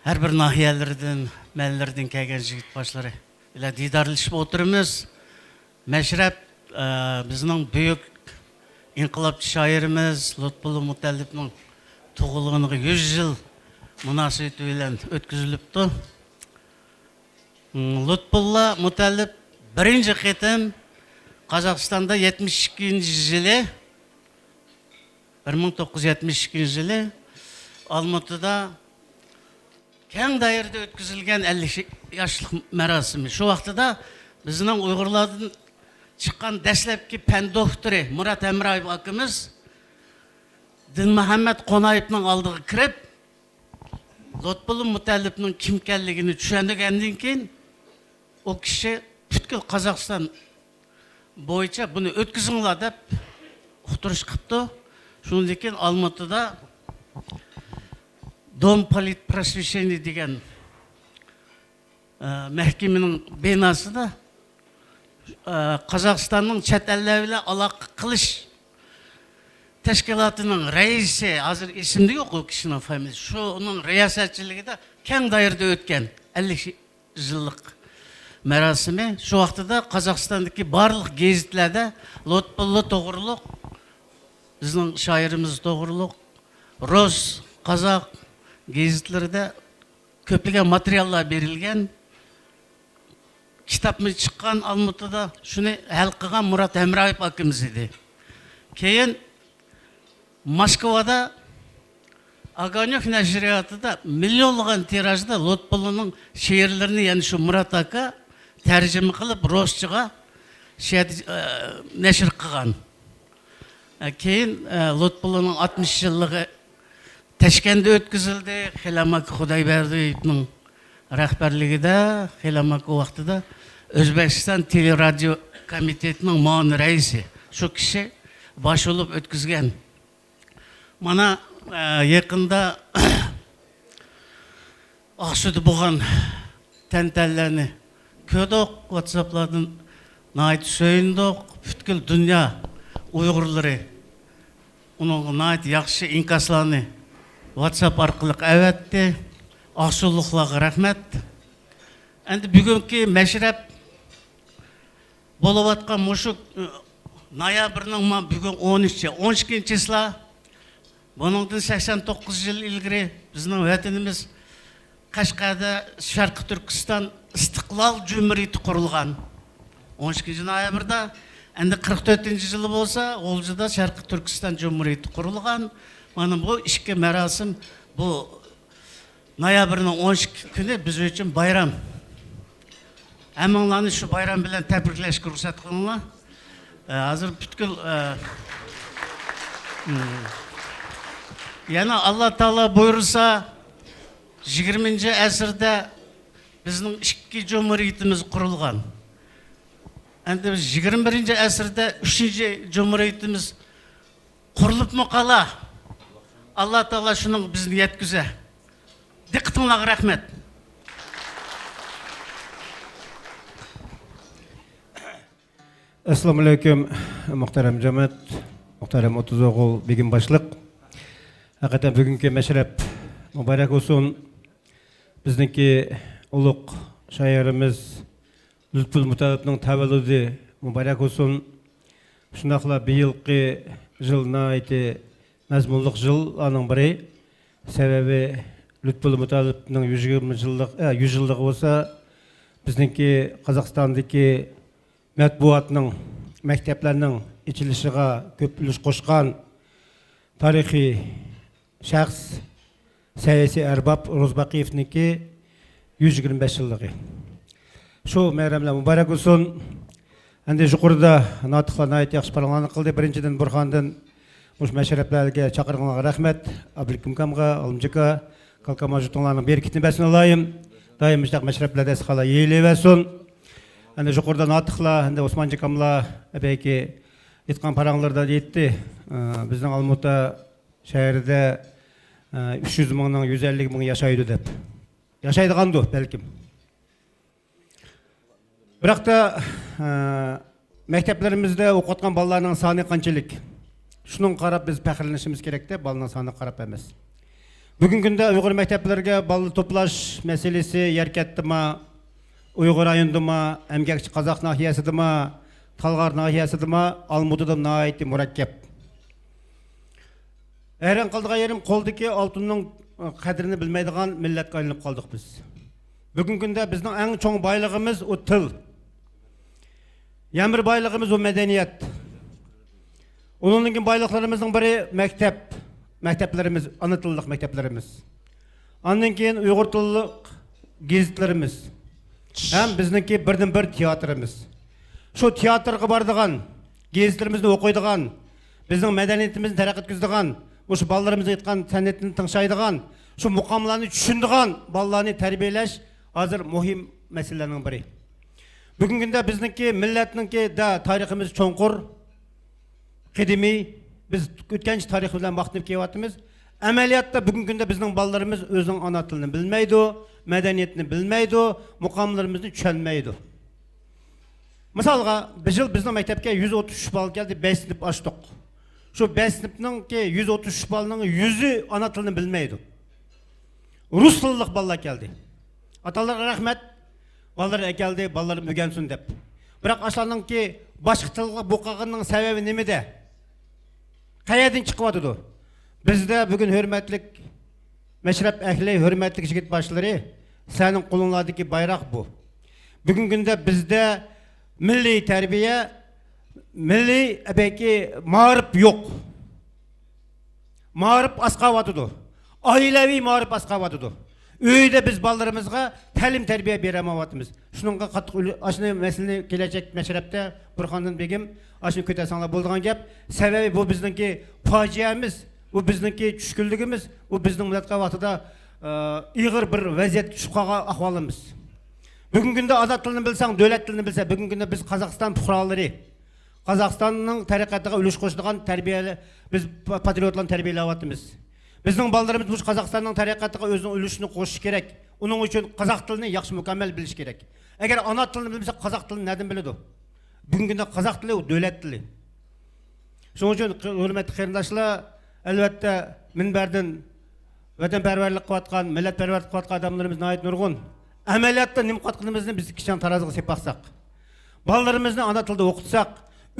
ھەر بىر ناھىيەلىرىدىن، مەھەللىلىرىدىن كەلگەن يىگىت باشلىرى بىلەن دىدارلىشىپ ئولتۇرىمىز. مەشرەپ، ئە، بىزنىڭ بۈيۈك ئىنقىلابچى شائىرىمىز لۇتپۇللا مۇتەللىپنىڭ تۇغۇلغىنىغا يۈز يىل مۇناسىۋىتى بىلەن ئۆتكۈزۈلۈپتۇ. لۇتپۇللا مۇتەللىپ بىرىنچى قېتىم قازاقىستاندا يەتمىش ئىككىنچى يىلى، بىر مىڭ توققۇز يۈز يەتمىش ئىككىنچى يىلى ئالمۇتىدا كەڭ دائىرىدە ئۆتكۈزۈلگەن ئەللىك ياشلىق مۇراسىمى. شۇ ۋاقتىدا بىزنىڭ ئۇيغۇرلاردىن چىققان دەسلەپكى پەن دوكتورى مۇرات ھەمرايېف ئاكىمىز دىنمۇھەممەت قونايېۋنىڭ ئالدىغا كىرىپ، لۇتپۇللا مۇتەللىپنىڭ كىم ئىكەنلىكىنى چۈشەندۈرگەندىن كېيىن، ئۇ كىشى پۈتكۈل قازاقىستان بويىچە بۇنى ئۆتكۈزۈڭلار دەپ ئۇقتۇرۇش قىپتۇ. شۇنىڭدىن كېيىن ئالمۇتىدا دۆم پولىتپرосвещения دېگەن، ئە، مەھكىمىنىڭ بىناسىدا، ئە، قازاقىستاننىڭ چەت ئەللەر بىلەن ئالاقە قىلىش تەشكىلاتىنىڭ رەئىسى، ھازىر ئېسىمدە يوق ئۇ كىشىنىڭ فامىلىسى، شۇنىڭ رىياسەتچىلىكىدە كەڭ دائىرىدە ئۆتكەن ئەللىك يىللىق مۇراسىمى. شۇ ۋاقتىدا قازاقىستاندىكى بارلىق گېزىتلەردە لۇتپۇللا توغرۇلۇق، بىزنىڭ شائىرىمىز توغرۇلۇق، رۇس، قازاق گېزىتلىرىدە كۆپلىگەن ماتېرىياللار بېرىلگەن. كىتابمۇ چىققان ئالمۇتىدا، شۇنى ھەل قىلغان مۇرات ھەمرايېف ئاكىمىز ئىدى. كېيىن موسكۋادا ئاگانيوك نەشرىياتىدا مىليونلىغان تىراژدا لۇتپۇللانىڭ شېئىرلىرىنى يەنە شۇ مۇرات ئاكا تەرجىمە قىلىپ رۇسچىغا شۇ يەردە، ئە، نەشر قىلغان. ئە، كېيىن، ئە، لۇتپۇللانىڭ ئاتمىش يىللىقى تاشكەنتتە ئۆتكۈزۈلدى. خىلەم ئاكا خۇدايبەردىيېۋنىڭ رەھبەرلىكىدە، خىلەم ئاكا ۋاقتىدا ئۆزبېكىستان تېلېرادىيو كومىتېتىنىڭ مۇئاۋىن رەئىسى، شۇ كىشى باش بولۇپ ئۆتكۈزگەن. مانا، ئە، يېقىندا ئاقسۇدا بولغان تەنتەنىلەرنى كۆردۇق، ۋاتساپلاردىن ناھايىتى سۆيۈندۇق. پۈتكۈل دۇنيا ئۇيغۇرلىرى ئۇنىڭغا ناھايىتى ياخشى ئىنكاسلارنى ۋاتساپ ئارقىلىق ئەۋەتتى. ئاقسۇلۇقلارغا رەھمەت. ئەمدى بۈگۈنكى مەشرەپ بولۇۋاتقان مۇشۇ، ئى، نويابىرنىڭ ما-، بۈگۈن ئون ئۈچى، ئون ئىككىنچى چىسلا. بۇنىڭدىن سەكسەن توققۇز يىل ئىلگىرى بىزنىڭ ۋەتىنىمىز قەشقەردە شەرقىي تۈركىستان ئىستىقلال جۇمھۇرىيىتى قۇرۇلغان. ئون ئىككىنچى نويابىردا، ئەمدى قىرىق تۆتىنچى يىلى بولسا غۇلجىدا شەرقىي تۈركىستان جۇمھۇرىيىتى قۇرۇلغان. مانا بۇ ئىككى مۇراسىم، بۇ نويابىرنىڭ ئون ئىككى كۈنى بىز ئۈچۈن بايرام. ھەممىڭلارنى شۇ بايرام بىلەن تەبرىكلەشكە رۇخسەت قىلىڭلار. ئە، ھازىر پۈتكۈل، ئە، مم. يەنە ئاللا تائالا بۇيرۇسا، يىگىرمىنچى ئەسىردە بىزنىڭ ئىككى جۇمھۇرىيىتىمىز قۇرۇلغان. ئەمدى بىز يىگىرمە بىرىنچى ئەسىردە ئۈچىنچى جۇمھۇرىيىتىمىز قۇرۇلۇپمۇ قالا، ئاللا تائالا شۇنىڭغا بىزنى يەتكۈزە. دىققىتىڭلارغا رەھمەت. ئەسسالامۇئەلەيكۇم، مۇھتەرەم جامائەت، مۇھتەرەم ئوتتۇز ئوغۇل بېگىم باشلىق. ھەقىقەتەن بۈگۈنكى مەشرەپ مۇبارەك بولسۇن. بىزنىڭكى ئۇلۇغ شائىرىمىز لۇتپۇللا مۇتەللىپنىڭ تەۋەللۇدى مۇبارەك بولسۇن. شۇنداقلا بۇ يىلقى يىل ناھايىتى مەزمۇنلۇق يىللارنىڭ بىرى. سەۋەبى، لۇتپۇللا مۇتەللىپنىڭ يۈز يىگىرمە يىللىق، ئە، يۈز يىللىقى بولسا، بىزنىڭكى قازاقىستاندىكى مەتبۇئاتنىڭ، مەكتەپلەرنىڭ ئېچىلىشىغا كۆپ ئۈلۈش قوشقان تارىخىي شەخس، سىياسىي ئەرباب روزى باقىيېۋنىڭكى يۈز يىگىرمە بەش يىللىقى. شۇ مەيرەملەر مۇبارەك بولسۇن. ئەمدى يۇقىرىدا ناتىقلار ناھايىتى ياخشى پاراڭلارنى قىلدى. بىرىنچىدىن، بۇرھاندىن مۇشۇ مەشرەپلەرگە چاقىرغىنىڭلارغا رەھمەت. ئابلىكىم ئاكامغا، ئالىمجان ئاكا، كالكام ھاجىتىڭلارنىڭ بەرىكىتىنى بەرسۇن ئالايىم. دائىم مۇشۇنداق مەشرەپلەردە ئەسقالار يېيىلىۋەرسۇن. ئەمدى يۇقىرىدا ناتىقلار، ئەمدى ئوسمانجان ئاكاملار ئەبەيكى ئېيتقان پاراڭلىرىدا ئېيتتى. ئە، بىزنىڭ ئالمۇتا شەھىرىدە، ئە، ئۈچ يۈز مىڭنىڭ يۈز ئەللىك مىڭى ياشايدۇ دەپ. ياشايدىغاندۇ بەلكىم. بىراقتا، ئە، مەكتەپلىرىمىزدە ئوقۇۋاتقان بالىلارنىڭ سانى قانچىلىك؟ شۇنىڭغا قاراپ بىز پەخىرلىنىشىمىز كېرەكتە، بالىنىڭ سانىغا قاراپ ئەمەس. بۈگۈنكى كۈندە ئۇيغۇر مەكتەپلىرىگە بالا توپلاش مەسىلىسى يەركەنتتىما، ئۇيغۇر رايونىدىما، ئەمگەكچى قازاق ناھىيەسىدىما، تالغار ناھىيەسىدىما، ئالمۇتىدا ناھايىتى مۇرەككەپ. ھەيران قالىدىغان يېرىم، قولدىكى ئالتۇننىڭ قەدرىنى بىلمەيدىغان مىللەتكە ئايلىنىپ قالدۇق بىز. بۈگۈنكى كۈندە بىزنىڭ ئەڭ چوڭ بايلىقىمىز ئۇ تىل. يەنە بىر بايلىقىمىز ئۇ مەدەنىيەت. ئۇنىڭدىن كېيىن بايلىقلىرىمىزنىڭ بىرى مەكتەپ. مەكتەپلىرىمىز، ئانا تىللىق مەكتەپلىرىمىز. ئاندىن كېيىن ئۇيغۇر تىللىق گېزىتلىرىمىز ھەم بىزنىڭكى بىردىنبىر تىياتىرىمىز. شۇ تىياتىرغا بارىدىغان، گېزىتلىرىمىزنى ئوقۇيدىغان، بىزنىڭ مەدەنىيىتىمىزنى تەرەققىي ئەتكۈزىدىغان، مۇشۇ بالىلىرىمىز ئېيتقان سەنئىتىنى تىڭشايدىغان، شۇ مۇقاملارنى چۈشىنىدىغان بالىلارنى تەربىيەلەش ھازىر مۇھىم مەسىلىلەرنىڭ بىرى. بۈگۈنكى كۈندە بىزنىڭكى مىللەتنىڭكى دە-، تارىخىمىز چوڭقۇر، قەدىمىي، بىز ئۆتكەنچە تارىخ بىلەن ماختىنىپ كېلىۋاتىمىز. ئەمەلىيەتتە بۈگۈنكى كۈندە بىزنىڭ بالىلىرىمىز ئۆزىنىڭ ئانا تىلىنى بىلمەيدۇ، مەدەنىيىتىنى بىلمەيدۇ، مۇقاملىرىمىزنى چۈشەنمەيدۇ. مىسالغا، بۇ يىل بىزنىڭ مەكتەپكە يۈز ئوتتۇز ئۈچ بالا كەلدى، بەش سىنىپ ئاچتۇق. شۇ بەش سىنىپنىڭكى يۈز ئوتتۇز ئۈچ بالىنىڭ يۈزى ئانا تىلىنى بىلمەيدۇ. رۇس تىللىق بالىلار كەلدى. ئاتا-ئانىلارغا رەھمەت. بالىلىرىنى ئەكەلدى، بالىلىرىم ئۆگەنسۇن دەپ. بىراق ئاشۇلارنىڭكى باشقا تىلغا بۇ قالغىنىنىڭ سەۋەبى نېمىدە؟ قەيەردىن چىقىۋاتىدۇ؟ بىزدە بۈگۈن ھۆرمەتلىك مەشرەپ ئەھلى، ھۆرمەتلىك يىگىت باشلىرى، سىلەرنىڭ قولۇڭلاردىكى بايراق بۇ. بۈگۈنكى كۈندە بىزدە مىللىي تەربىيە، مىللىي، بەلكى مائارىپ يوق. مائارىپ ئاز قاۋاتىدۇ. ئائىلەۋى مائارىپ ئاز قاۋاتىدۇ. ئۆيدە بىز بالىلىرىمىزغا تەلىم-تەربىيە بېرەلمەيۋاتىمىز. شۇنىڭغا قاتتىق ئۈلۈ-، ئاشۇنى مەسىلىنى كېلەچەك مەشرەپتە بۇرھاندىن بېگىم ئاشۇنى كۆتەرسەڭلار بولىدىغان گەپ. سەۋەبى بۇ بىزنىڭكى پاجىئەمىز، بۇ بىزنىڭكى چۈشكۈنلۈكىمىز، بۇ بىزنىڭ مىللەتقە ۋاقتىدا، ئە، ئېغىر بىر ۋەزىيەتكە چۈشۈپ قالغان ئەھۋالىمىز. بۈگۈنكى كۈندە ئانا تىلىنى بىلسەڭ، دۆلەت تىلىنى بىلسەڭ، بۈگۈنكى كۈندە بىز قازاقىستان پۇقرالىرى، قازاقىستاننىڭ تەرەققىياتىغا ئۈلۈش قوشىدىغان تەربىيەلە-، بىز پا-، پاترىيوتلارنى تەربىيەلەۋاتىمىز. بىزنىڭ بالىلىرىمىز مۇشۇ قازاقىستاننىڭ تەرەققىياتىغا ئۆزىنىڭ ئۈلۈشىنى قوشۇشى كېرەك. ئۇنىڭ ئۈچۈن قازاق تىلىنى ياخشى مۇكەممەل بىلىشى كېرەك. ئەگەر ئانا تىلىنى بىلمىسە، قازاق تىلىنى نەدىن بىلىدۇ؟ بۈگۈنكى كۈندە قازاق تىلى ئۇ دۆلەت تىلى. شۇنىڭ ئۈچۈن، ھۆرمەتلىك قېرىنداشلار، ئەلۋەتتە، مۇنبەردىن ۋەتەنپەرۋەرلىك قىلىۋاتقان، مىللەتپەرۋەرلىك قىلىۋاتقان ئادەملىرىمىز ناھايىتى نۇرغۇن. ئەمەلىيەتتە نېمە قىلىۋاتقىنىمىزنى بىز كىشىلەرنىڭ تارازىغا سېلىپ باقساق، بالىلىرىمىزنى ئانا تىلدا ئوقۇتساق،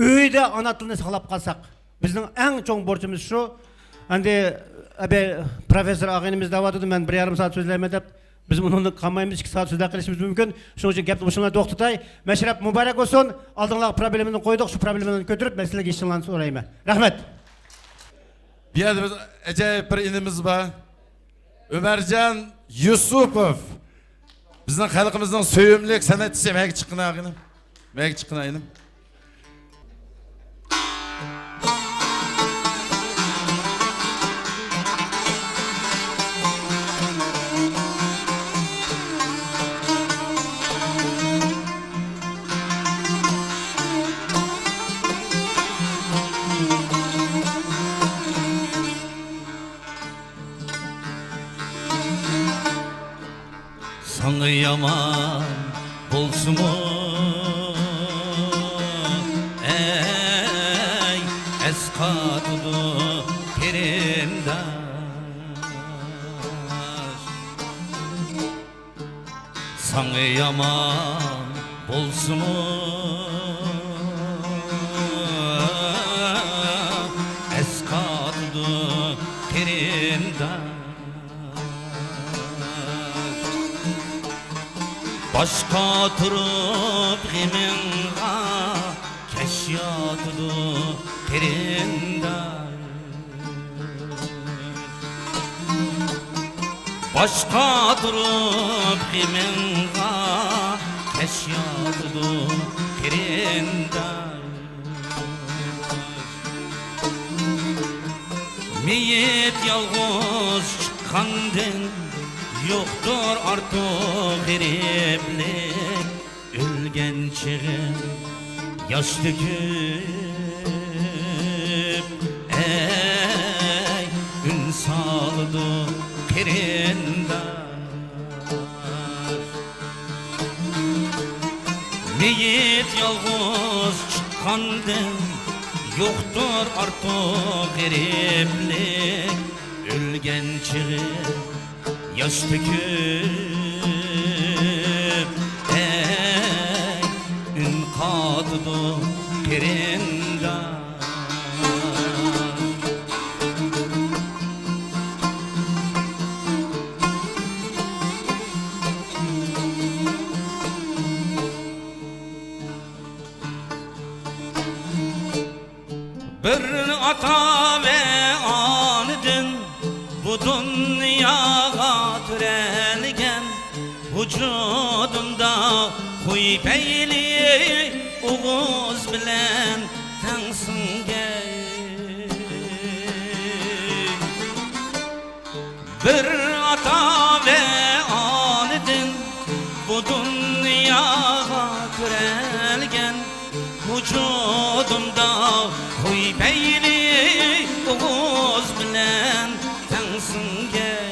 ئۆيدە ئانا تىلنى ساقلاپ قالساق، بىزنىڭ ئەڭ چوڭ بورچىمىز شۇ. ئەمدى ئەبەي پروفېسسور ئاغىنىمىز دەۋاتىدۇ، مەن بىر يېرىم سائەت سۆزلەيمەن دەپ. بىز ئۇنىڭدىن قالمايمىز، ئىككى سائەت سۆزلەپ قېلىشىمىز مۇمكىن. شۇنىڭ ئۈچۈن گەپنى مۇشۇ يەردە توختىتاي. مەشرەپ مۇبارەك بولسۇن. ئالدىڭلارغا پروبلېمىنى قويدۇق، شۇ پروبلېمىنى كۆتۈرۈپ مەسىلىگە يېتىشىڭلارنى سورايمەن. رەھمەت. بۇ يەردە بىز ئەجايىپ بىر ئىنىمىز بار. ئۆمەرجان يۈسۈپوف. بىزنىڭ خەلقىمىزنىڭ سۆيۈملۈك سەنئەتچىسى. مەگە چىققىنا ئاغىنىم. مەگە چىققىنا ئىنىم. ساڭا يامان بولسىمۇ، ئەي، ئەسقاتىدۇ قېرىنداش. ساڭا يامان بولسىمۇ، ئەسقاتىدۇ قېرىنداش. باش قاتۇرۇپ غېمىڭغا، كەش ياتىدۇ قېرىنداش. باش قاتۇرۇپ غېمىڭغا، كەش ياتىدۇ قېرىنداش. مېيىت يالغۇز چىققاندىن، يوقتۇر ئارتۇق غېرىبلىك. ئۆلگەن چېغىم ياش تۆكۈپ، ئەي، ئۈن سالىدۇ قېرىنداش. مېيىت يالغۇز چىققاندىن، يوقتۇر ئارتۇق غېرىبلىك. ئۆلگەن چېغىم ياش تۆكۈپ، ئەي، ئۈن قاتىدۇ قېرىنداش. بىر ئاتا ۋە ئانىدىن بۇ دۇنياغا تۆت ئەلگەن ۋۇجۇدۇمدا خۇي پەيلى ئوغۇز بىلەن تەڭسىڭگەي. بىر ئاتا ۋە ئانىدىن بۇ دۇنياغا تۆرەلگەن ۋۇجۇدۇمدا خۇي پەيلى ئوغۇز بىلەن تەڭسىڭگەي.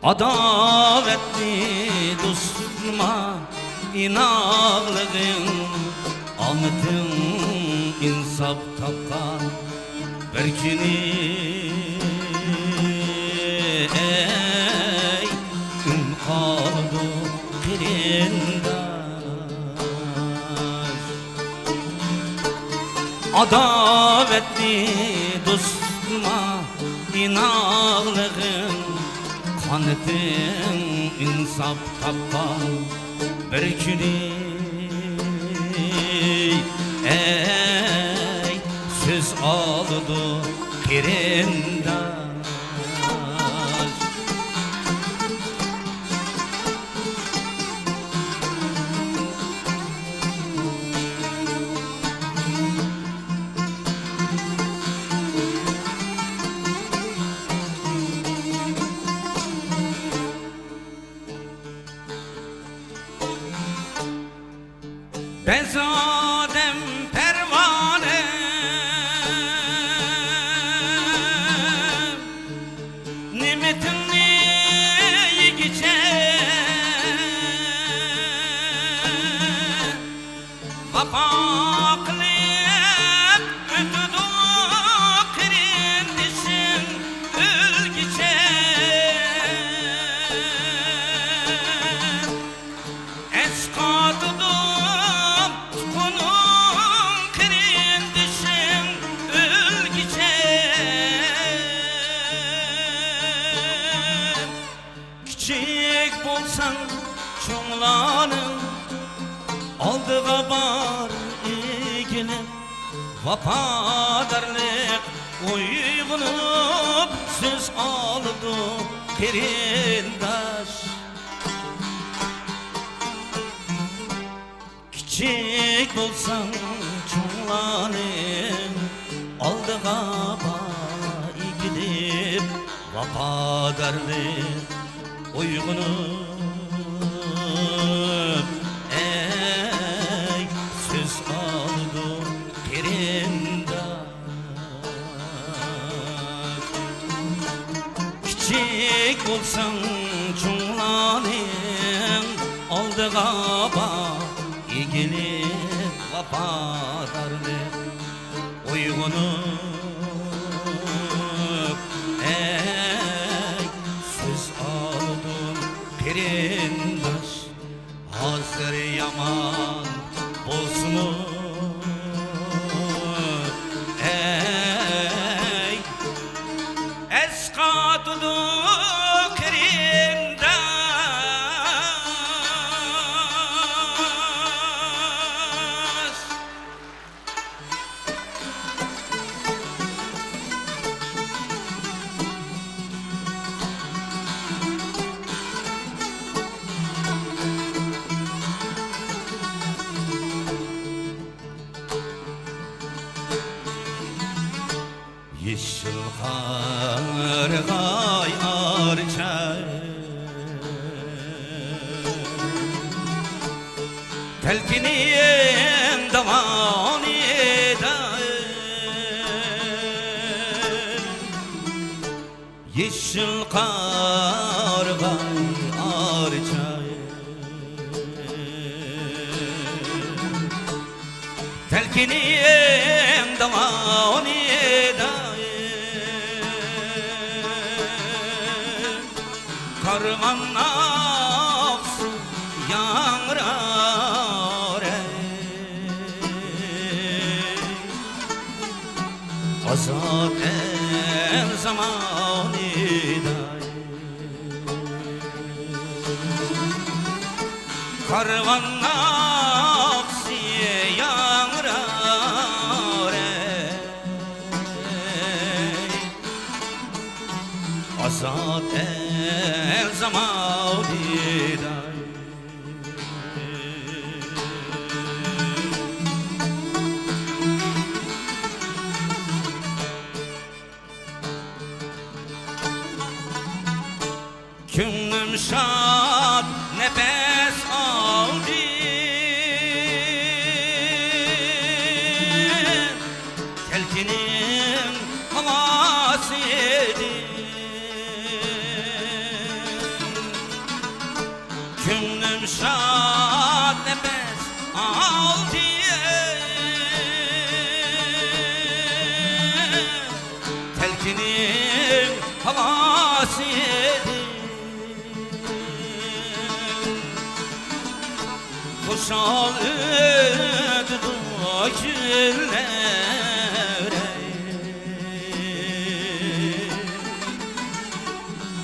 ئاداۋەتنى دوستۇما ئىناقلىغىن، ئامىتىڭ ئىنساپ تاپقان بىر كۈنى، ئەي، ئۈن قالىدۇ قېرىنداش. ئاداۋەتنى دوستۇما ئىناقلىغىن، قانىتىڭ ئىنساپ تاپقان بىر كۈنى، ئەي، سۆز ئالىدۇ قېرىنداش. بەزى ئادەم پەرۋانە، نېمىتىڭنى يېگۈچە، ۋاپا قىلىپ ئۆتىدۇ قېرىندىشىڭ ئۆلگۈچە. ئەسقاتىدۇ تۇغقىنىڭ قېرىندىشىڭ ئۆلگۈچە. كىچىك بولساڭ چوڭلارنىڭ ئالدىغا بار ئېگىلىپ، ۋاپادارلىق ئويغىنىپ سۆز ئالىدۇ قېرىنداش. كىچىك بولساڭ چوڭلارنىڭ ئالدىغا بار ئېگىلىپ، ۋاپادارلىق ئويغىنىپ، ئەي، سۆز ئالىدۇ قېرىنداش. كىچىك بولساڭ چوڭلارنىڭ ئالدىغا بار ئېگىلىپ، ۋاپادارلىق ئويغىنىپ، ئەي، سۆز ئالدىم قېرىنداش. ھازىر يامان بولسىمۇ، ئەي، ئەسقاتىدۇ قېرىنداش. يېشىل قارىغاي ئارچا، تەلكىنىم داۋانىدا. يېشىل قارىغاي ئارچا، تەلكىنىم داۋانىدا. كارۋان ناخشىسى ياڭرار ئەي. ئازاد ئەل زامانىدا كارۋان ناخشىسى ياڭرار ئەي. ئازاد ئەل زامانىدا. كۆڭلۈم شاد نەپەس ئالدى، تەلكىنىڭ ھاۋاسى ئىدى. كۆڭلۈم شاد نەپەس ئالدى، تەلكىنىڭ ھاۋاسى ئىدى. خۇشال ئۆتىدۇ كۈنلەر،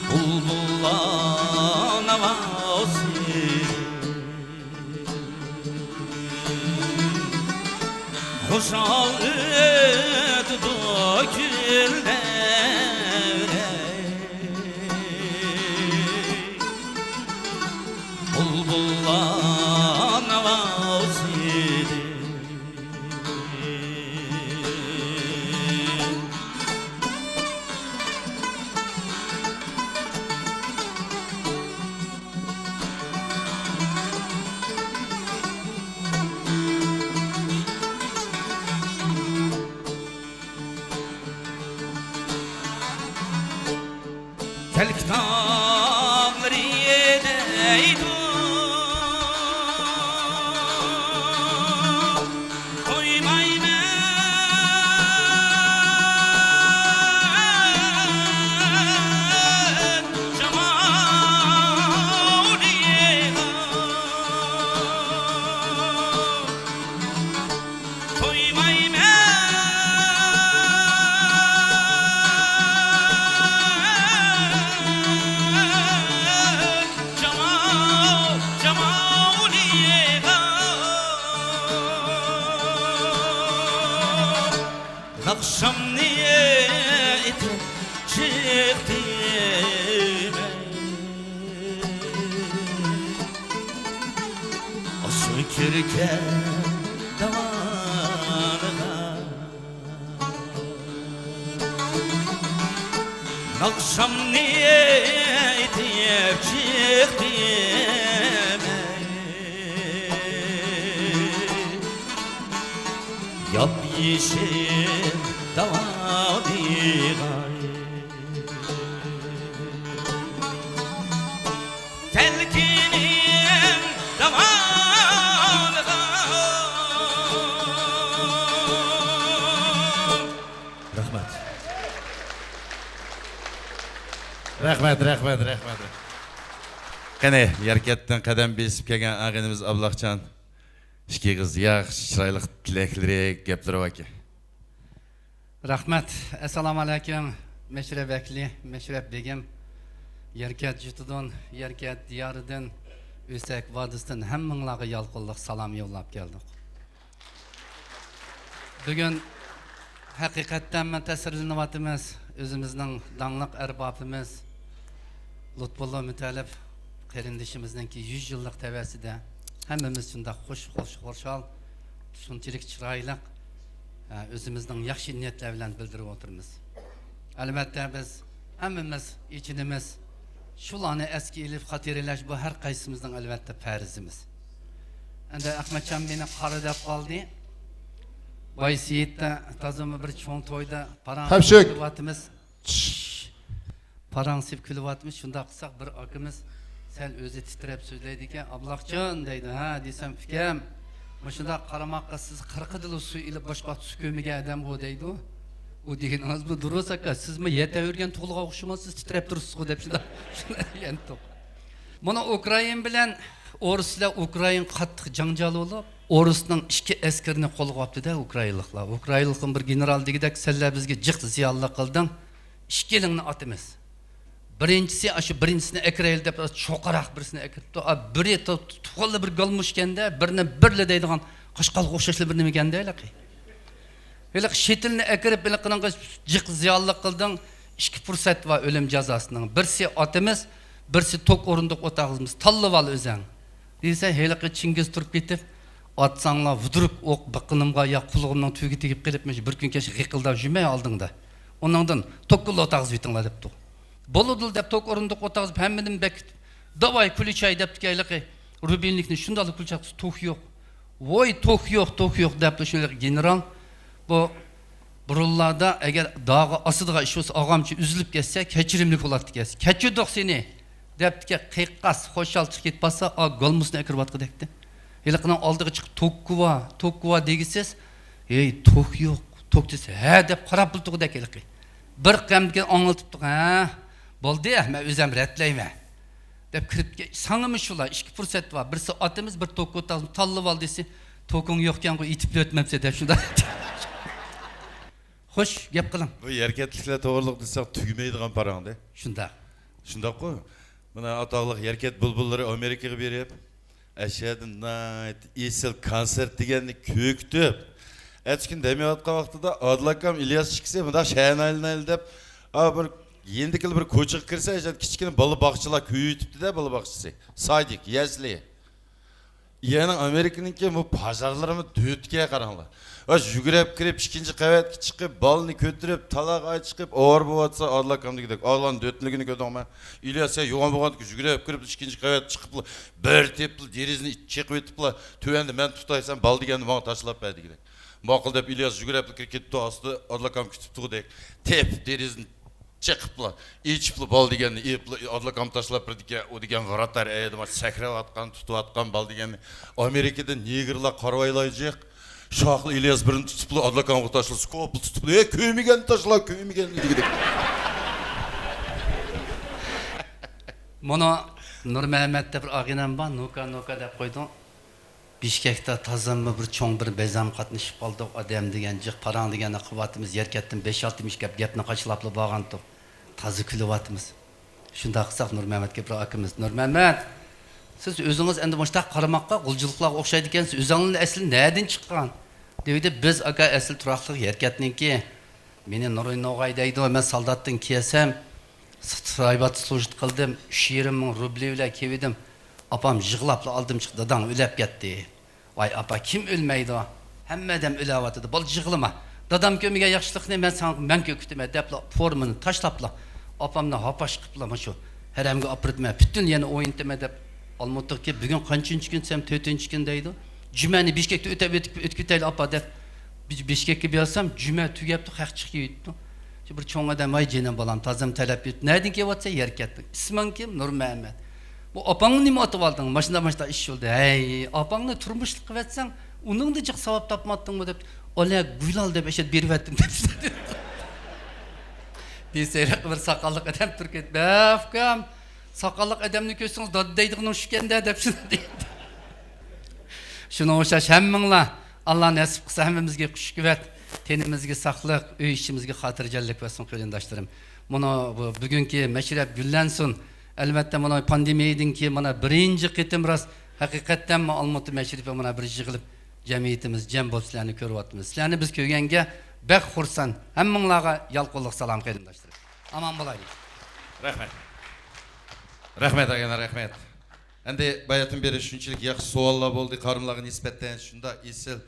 بۇلبۇللار ناۋاسى. خۇشال ئۆتىدۇ كۈنلەر، بۇلبۇللار ناۋاسىدىن. تەلكە تاغلىرى دەيدۇ، قويمايمەن جامالىغا. تويمايمەن جامال، جامالىغا. ناخشامنى ئېيتىپ چىقتىم. ئاشۇ كۆركەم داۋانىغا ناخشامنى ئېيتىپ چىقتىم. ياپيېشىل داۋانىغا. تەلكىنىم داۋانىغا. رەھمەت. رەھمەت، رەھمەت، رەھمەت. قېنى، يەركەنتتىن قەدەم بېسىپ كەلگەن ئاغىنىمىز ئابلاقجان. ئىككى ئېغىز ياخشى، چىرايلىق تىلەكلىرى، گەپلىرى باركەن. رەھمەت. ئەسسالامۇئەلەيكۇم، مەشرەپ ۋەكىلى، مەشرەپ بېگىم، يەركەنت يۇرتىدىن، يەركەنت دىيارىدىن، ئۆسەك ۋادىسىدىن ھەممىڭلارغا يالقۇنلۇق سالام يوللاپ كەلدۇق. بۈگۈن ھەقىقەتەن مەن تەسىرلىنىۋاتىمىز. ئۆزىمىزنىڭ داڭلىق ئەربابىمىز لۇتپۇللا مۇتەللىپ قېرىندىشىمىزنىڭكى يۈز يىللىق تەۋەسىدە ھەممىمىز شۇنداق خۇش، خۇش، خۇشال، شۇنچىلىك چىرايلىق، ئە، ئۆزىمىزنىڭ ياخشى نىيەتلەر بىلەن بىلدۈرۈپ ئولتۇرىمىز. ئەلۋەتتە، بىز ھەممىمىز ئېچىنىمىز. شۇلارنى ئەسكە ئېلىپ خاتىرىلەش، بۇ ھەر قايسىمىزنىڭ، ئەلۋەتتە، پەرىزىمىز. ئەمدى ئەخمەتجان مېنى قارا دەپ قالدى. بايسېيىتتە تازىمۇ بىر چوڭ تويدا پاراڭ كۈلۈۋاتىمىز. پاراڭ سېلىپ كۈلۈۋاتىمىز. شۇنداق قىلساق، بىر ئاكىمىز سەل ئۆزى تىترەپ سۆزلەيدىكەن. «ئابلاقجان» دەيدۇ. «ھە» دېسەم، «ئۇكام، مۇشۇنداق قارىماققا سىز قىرىقىدىلا سۇ ئېلىپ، باشقا سۇ كۆرمىگەن ئادەمغۇ» دەيدۇ. ئۇ دېگىنىڭىز بۇ دۇرۇس، ئاكا. سىزمۇ يەتەۋەرگەن تۇغلىغا ئوخشىمامسىز، تىترەپ تۇرۇپسىزغۇ دەپ شۇنداق دېگەنتۇق. مانا ئۇكرائىن بىلەن ئورۇسلار، ئۇكرائىن قاتتىق جاڭجال بولۇپ، ئورۇسنىڭ ئىككى ئەسكىرىنى قولغا ئاپتۇ-دە ئۇكرائىنلىقلار. ئۇكرائىنلىقنىڭ بىر گېنېرال دېگۈدەك، «سەنلەر بىزگە جىق زىيانلىق قىلدىڭ، ئىككىلىڭنى ئاتىمىز.» بىرىنچىسى، «ئاشۇ بىرىنچىسىنى ئەكىرەيلى» دەپ، چوققىراق بىرسىنى ئەكىرىپتۇ. ئا، بىرى تۇ-، تۇغانلا بىر گالمۇشكەندە، بىرنى بىرلا دەيدىغان قاشقالغا ئوخشاشلا بىر نېمىكەندە ھېلىقى. ھېلىقى شېتىلنى ئەكىرىپ، ھېلىقىنىڭغا جىق زىيانلىق قىلدىڭ، ئىككى پۇرسەت بار ئۆلۈم جازاسىنىڭ. بىرسى ئاتىمىز، بىرسى توك ئورۇندۇق ئوتاغىمىز. تاللىۋال ئۆزەڭ دېسە، ھېلىقى چىڭگىز تۇرۇپ كېتىپ، ئاتساڭلار ۋۇدۇرۇك ئوق بىقىنىمغا يا قۇلىقىمنىڭ تۈۋىگە تېگىپ قېلىپ، مۇشۇ بىر كۈن كەچ غىقىلداپ يۈرمەي ئالدىڭدا. ئۇنىڭدىن توككىلا ئوتاغىزىپ يېتىڭلار دەپتۇ. بولىدۇ دەپ توك ئورۇندۇق ئوتاغىزىپ ھەممىدىن بەك، داۋاي كۈلۈشەي دەپتىكەن ھېلىقى. رۇبىلنىكنى شۇنداقلا كۈلچەك توك يوق. ۋوي، توك يوق، توك يوق دەپلا شۇ گېنېرال، بۇ بۇرۇنلاردا ئەگەر داغا ئاسىدىغان ئىش بولسا، ئاغامچە ئۈزۈلۈپ كەتسە، كەچۈرۈملۈك بولاتتىكەن. كەچۈردۇق سېنى دەپتىكەن، قىيقاس، خۇشال چىقىپ كەتىپ بارسا، ئا، گالمۇسنى ئەكىرىۋاتقۇدەكتى. ھېلىقىنىڭ ئالدىغا چىقىپ، توككا بار، توككا بار دېگۈسىز، ھېي، توك يوق، توك دېسە، ھە دەپ قاراپلا تۇرغۇدەك ھېلىقى. بىر قەمدىكىن ئاڭلىتىپتۇق، ھە، بولدى، مەن ئۆزۈم رەتلەيمەن. دەپ كىرىپ كەل-، ساڭىمۇ شۇلا، ئىككى پۇرسەت بار. بىرسى ئاتىمىز، بىر توك ئوتاغىزىپ تاللىۋال دېسە، توكۇڭ يوقكەنغۇ، ئېيتىپلا ئۆتمەپسەن دەپ شۇنداق. خوش، گەپ قىلىڭ. بۇ يەركەنتلىكلەر توغرىلىق دېسەك تۈگىمەيدىغان پاراڭدى. شۇنداق. شۇنداققۇ؟ مانا ئاتاقلىق يەركەنت بۇلبۇللىرى ئامېرىكىغا بېرىپ، ئەشەدە ناھايىتى ئېسىل كونسېرت دېگەننى كۆكۈتۈپ، ئەتىسى كۈنى دەم ئېلىۋاتقان ۋاقتىدا ئادىل ئاكام ئىلياس ئىككىسى مۇنداق شەھەرنى ئايلىنايلى دەپ، ئا، بىر يېنىدىكىلا بىر كوچىغا كىرسە، ئەشەدە كىچىككىنە بالا باغچىلار كۆيۈۋېتىپتىدە، بالا باغچىسى، سادىك، يەسلى. يەنى ئامېرىكىنىڭكى بۇ پاژارلىرىمۇ دۆتكە قاراڭلار. ۋە يۈگۈرۈپ كىرىپ، ئىككىنچى قەۋەتكە چىقىپ، بالىنى كۆتۈرۈپ، تالاغا چىقىپ، ئاۋارە بولۇۋاتسا، ئادىل ئاكام دېگۈدەك، ئادىلنىڭ دۆتلۈكىنى كۆردۈڭمۇ؟ ئىلياس، سەن يوغان بولغاندىكىن يۈگۈرۈپ كىرىپ، ئىككىنچى قەۋەتكە چىقىپلا، بىر تېپىپلا، دېرىزىنى چېقىۋېتىپلا، تۆۋەندە مەن تۇتاي، سەن بالا دېگەننى ماڭا تاشلاپ بەر دېگۈدەك. ماقۇل دەپ، ئىلياس يۈگۈرۈپلا كىرىپ كېتىپتۇ، ئاستىدا ئادىل ئاكام كۈتۈپ تۇرغۇدەك. تېپىپ، دېرىزىنى چېقىپلا، ئېچىپلا، بالا دېگەننى ئېلىپلا، ئادىل ئاكام تاشلاپ بېرىدىكەن، ئۇ دېگەن ۋراتار ئەيدىما سەكرەۋاتقان، تۇتۇۋاتقان بالا دېگەننى. ئامېرىكىدا نېگىرلار قارىۋايلايجىق. شاخلا ئىلياس بىرنى تۇتۇپلا، ئادىل ئاكامغا تاشلا، سكوپلا تۇتۇپلا، ھەي، كۆيمىگەننى تاشلا، كۆيمىگەننى دېگۈدەك. مانا نۇرمەمەت دەپ بىر ئاغىنەم بار، نوكا، نوكا دەپ قويدۇڭ. بىشكەكتە تازىمۇ بىر چوڭ بىر بەيزام قاتنىشىپ قالدۇق. ئادەم دېگەن جىق، پاراڭ دېگەننى قىلىۋاتىمىز، يەركەنتتىن بەش-ئالتە مۇشت گەپ، گەپنى قاچىلاپلا بارغانتۇق. تازا كۈلۈۋاتىمىز. شۇنداق قىلساق، نۇرمەمەتكە بىر ئاكىمىز، نۇرمەمەت، سىز ئۆزىڭىز ئەمدى مۇشۇنداق قارىماققا غۇلجىلىقلارغا ئوخشايدىكەنسىز، ئۆزۈڭلار ئەسلى نەدىن چىققان؟ دېۋىدى، بىز ئاكا ئەسلى تۇراقلىق يەركەنتنىڭكى. مېنى نۇرى نوغاي دەيدۇ، مەن سالداتتىن كەلسەم، سرايبات سلۇژىت قىلدىم، ئۈچ يېرىم مىڭ روبلى بىلەن كېلىۋىدىم. ئاپام يىغلاپلا ئالدىم چىقتى، داداڭ ئۆلەپ كەتتى. ۋاي ئاپا، كىم ئۆلمەيدۇ؟ ھەممە ئادەم ئۆلۈۋاتىدۇ. بول، يىغلىما. دادام كۆرمىگەن ياخشىلىقنى مەن ساڭا، مەن كۆرسىتىمەن دەپلا فورمىنى تاشلاپلا، ئاپامنى ھاپاش قىپلا مۇشۇ ھەرەمگە ئاپىرىدىمەن، پۈتۈن يەنە ئوينىتىمەن دەپ ئالمۇتىغا كېلىپ، بۈگۈن قانچىنچى كۈن دېسەم، تۆتىنچى كۈن دەيدۇ. جۈمەنى بېشكەكتە ئۆتەپ، ئۆتۈپ، ئۆتۈپ كېتەيلى ئاپا دەپ، بېشكەككە بېرسەم، جۈمە تۈگەپتۇ، خەق چىقىپ كېتىپتۇ. شۇ بىر چوڭ ئادەم، ۋاي جېنىم بالام، تازىمۇ تەلەپ كېلىپتۇ. نەدىن كېلىۋاتىسەن؟ يەركەنتتىن. ئىسمىڭ كىم؟ نۇرمەمەت. بۇ ئاپاڭنى نېمە ئاتىۋالدىڭ؟ ماشۇنداق، ماشۇنداق ئىش بولدى. ھەي، ئاپاڭنى تۇرمۇشلۇق قىلىۋەتسەڭ، ئۇنىڭدا جىق ساۋاب تاپماپتىڭمۇ دەپ، ئالە گۈلال دەپ ئەشەدە بېرىۋەتتىم دەپ. بىر سېرىق بىر ساقاللىق ئادەم تۇرۇپ كېتىپ، ئە ئۇكام، ساقاللىق ئادەمنى كۆرسىڭىز دادا دەيدىغىنىڭ شۇكەندە دەپ شۇنداق دەيدۇ. شۇنىڭغا ئوخشاش ھەممىڭلار، ئاللا نەسىپ قىلسا ھەممىمىزگە خۇش قۇۋۋەت، تېنىمىزگە ساقلىق، ئۆي ئىچىمىزگە خاتىرجەملىك بەرسۇن قېرىنداشلىرىم. مانا بۇ بۈگۈنكى مەشرەپ گۈللەنسۇن. ئەلۋەتتە، مانا پاندېمىيەدىن كېيىن مانا بىرىنچى قېتىم راست ھەقىقەتتەنمۇ ئالمۇتا مەشرىپى مانا بىر يىغىلىپ، جەمئىيىتىمىز جەم بولۇپ سىلەرنى كۆرۈۋاتىمىز. سىلەرنى بىز كۆرگەنگە بەك خۇرسەن. ھەممىڭلارغا يالقۇنلۇق سالام قېرىنداشلىرىم. ئامان بولايلى. رەھمەت. رەھمەت ئاكىنە، رەھمەت. ئەمدى باياتىن بېرى شۇنچىلىك ياخشى سوئاللار بولدى، قارىملارغا نىسبەتەن شۇنداق ئېسىل.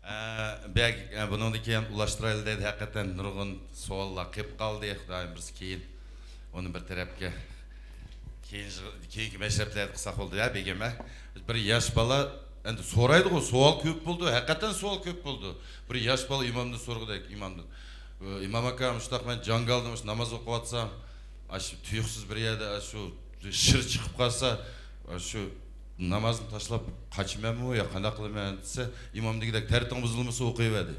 ئە، بەگ، ئە، بۇنىڭدىن كېيىن ئۇلاشتۇرايلى دەيدۇ. ھەقىقەتەن نۇرغۇن سوئاللار قېلىپ قالدى. خۇدايىم بۇيرۇسا كېيىن ئۇنى بىر تەرەپكە، كېيىن، كېيىنكى مەشرەپلەردە قىلساق بولدى، ھە، بېگىم، ھە؟ بىر ياش بالا ئەمدى سورايدىغۇ، سوئال كۆپ بولىدۇ. ھەقىقەتەن سوئال كۆپ بولىدۇ. بىر ياش بالا ئىمامدىن سورىغۇدەك، ئىمامدىن. ئىمام ئاكا، مۇشۇنداق مەن جاڭگالدا مۇشۇ ناماز ئوقۇۋاتسام، ئاشۇ تۇيۇقسىز بىر يەردە ئاشۇ شىر چىقىپ قالسا، ئاشۇ نامازنى تاشلاپ قاچىمەنمۇ يا قانداق قىلىمەن دېسە، ئىمام دېگۈدەك تەرتىڭ بۇزۇلمىسا ئوقۇۋەر دېدى.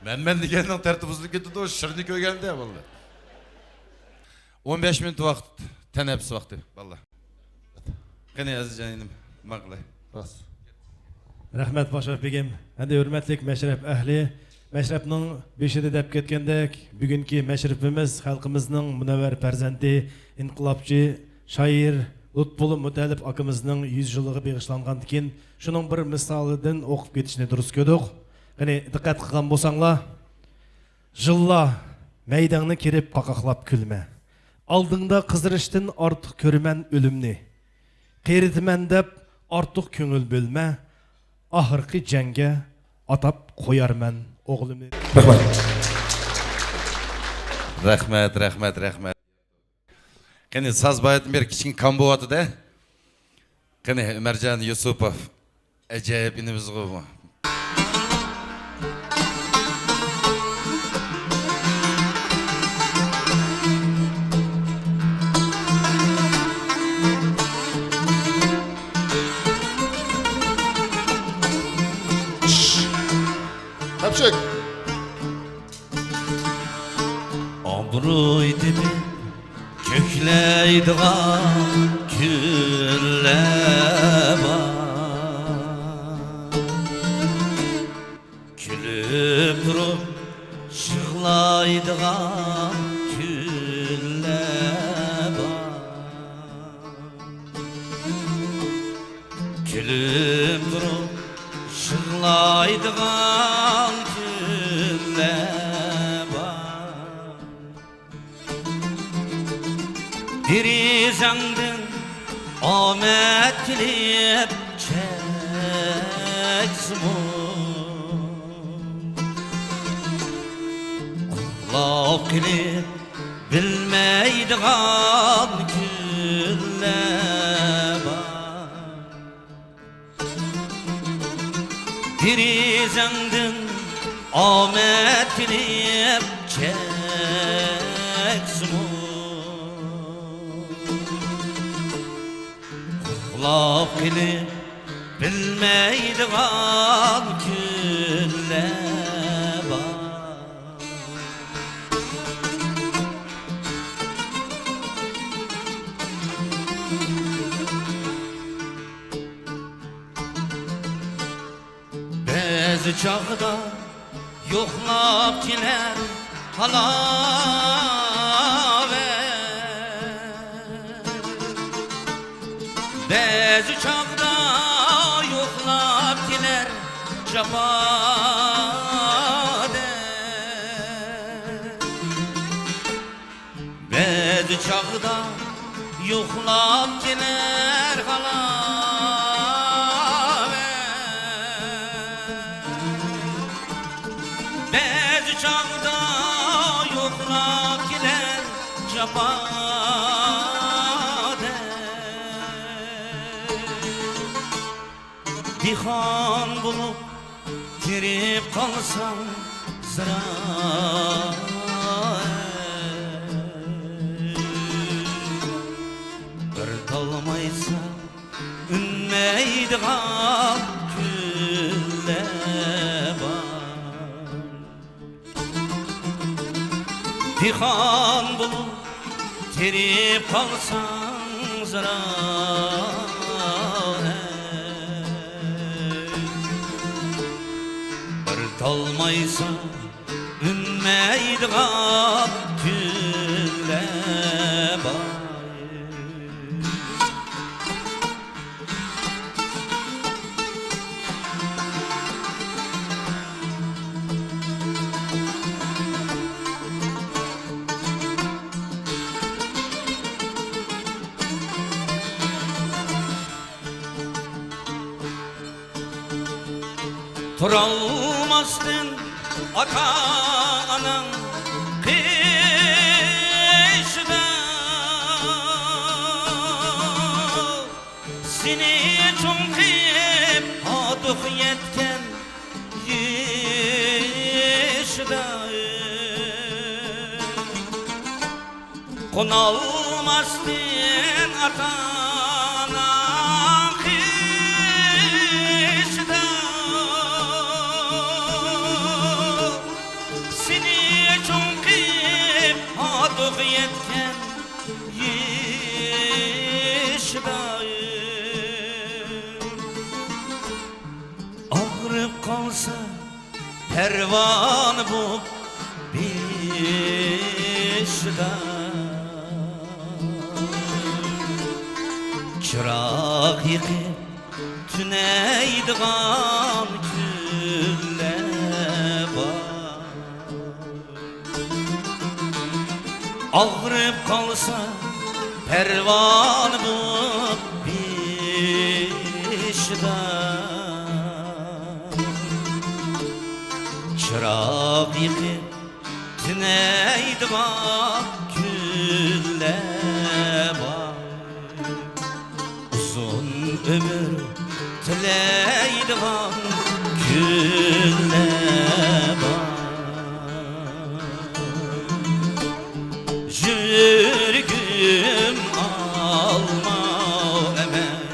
مەن، مەن دېگەننىڭ تەرتىپى بۇزۇلۇپ كېتىدۇ، شىرنى كۆرگەندە بولدى. ئون بەش مىنۇت ۋاقىت، تەنەپپۇس ۋاقتى، بالىلار. قېنى، ئەزىزجان ئىنىم، نېمە قىلاي؟ راست. رەھمەت، پاشاف بېگىم. ئەمدى ھۆرمەتلىك مەشرەپ ئەھلى، مەشرەپنىڭ بېشىدا دەپ كەتكەندەك، بۈگۈنكى مەشرىپىمىز خەلقىمىزنىڭ مۇنەۋۋەر پەرزەنتى، ئىنقىلابچى شائىر لۇتپۇللا مۇتەللىپ ئاكىمىزنىڭ يۈز يىللىقىغا بېغىشلانغاندىكىن، شۇنىڭ بىر مىسالىدىن ئوقۇپ كېتىشنى دۇرۇس كۆردۇق. قېنى، دىققەت قىلغان بولساڭلار. ژىللا، مەيدەڭنى كېرىپ قاقاقلاپ كۈلمە. ئالدىڭدا قىزىرىشتىن ئارتۇق كۆرىمەن ئۆلۈمنى. قېرىتىمەن دەپ ئارتۇق كۆڭۈل بۆلمە. ئاخىرقى جەڭگە ئاتاپ قويارمەن ئوغلۇمنى. رەھمەت. رەھمەت، رەھمەت، رەھمەت. قېنى، ساز باياتتىن بېرى كىچىككىنە كام بولۇۋاتىدۇ. قېنى، ئۆمەرجان يۈسۈپوف. ئەجەب ئىنىمىزغۇ بۇ. ئابروي تېپىپ كۆكلەيدىغان كۈنلەر بار. كۈلۈپ تۇرۇپ يىغلايدىغان كۈنلەر بار. كۈلۈپ تۇرۇپ يىغلايدىغان كۈنلەر بار. دېرىزەڭدىن ئامەت كېلىپ چەكسىمۇ، ئۇخلاپ قېلىپ بىلمەيدىغان كۈنلەر بار. دېرىزەڭدىن ئامەت كېلىپ چەكسىمۇ، ئۇخلاپ قېلىپ بىلمەيدىغان كۈنلەر بار. بەزى چاغدا يوقلاپ كېلەر خالاۋەر. بەزى چاغدا يوقلاپ كېلەر جاپا دەر. بەزى چاغدا يوقلاپ كېلەر خالاۋەر. بەزى چاغدا يوقلاپ كېلەر جاپا دەر. دېھقان بولۇپ تېرىپ قالساڭ زىرا، بىر تالمايساڭ ئۈنمەيدىغان كۈنلەر بار. دېھقان بولۇپ تېرىپ قالساڭ زىرا، بىر تالمايساڭ ئۈنمەيدىغان كۈنلەر بار. تۇرالماستىن ئاتا-ئاناڭ قېشىدا، سېنى چوڭ قىلىپ ئاتۇق يەتكەن يېشىدا. قونالماستىن ئاتا-ئانا قېشىدا، سېنى چوڭ قىلىپ ئاتۇق يەتكەن يېشىدا. ئاغرىپ قالسا پەرۋانە بوپ بېشىدا، چىراغ يېقىپ تۈنەيدىغان كۈنلەر بار. ئاغرىپ قالسا پەرۋانە بۇ بېشىدا، چىراغ يېقىپ تۈنەيدىغان كۈنلەر بار. ئۇزۇن ئۆمۈر تىلەيدىغان كۈنلەر بار. يۈرىكىم ئالماۋ ئەمەس،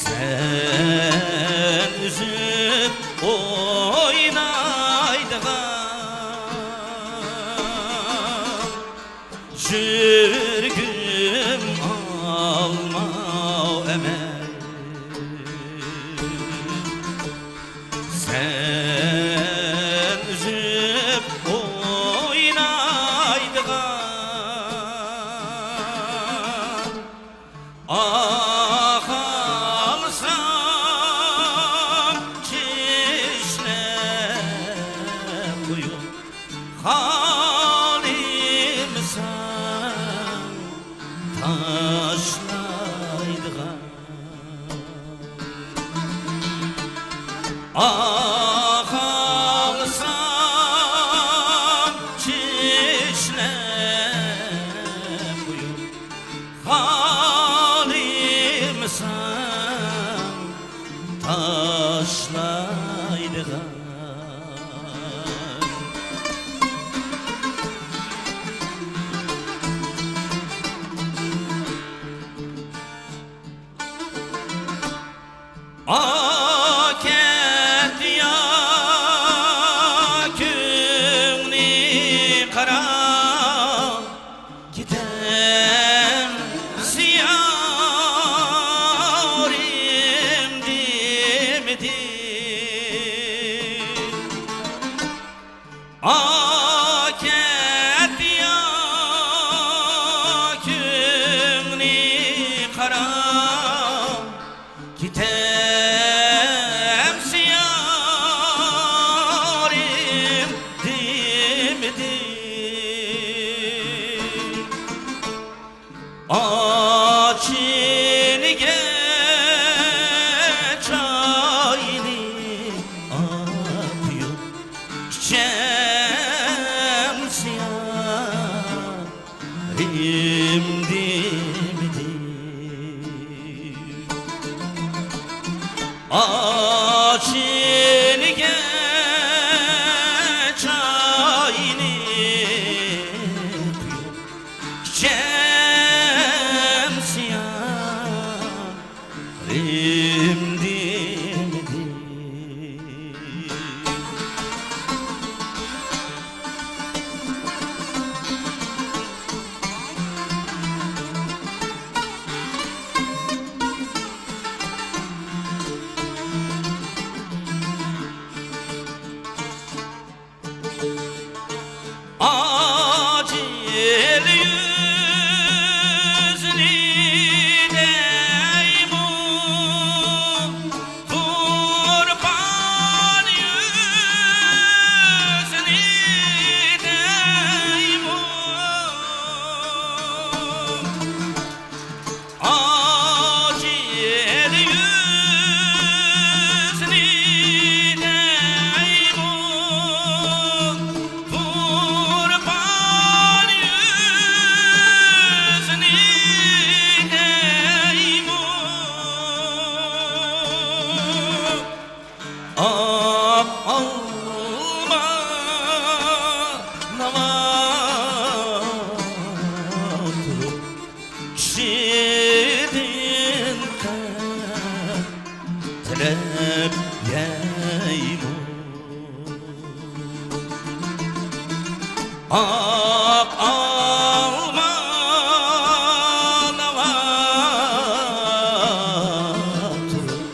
سەن ئۈزۈپ ئوينايدىغان. يۈرىكىم ئالماۋ ئەمەس، سەن ئۈزۈپ ئوينايدىغان. ئاھ ئالسام چىشلەپ قويۇپ، خالىمىساڭ تاشلايدىغان. ئاھ ئالسام چىشلەپ قويۇپ، خالىمىساڭ تاشلايدىغان. ئاكەت يا كۆڭلى قارا، كېتەمسە يارىم دېمىدى. ئاكەت يا كۆڭلى قارا، كېتەمسە يارىم دېمىدى. ئاچىلگەن چاينى ئاققۇيۇپ ئىچەمسە يارىم دېمىدى. ئاچىلگەن چاينى قۇيۇپ ئىچەمسە يارىم دېمىدى. ئاجىل يۈزنى دەيمۇ، تۇرپان يۈزنى دەيمۇ. ئاجىل يۈزنى دەيمۇ، تۇرپان يۈزنى دەيمۇ. ئاق ئالما ناۋا تۇرۇپ، شېرىن قەھۋە تىلەپ يەيمۇ. ئاق ئالما ناۋا تۇرۇپ،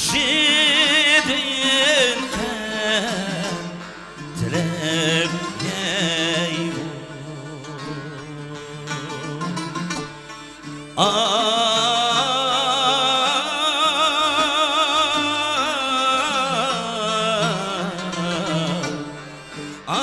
شېرىن قەھۋە تىلەپ يەيمۇ. ئا، ئا،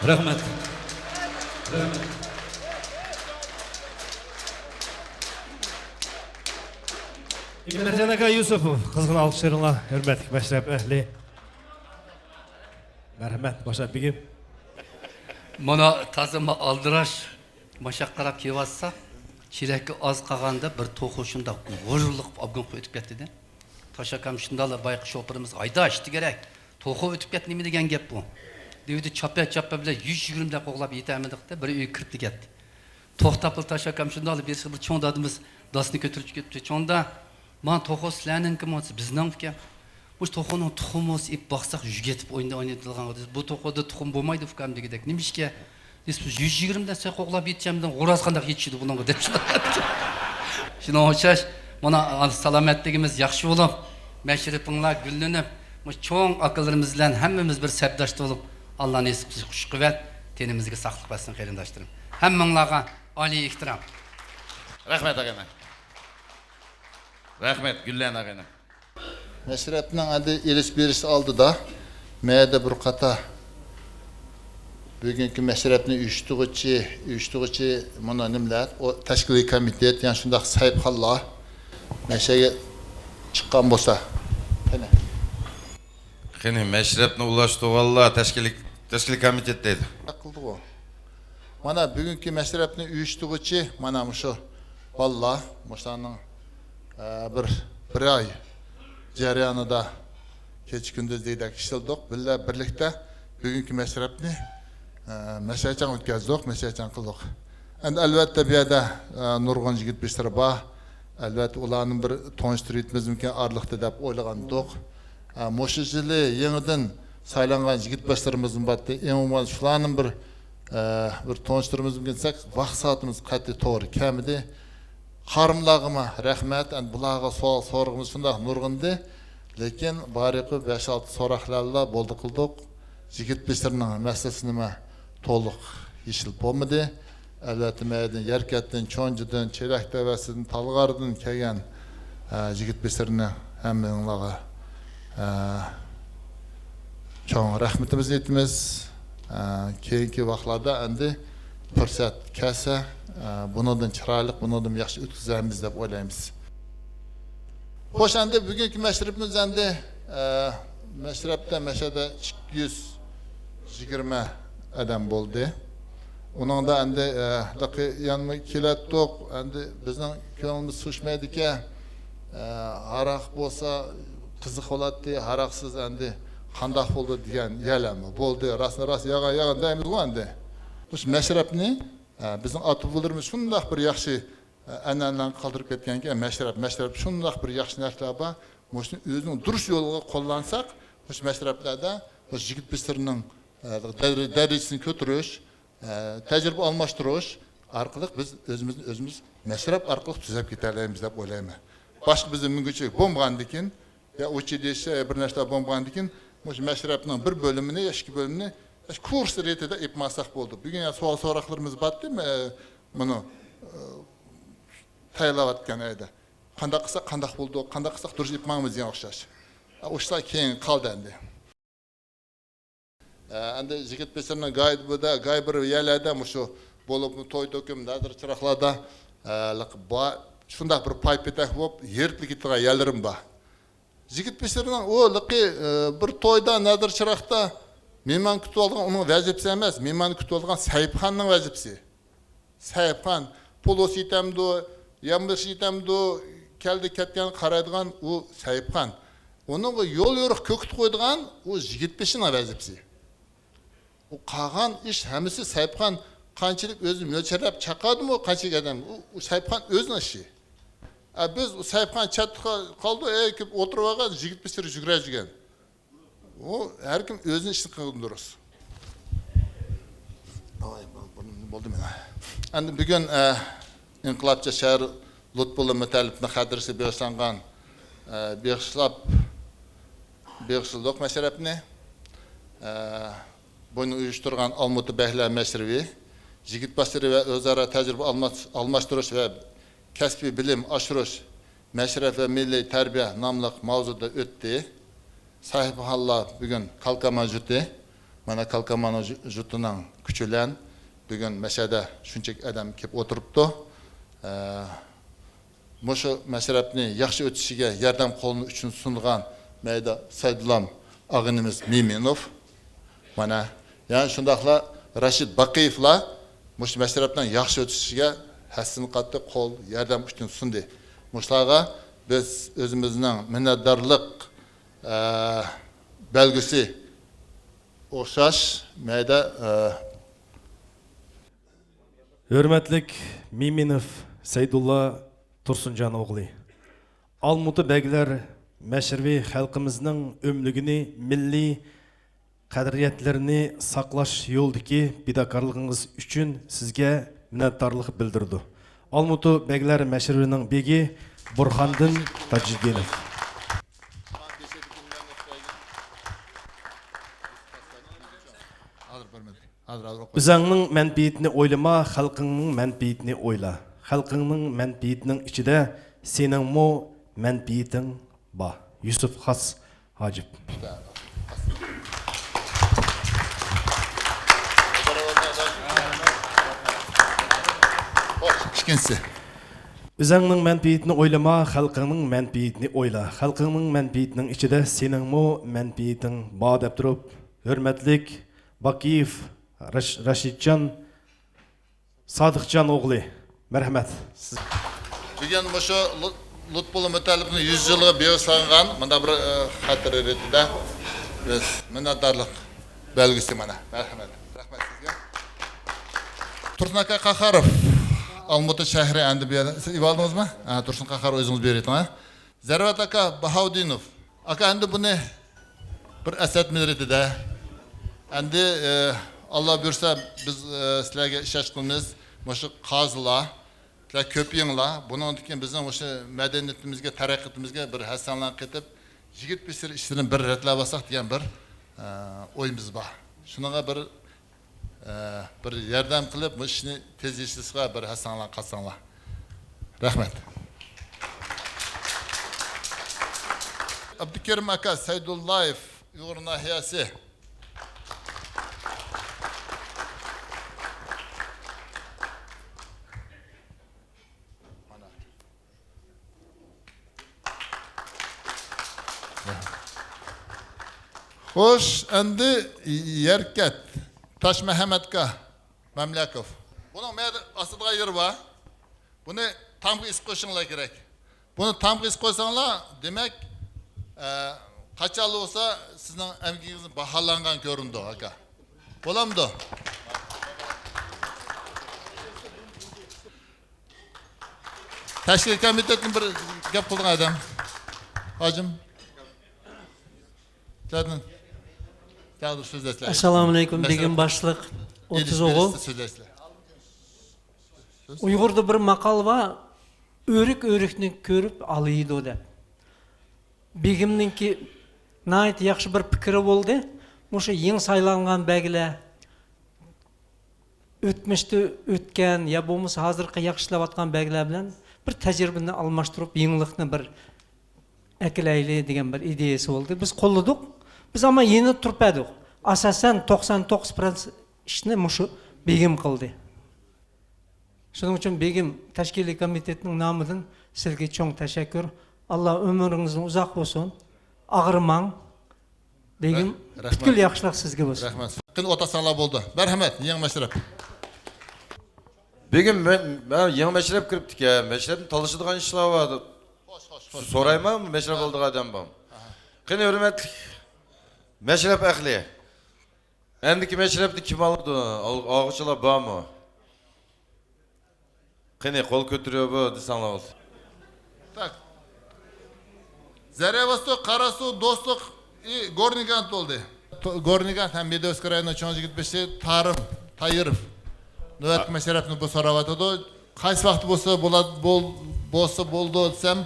رەھمەت. رەھمەت. ئىمىنەجان ئاكا يۈسۈپوف، قىزغىن ئالقىشلىرىڭلار، ھۆرمەتلىك مەشرەپ ئەھلى. مەرھەمەت، باشلاپ بېگىم. مانا تازا ما-، ئالدىراش ماشاق قاراپ كېلىۋاتسا، چېلەككە ئاز قالغاندا بىر توخۇ شۇنداق غۇرۇرلۇق قىلىپ ئابگۇن قىلىپ ئۆتۈپ كەتتى-دە. تاش ئاكام شۇنداقلا بايىقى شوپۇرىمىزغا، «ھەيداش، تېگەرەك، توخۇ ئۆتۈپ كەتتى، نېمە دېگەن گەپ بۇ؟» دېۋىدى، چاپە چاپە بىلەن يۈز يىگىرمە دەقىقە قوغلاپ يېتەلمىدۇق-دە، بىر ئۆيگە كىرىپ دېگەتتى. توختاپلا تاش ئاكام شۇنداقلا بىرسى بىر چوڭ دادىمىز داسنى كۆتۈرۈپ چىقىپ كەپتۇ. «چوڭ دا، مانا توخۇ سىلەرنىڭكىمۇ؟» دېسە، «بىزنىڭكەن.» «مۇشۇ توخۇنىڭ تۇخۇمى بولسا ئېلىپ باقساق، يۈگەتىپ ئوينا-، ئوينىتىدىغانغۇ» دېسە، «بۇ توخۇدا تۇخۇم بولمايدۇ ئۇكام» دېگۈدەك. «نېمىشقا؟» دېسە، «بىز يۈز يىگىرمە دەسسە قوغلاپ يېتىشەمدىن غوراز قانداق يېتىشىدۇ بۇنىڭغا» دەپ شۇنداق. شۇنىڭغا ئوخشاش، مانا، سالامەتلىكىمىز ياخشى بولۇپ، مەشرىپىڭلار گۈللىنىپ، مۇشۇ چوڭ ئاكىلىرىمىز بىلەن ھەممىمىز بىر سەپداش بولۇپ، ئاللا نېسىپ قىلسا خۇش قۇۋۋەت، تېنىمىزگە ساقلىق بەرسۇن قېرىنداشلىرىم. ھەممىڭلارغا ئالىي ئېھتىرام. رەھمەت ئاغىنە. رەھمەت، گۈللەن ئاغىنە. مەشرەپنىڭ ئەندى ئېلىش بېرىش ئالدىدا مەيەردە بىر قاتار بۈگۈنكى مەشرەپنى ئۇيۇشتۇرغۇچى، ئۇيۇشتۇرغۇچى مانا نېمىلەر، ئۇ تەشكىلىي كومىتېت، يەنە شۇنداق سەھىپخانلار مەشەگە چىققان بولسا. قېنى. قېنى، مەشرەپنى ئۇلاشتۇرغانلار تەشكىلىي، تەشكىلىي كومىتېت دەيدۇ. قىلدىغۇ. مانا بۈگۈنكى مەشرەپنى ئۇيۇشتۇرغۇچى مانا مۇشۇ بالىلار، مۇشۇلارنىڭ، ئە، بىر، بىر ئاي جەريانىدا كېچە-كۈندۈز دېگۈدەك ئىشلىدۇق. بىللە، بىرلىكتە بۈگۈنكى مەشرەپنى، ئە، مەشەچاڭ ئۆتكۈزدۇق، مەشەچاڭ قىلدۇق. ئەمدى ئەلۋەتتە بۇ يەردە، ئە، نۇرغۇن يىگىت بېشلىرى بار. ئەلۋەتتە ئۇلارنى بىر تونۇشتۇرۇۋېتىمىزمىكىن ئارىلىقتا دەپ ئويلىغانىدۇق. ئە، مۇشۇ يىلى يېڭىدىن سايلانغان يىگىت باشلىرىمىزمۇ بارتتى. ئومۇمەن شۇلارنىمۇ بىر، ئە، بىر تونۇشتۇرىمىزمۇ دېسەك، ۋاقىت سائىتىمىز قەتئىي توغرا كەلمىدى. قارىملارغىمۇ رەھمەت. ئەمدى بۇلارغا سوئال سورىغىمىز شۇنداق نۇرغۇندى. لېكىن بارىقى بەش-ئالتە سوراقلارلا بولدى قىلدۇق. يىگىت بېشلىرىنىڭ مەسىلىسىنىمۇ تولۇق يېشىل بولمىدى. ئەلۋەتتە، مەيەردىن، يەركەتتىن، چونجىدىن، چېلەك تەۋەسىدىن، تالغاردىن كەلگەن، ئە، يىگىت بېشلىرىنى ھەممىڭلارغا، ئە، چوڭ رەھمىتىمىزنى ئېيتىمىز. ئە، كېيىنكى ۋاقىتلاردا ئەمدى پۇرسەت كەلسە، ئە، بۇنىڭدىن چىرايلىق، بۇنىڭدىن ياخشى ئۆتكۈزەرمىز دەپ ئويلايمىز. خوش، ئەمدى بۈگۈنكى مەشرىپىمىز ئەمدى، ئە، مەشرەپتە مەشەدە ئىككى يۈز يىگىرمە ئادەم بولدى. ئۇنىڭدا ئەمدى، ئە، لىقى يەنىمۇ كېلەتتۇق. ئەمدى بىزنىڭ كۆڭلىمىز سۇشمايدىكەن. ئە، ھاراق بولسا قىزىق بولاتتى، ھاراقسىز ئەمدى قانداق بولىدۇ دېگەن يەرلەرمۇ بولدى. راستىنى راست، يالغان يالغان دەيمىزغۇ ئەمدى. مۇشۇ مەشرەپنى، ئە، بىزنىڭ ئاتا-بوۋىلىرىمىز شۇنداق بىر ياخشى ئەنئەنىلەرنى قالدۇرۇپ كەتكەنكەن، مەشرەپ، مەشرەپ شۇنداق بىر ياخشى نەرسىلەر بار. مۇشۇنى ئۆزىنىڭ دۇرۇس يولىغا قوللانساق، مۇشۇ مەشرەپلەردە مۇشۇ يىگىت بېشلىرىنىڭ، ئە، دەر-، دەرىجىسىنى كۆتۈرۈش، ئە، تەجرىبە ئالماشتۇرۇش ئارقىلىق بىز ئۆزىمىزنى ئۆزىمىز مەشرەپ ئارقىلىق تۈزەپ كېتەلەيمىز دەپ ئويلايمەن. باشقا بىزنىڭ مۈڭگۈنچىلىك بولمىغاندىكىن، يا ئۇچى دېيىش، يا بىر نەرسىلەر بولمىغاندىكىن، مۇشۇ مەشرەپنىڭ بىر بۆلۈمىنى يا ئىككى بۆلۈمىنى كۇرس رېتىدە ئېلىپ ماڭساق بولدى. بۈگۈن يا سوئال سوراقلىرىمىز بارتتى، مە-، مۇنۇ، ئە، تەييارلاۋاتقان ئەيدە. قانداق قىلساق قانداق بولىدۇ، قانداق قىلساق دۇرۇس ئېلىپ ماڭىمىز دېگەن ئوخشاش. ئە، ئۇ ئىشلار كېيىن قالدى ئەمدى. ئە، ئەمدى يىگىت بېشىنىڭ گاي بىردە، گاي بىر يەرلەردە مۇشۇ بولۇپمۇ توي تۆكۈم، نەزىر چىراغلاردا، ئە، لىق-، با-، شۇنداق بىر پاي پېتەك بولۇپ يېرىلىپ كېتىدىغان يەرلىرىم بار. يىگىت بېشىنىڭ ئۇ لىقى، ئە، بىر تويدا، نەزىر چىراغدا مېھمان كۈتۈۋالغان ئۇنىڭ ۋەزىپىسى ئەمەس، مېھمان كۈتۈۋالغان سەھىپخاننىڭ ۋەزىپىسى. سەھىپخان، پولۇس يېتەمدۇ، يامبىرىش يېتەمدۇ، كەلدى كەتكەن قارايدىغان ئۇ سەھىپخان. ئۇنىڭغا يول يورۇق كۆكۈت قويىدىغان ئۇ يىگىت بېشىنىڭ ۋەزىپىسى. ئۇ قالغان ئىش ھەممىسى سەھىپخان قانچىلىك ئۆزى مۆلچەرلەپ چاقادىمۇ، قانچىلىك ئادەم، ئۇ، ئۇ سەھىپخان ئۆزىنىڭ ئىشى. ئە، بىز ئۇ سەھىپخان چەتتە قالدى، ئەي، كېلىپ ئولتۇرۇۋالغان يىگىت بېشى يۈگۈرەجۈگەن. ئۇ ھەر كىم ئۆزىنىڭ ئىشىنى قىلغىنى دۇرۇس. ئاي، بۇ-، بۇ-، بولدى مانا. ئەمدى بۈگۈن، ئە، ئىنقىلابچى شائىر لۇتپۇللا مۇتەللىپنىڭ خاتىرىسىگە بېغىشلانغان، ئە، بېغىشلاپ، بېغىشلىدۇق مەشرەپنى. ئە، بۇنى ئۇيۇشتۇرغان ئالمۇتا بەگلەر مەشرىپى، يىگىت باشلىرى ۋە ئۆزئارا تەجرىبە ئالماش-، ئالماشتۇرۇش ۋە كەسپىي بىلىم ئاشۇرۇش، مەشرەپ ۋە مىللىي تەربىيە ناملىق ماۋزۇدا ئۆتتى. سەھىپىخانلار بۈگۈن كالكاما جۇتى، مانا كالكامانو جۇ-، جۇتىنىڭ كۈچى بىلەن بۈگۈن مەشەدە شۇنچىلىك ئادەم كېلىپ ئولتۇرۇپتۇ. ئە، مۇشۇ مەشرەپنى ياخشى ئۆتۈشىگە ياردەم قولىنى ئۈچۈن سۇنغان مەيدە سەيدۇللام ئاغىنىمىز مىمىنوف. مانا، يەنە شۇنداقلا رەشىت باقىيېۋلار مۇشۇ مەشرەپنىڭ ياخشى ئۆتۈشىگە ھەسسىنى قاتتى، قول ياردەم ئۈچۈن سۇندى. مۇشۇلارغا بىز ئۆزىمىزنىڭ مىننەتدارلىق، ئە، بەلگىسى ئوخشاش مەيدە، ئە، ھۆرمەتلىك مىمىنوف سەيدۇللا تۇرسۇنجان ئوغلى، ئالمۇتا بەگلەر مەشرىپى خەلقىمىزنىڭ ئۆملۈكىنى، مىللىي قەدرىيەتلىرىنى ساقلاش يولىدىكى پىداكارلىقىڭىز ئۈچۈن سىزگە مىننەتدارلىق بىلدۈرىدۇ. ئالمۇتا بەگلەر مەشرىپىنىڭ بېگى بۇرخاندىن تاجىدىنوف. ھازىر بىر مىنۇت. ھازىر، ھازىر ئوقۇيمەن. ئۆزۈڭنىڭ مەنپىئىتىنى ئويلىما، خەلقىڭنىڭ مەنپىئىتىنى ئويلا. خەلقىڭنىڭ مەنپىئىتىنىڭ ئىچىدە سېنىڭمۇ مەنپىئىتىڭ بار. يۈسۈپ خاس ھاجىپ. ئىككىنچىسى. ئۆزۈڭنىڭ مەنپىئىتىنى ئويلىما، خەلقىڭنىڭ مەنپىئىتىنى ئويلا. خەلقىڭنىڭ مەنپىئىتىنىڭ ئىچىدە سېنىڭمۇ مەنپىئىتىڭ بار دەپ تۇرۇپ، ھۆرمەتلىك باقىيېف رەش-، رەشىتجان سادىقجان ئوغلى، مەرھەمەت. سىز بۈگۈن مۇشۇ لۇت-، لۇتپۇللا مۇتەللىپنىڭ يۈز يىللىقىغا بېغىشلانغان مۇنداق بىر، ئە، خاتىرە رېتىدە بىز مىننەتدارلىق بەلگىسى مانا. مەرھەمەت. رەھمەت سىزگە. تۇرسۇن ئاكا قاھاروف، ئالمۇتا شەھىرى ئەمدى بۇ يەردە. سىز ئېۋالدىڭىزمۇ؟ ھە، تۇرسۇن قاھار ئۆزىڭىز بېرىۋېتىڭ، ھە. زەرۋەت ئاكا باھاۋدىنوف. ئاكا، ئەمدى بۇنى بىر ئەسلەتمە رېتىدە. ئەمدى، ئە، ئاللا بۇيرۇسا، بىز، ئە، سىلەرگە ئىشەنچ قىلىمىز. مۇشۇ قازىلار، سىلەر كۆپىيىڭلار. بۇنىڭدىن كېيىن بىزنىڭ مۇشۇ مەدەنىيىتىمىزگە، تەرەققىياتىمىزگە بىر ھەسسەڭلارنى قېتىپ، يىگىت بېشى ئىشلىرىنى بىر رەتلەۋالساق دېگەن بىر، ئە، ئويىمىز بار. شۇنىڭغا بىر ئە، بىر ياردەم قىلىپ، بۇ ئىشنى تېز يېشىلىشىغا بىر ھەسسەڭلار قاتساڭلار. رەھمەت. ئابدۇكېرىم ئاكا، سەيدۇللايېف، ئۇيغۇر ناھىيەسى. خوش، ئەمدى يەركەت، تاشمەھەممەتكا مەملەكوف. بۇنىڭ مەيدە ئاسىدىغان يېرى بار. بۇنى تامغا ئېسىپ قويۇشۇڭلار كېرەك. بۇنى تامغا ئېسىپ قويساڭلار، دېمەك، ئە، قاچانلا بولسا سىزنىڭ ئەمگىكىڭىز باھالانغان كۆرۈنىدۇ، ئاكا. بولامدۇ؟ تەشكىلىي كومىتېتتىن بىر گەپ قىلىدىغان ئادەم. ھاجىم. سەندىن. سەندىن سۆزلەشلەر. ئەسسالامۇئەلەيكۇم، مەسىلەن، بېگىم باشلىق، ئوتتۇز ئوغۇل. سۆزلەشلەر. ئۇيغۇردا بىر ماقال بار، «ئۆرۈك ئۆرۈكنى كۆرۈپ ئالىيدۇ» دەپ. بېگىمنىڭكى ناھايىتى ياخشى بىر پىكرى بولدى. مۇشۇ يېڭى سايلانغان بەگلەر، ئۆتمۈشتە ئۆتكەن يا بولمىسا ھازىرقى ياخشى ئىشلەۋاتقان بەگلەر بىلەن بىر تەجرىبىنى ئالماشتۇرۇپ، يېڭىلىقنى بىر ئەكېلەيلى دېگەن بىر ئىدىيەسى بولدى. بىز قوللىدۇق. بىز ئەمما يېنىدا تۇرۇپ بەردۇق. ئاساسەن، توقسان توققۇز پىرسەنت ئىشنى مۇشۇ بېگىم قىلدى. شۇنىڭ ئۈچۈن بېگىم تەشكىلىي كومىتېتنىڭ نامىدىن سىزگە چوڭ تەشەككۈر. ئاللا ئۆمرىڭىزنى ئۇزاق بولسۇن. ئاغرىماڭ. بېگىم، رەھ-، رەھمەت. پۈتكۈل ياخشىلىق سىزگە بولسۇن. رەھمەت. قېنى ئولتۇرساڭلار بولدى. مەرھەمەت، يېڭى مەشرەپ. بېگىم، مەن، مەن يېڭى مەشرەپ كىرىپتىكەن. مەشرەپنى تالىشىدىغان ئىشلار بار. خوش، خوش، خوش. سورايمەن، مەشرەپ ئالىدىغان ئادەم بار. ئاھا. قېنى، ھۆرمەتلىك مەشرەپ ئەھلى. ئەمدىكى مەشرەپنى كىم ئالىدۇ؟ ئال-، ئالغۇچىلار بارمۇ؟ قېنى، قول كۆتۈرۈۋېرىڭ دېسەڭلار بولدى. Так. Зарево-Восток، قاراسۇ، دوستلۇق، и Горный Гант بولدى. تو-، Горный Ганت ھەم مېدوۋسكىي رايونىنىڭ چوڭ يىگىت بېشى تارىم تايىروف. نۆۋەتتىكى مەشرەپنى بۇ سوراۋاتىدۇ. قايسى ۋاقىت بولسا بولا-، بول-، بولسا بولىدۇ دېسەم،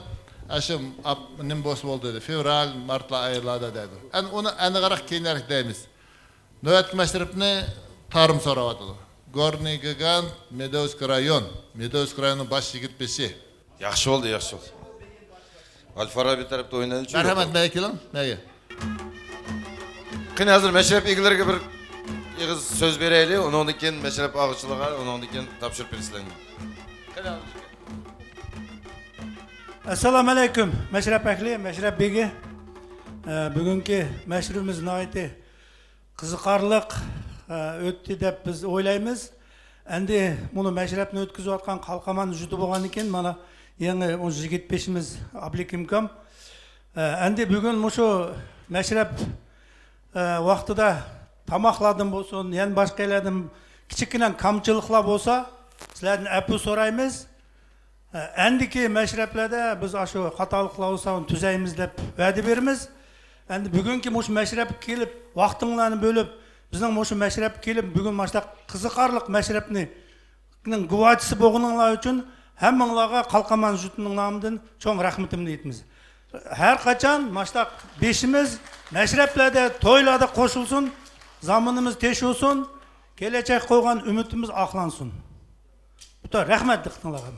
ئاشۇ ئاپ-، نېمە بولسا بولدى دېدى. فېۋرال، مارتلا ئايلاردا دەيدۇ. ئەنە ئۇنى ئەنىقراق كېيىنرەك دەيمىز. نۆۋەتتىكى مەشرەپنى تارىم سوراۋاتىدۇ. Горный Гигант، مېدوۋسكىي رايون، مېدوۋسكىي رايوننىڭ باش يىگىت بېشى. ياخشى بولدى، ياخشى بولدى. ئەل فارابى تەرەپتە ئوينايلىچۇ. مەرھەمەت، مەيگە كېلىڭ، مەيگە. قېنى، ھازىر مەشرەپ ئىگىلىرىگە بىر ئېغىز سۆز بېرەيلى، ئۇنىڭدىن كېيىن مەشرەپ ئاغىچىلىرىغا، ئۇنىڭدىن كېيىن تاپشۇرۇپ بېرىسىلەرگە. ئەسسالامۇ ئەلەيكۇم، مەشرەپ ئەھلى، مەشرەپ بېگى. ئە، بۈگۈنكى مەشرىپىمىز ناھايىتى قىزىقارلىق، ئە، ئۆتتى دەپ بىز ئويلايمىز. ئەمدى مۇنۇ مەشرەپنى ئۆتكۈزۈۋاتقان قالقان جۇتى بولغاندىن كېيىن، مانا، يېڭى ئون يىگىت بېشىمىز ئابلىكىمكام. ئە، ئەمدى بۈگۈن مۇشۇ مەشرەپ، ئە، ۋاقتىدا تاماقلاردىن بولسۇن، يەنە باشقا يەرلەردىن كىچىككىنە كامچىلىقلار بولسا، سىلەردىن ئەپۇ سورايمىز. ئەندىكى مەشرەپلەردە بىز ئاشۇ خاتالىقلار بولسا ئۇنى تۈزەيمىز دەپ ۋەدە بېرىمىز. ئەمدى بۈگۈنكى مۇشۇ مەشرەپكە كېلىپ، ۋاقتىڭلارنى بۆلۈپ، بىزنىڭ مۇشۇ مەشرەپكە كېلىپ، بۈگۈن مۇشۇنداق قىزىقارلىق مەشرەپنىڭ گۇۋاھچىسى بولغىنىڭلار ئۈچۈن ھەممىڭلارغا قالقان جۇتىنىڭ نامىدىن چوڭ رەھمىتىمنى ئېيتىمىز. ھەر قاچان مۇشۇنداق بېشىمىز مەشرەپلەردە، تويلاردا قوشۇلسۇن، زامىنىمىز تېشىلسۇن، كېلەچەككە قويغان ئۈمىدىمىز ئاقلانسۇن. پۈتۈن رەھمەت دىققىتىڭلارغا.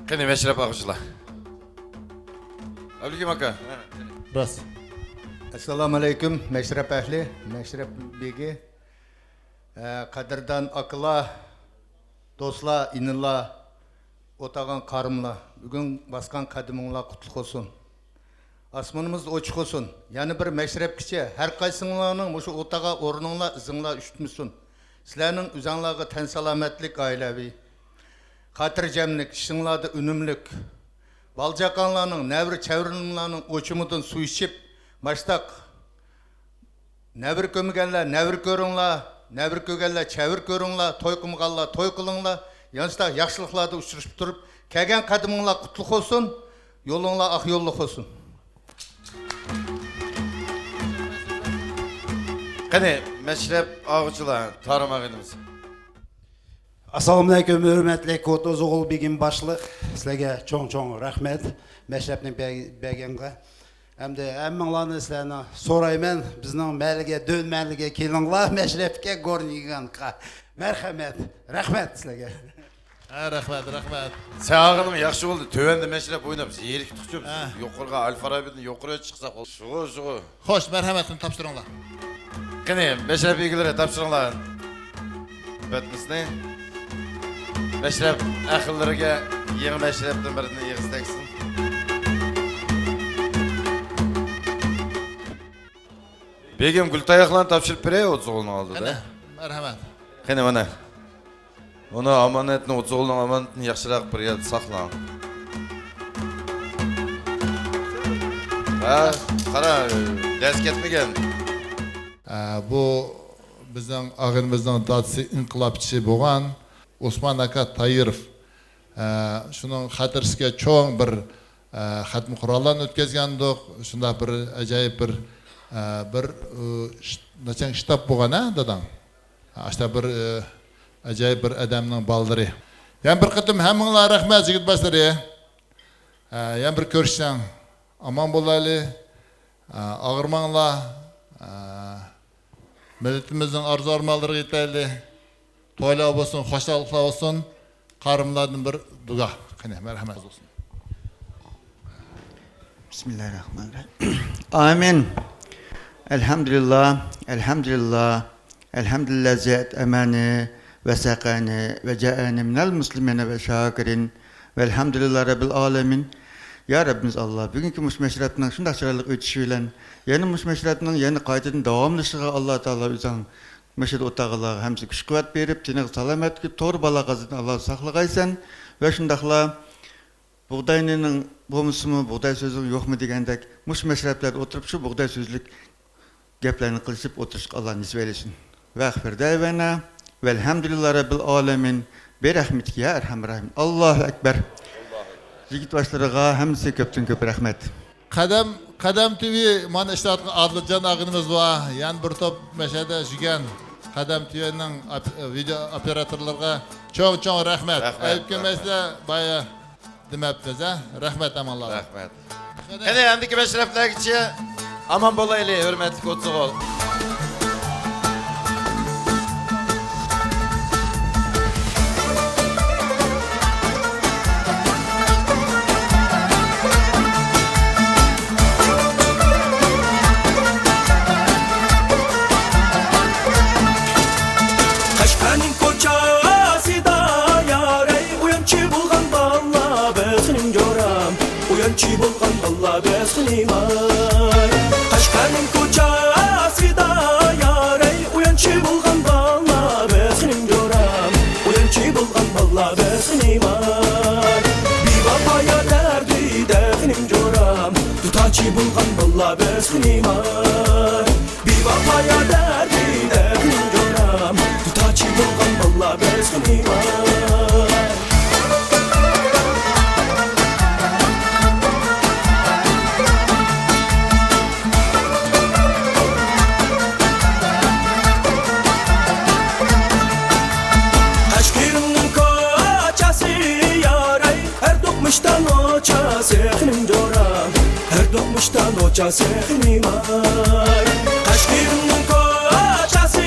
قېنى، مەشرەپ ئاغىچىلار. ئابلىكىم ئاكا. راست. ئەسسالامۇ ئەلەيكۇم، مەشرەپ ئەھلى، مەشرەپ بېگى، ئە، قەدىردان ئاكىلار، دوستلار، ئىنىلار، ئولتۇرغان قارىملار، بۈگۈن باسقان قەدىمىڭلار قۇتلۇق بولسۇن. ئاسمىنىمىز ئوچۇق بولسۇن. يەنە بىر مەشرەپكىچە ھەر قايسىڭلارنىڭ مۇشۇ ئولتۇرغان ئورنۇڭلار، ئىزىڭلار ئۈشتمىسۇن. سىلەرنىڭ ئۆزەڭلارغا تەن سالامەتلىك، ئائىلەۋى خاتىرجەملىك، ئىشىڭلاردا ئۈنۈملۈك، بالا-چاقاڭلارنىڭ، نەۋرە-چەۋرىلىرىڭلارنىڭ ئوچۇمىدىن سۇ ئىچىپ، ماشتاق نەۋرە كۆرمىگەنلەر نەۋرە كۆرۈڭلار، نەۋرە كۆرگەنلەر چەۋرە كۆرۈڭلار، توي قىلمىغانلار توي قىلىڭلار. يانچۇقتا ياخشىلىقلاردا ئۇچرىشىپ تۇرۇپ، كەلگەن قەدىمىڭلار قۇتلۇق بولسۇن، يولۇڭلار ئاق يوللۇق بولسۇن. قېنى، مەشرەپ ئاغىچىلار، تارىم ئاغىنىمىز. ئەسسالامۇئەلەيكۇم، ھۆرمەتلىك ئوتتۇز ئوغۇل بېگىم باشلىق، سىلەرگە چوڭ-چوڭ رەھمەت، مەشرەپنى بەر-، بەرگەنگە. ھەمدە ھەممىڭلارنى سىلەرنى سورايمەن، بىزنىڭ مەھەللىگە، دۆن مەھەللىگە كېلىڭلار، مەشرەپكە، گورنىيگانغا. مەرھەمەت، رەھمەت سىلەرگە. ھە، رەھمەت، رەھمەت. سەن ئاغىنىم ياخشى بولدى، تۆۋەندە مەشرەپ ئويناپ، زېرىكتۇقچۇ بىز. ھە. يۇقىرىغا، ئەل فارابىدىن يۇقىرىغا چىقساق بولدى. شۇغۇ، شۇغۇ. خوش، مەرھەمەت، شۇنى تاپشۇرۇڭلار. قېنى، مەشرەپ ئىگىلىرى تاپشۇرۇڭلار. پەتنىسنى. مەشرەپ ئەھلىلىرىگە يېڭى مەشرەپتىن بىرىنى ئېغىز تەگسۇن. بېگىم، گۈل تاياقلارنى تاپشۇرۇپ بېرەي، ئوتتۇز ئوغۇلنىڭ ئالدىدا. قېنى، مەرھەمەت. قېنى، مانا. ئۇنى ئامانەتنى، ئوتتۇز ئوغۇلنىڭ ئامانىتىنى ياخشىراق بىر يەردە ساقلاڭ. ھە، قارا، دەس كەتمىگەن. ئە، بۇ بىزنىڭ ئاغىنىمىزنىڭ دادىسى ئىنقىلابچى بولغان ئوسمان ئاكا تايىروف. ئە، شۇنىڭ خاتىرىسىگە چوڭ بىر، ئە، خەتمە قۇرئانلارنى ئۆتكۈزگەنىدۇق. شۇنداق بىر ئاجايىپ بىر، ئە، بىر، ئۇ، ش-، ناچەن شتاب بولغان، ھە، داداڭ؟ ئاشتا بىر، ئە، ئاجايىپ بىر ئادەمنىڭ بالىلىرى. يەنە بىر قېتىم ھەممىڭلار رەھمەت، يىگىت باشلىرى. ئە، يەنە بىر كۆرۈشسەڭ، ئامان بولايلى. ئە، ئاغرىماڭلار. ئە، مىللىتىمىزنىڭ ئارزۇ-ئارمانلىرىغا يېتەيلى. تويلار بولسۇن، خۇشاللىقلار بولسۇن. قارىملاردىن بىر دۇئا. قېنى، مەرھەمەت. بىسمىللاھىررەھمانىررەھىم. ئامىن. ئەلھەمدۇلىللا، ئەلھەمدۇلىللا، ئەلھەمدۇلىللا زىيادەت ئەمانى ۋە سەقانى ۋە جائەنى مىنەل مۇسلىمىنە ۋە شاكىرىن ۋەلھەمدۇلىللا رەببىل ئالەمىن. يا رەببىمىز ئاللا، بۈگۈنكى مۇشۇ مەشرەپنىڭ شۇنداق چىرايلىق ئۆتۈشى بىلەن، يەنە مۇشۇ مەشرەپنىڭ يەنە قايتىدىن داۋاملىشىشىغا ئاللا تائالا ئۆزۈڭ مەشرەپتە ئولتۇرغانلارغا ھەممىسىگە كۈچ-قۇۋۋەت بېرىپ، تېنىغا سالامەتلىك، توغرا بالاغا قازىدىن ئاللا ساقلىغايسەن ۋە شۇنداقلا بۇغداينىڭ بولمىسىمۇ، بۇغداي سۆزىنىڭ يوقمۇ دېگەندەك، مۇشۇ مەشرەپلەردە ئولتۇرۇپ، شۇ بۇغداي سۆزلۈك گەپلەرنى قىلىشىپ ئولتۇرۇشقا ئاللا نېسىپ ئەيلىسۇن. ۋە ئاخىر دەۋانا ۋەلھەمدۇلىللا رەببىل ئالەمىن. بىرەھمىتىكە يا ئەرھەمەر راھىمىن. ئاللاھۇ ئەكبەر. يىگىت باشلىرىغا ھەممىسىگە كۆپتىن كۆپ رەھمەت. قەدەم، قەدەم تىۋى مانا ئىشلەۋاتقان ئادىلجان ئاغىنىمىز بار. يەنە بىر توپ مەشەدە يۈرگەن قەدەم تىۋىنىڭ ئاپ-، ۋىدېئو ئوپېراتورلىرىغا چوڭ-چوڭ رەھمەت. رەھمەت، ئەيىب كۆرمەيسىلەر، رەھمەت. بايا دېمەپتىز، ھە؟ رەھمەت ھەممىڭلارغا. رەھمەت. قېنى، ئەمدىكى مەشرەپلەرگىچە ئامان بولايلى، ھۆرمەتلىك ئوتتۇز ئوغۇل. خېنىم ئاي. قەشقەرنىڭ كوچاسىدا يارەي، ئويۇنچى بولغان بالىلار بىز خېنىم جورام. ئويۇنچى بولغان بالىلار بىز خېنىم ئاي. بىۋاپا يار دەردىدە خېنىم جورام، دۇتارچى بولغان بالىلار بىز خېنىم ئاي. بىۋاپا يار دەردىدە خېنىم جورام، دۇتارچى بولغان بالىلار بىز خېنىم ئاي. قەشقىرىمنىڭ كوچاسى يارەي، ھەر دوقمۇشتا نوچاسى خېنىم جورام، ھەر دوقمۇشتا نوچاسى خېنىم ئاي. قەشقىرىمنىڭ كوچاسى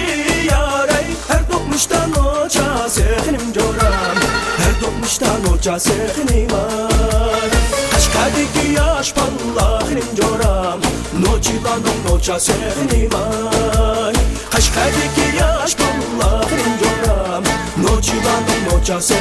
يارەي، ھەر دوقمۇشتا نوچاسى خېنىم جورام، ھەر دوقمۇشتا نوچاسى خېنىم ئاي. قەشقەردىكى ياش بالىلار خېنىم جورام، نوچىلارنىڭ نوچاسى خېنىم ئاي. قەشقەردىكى ياش بالىلار خېنىم جورام، نوچىلارنىڭ نوچاسى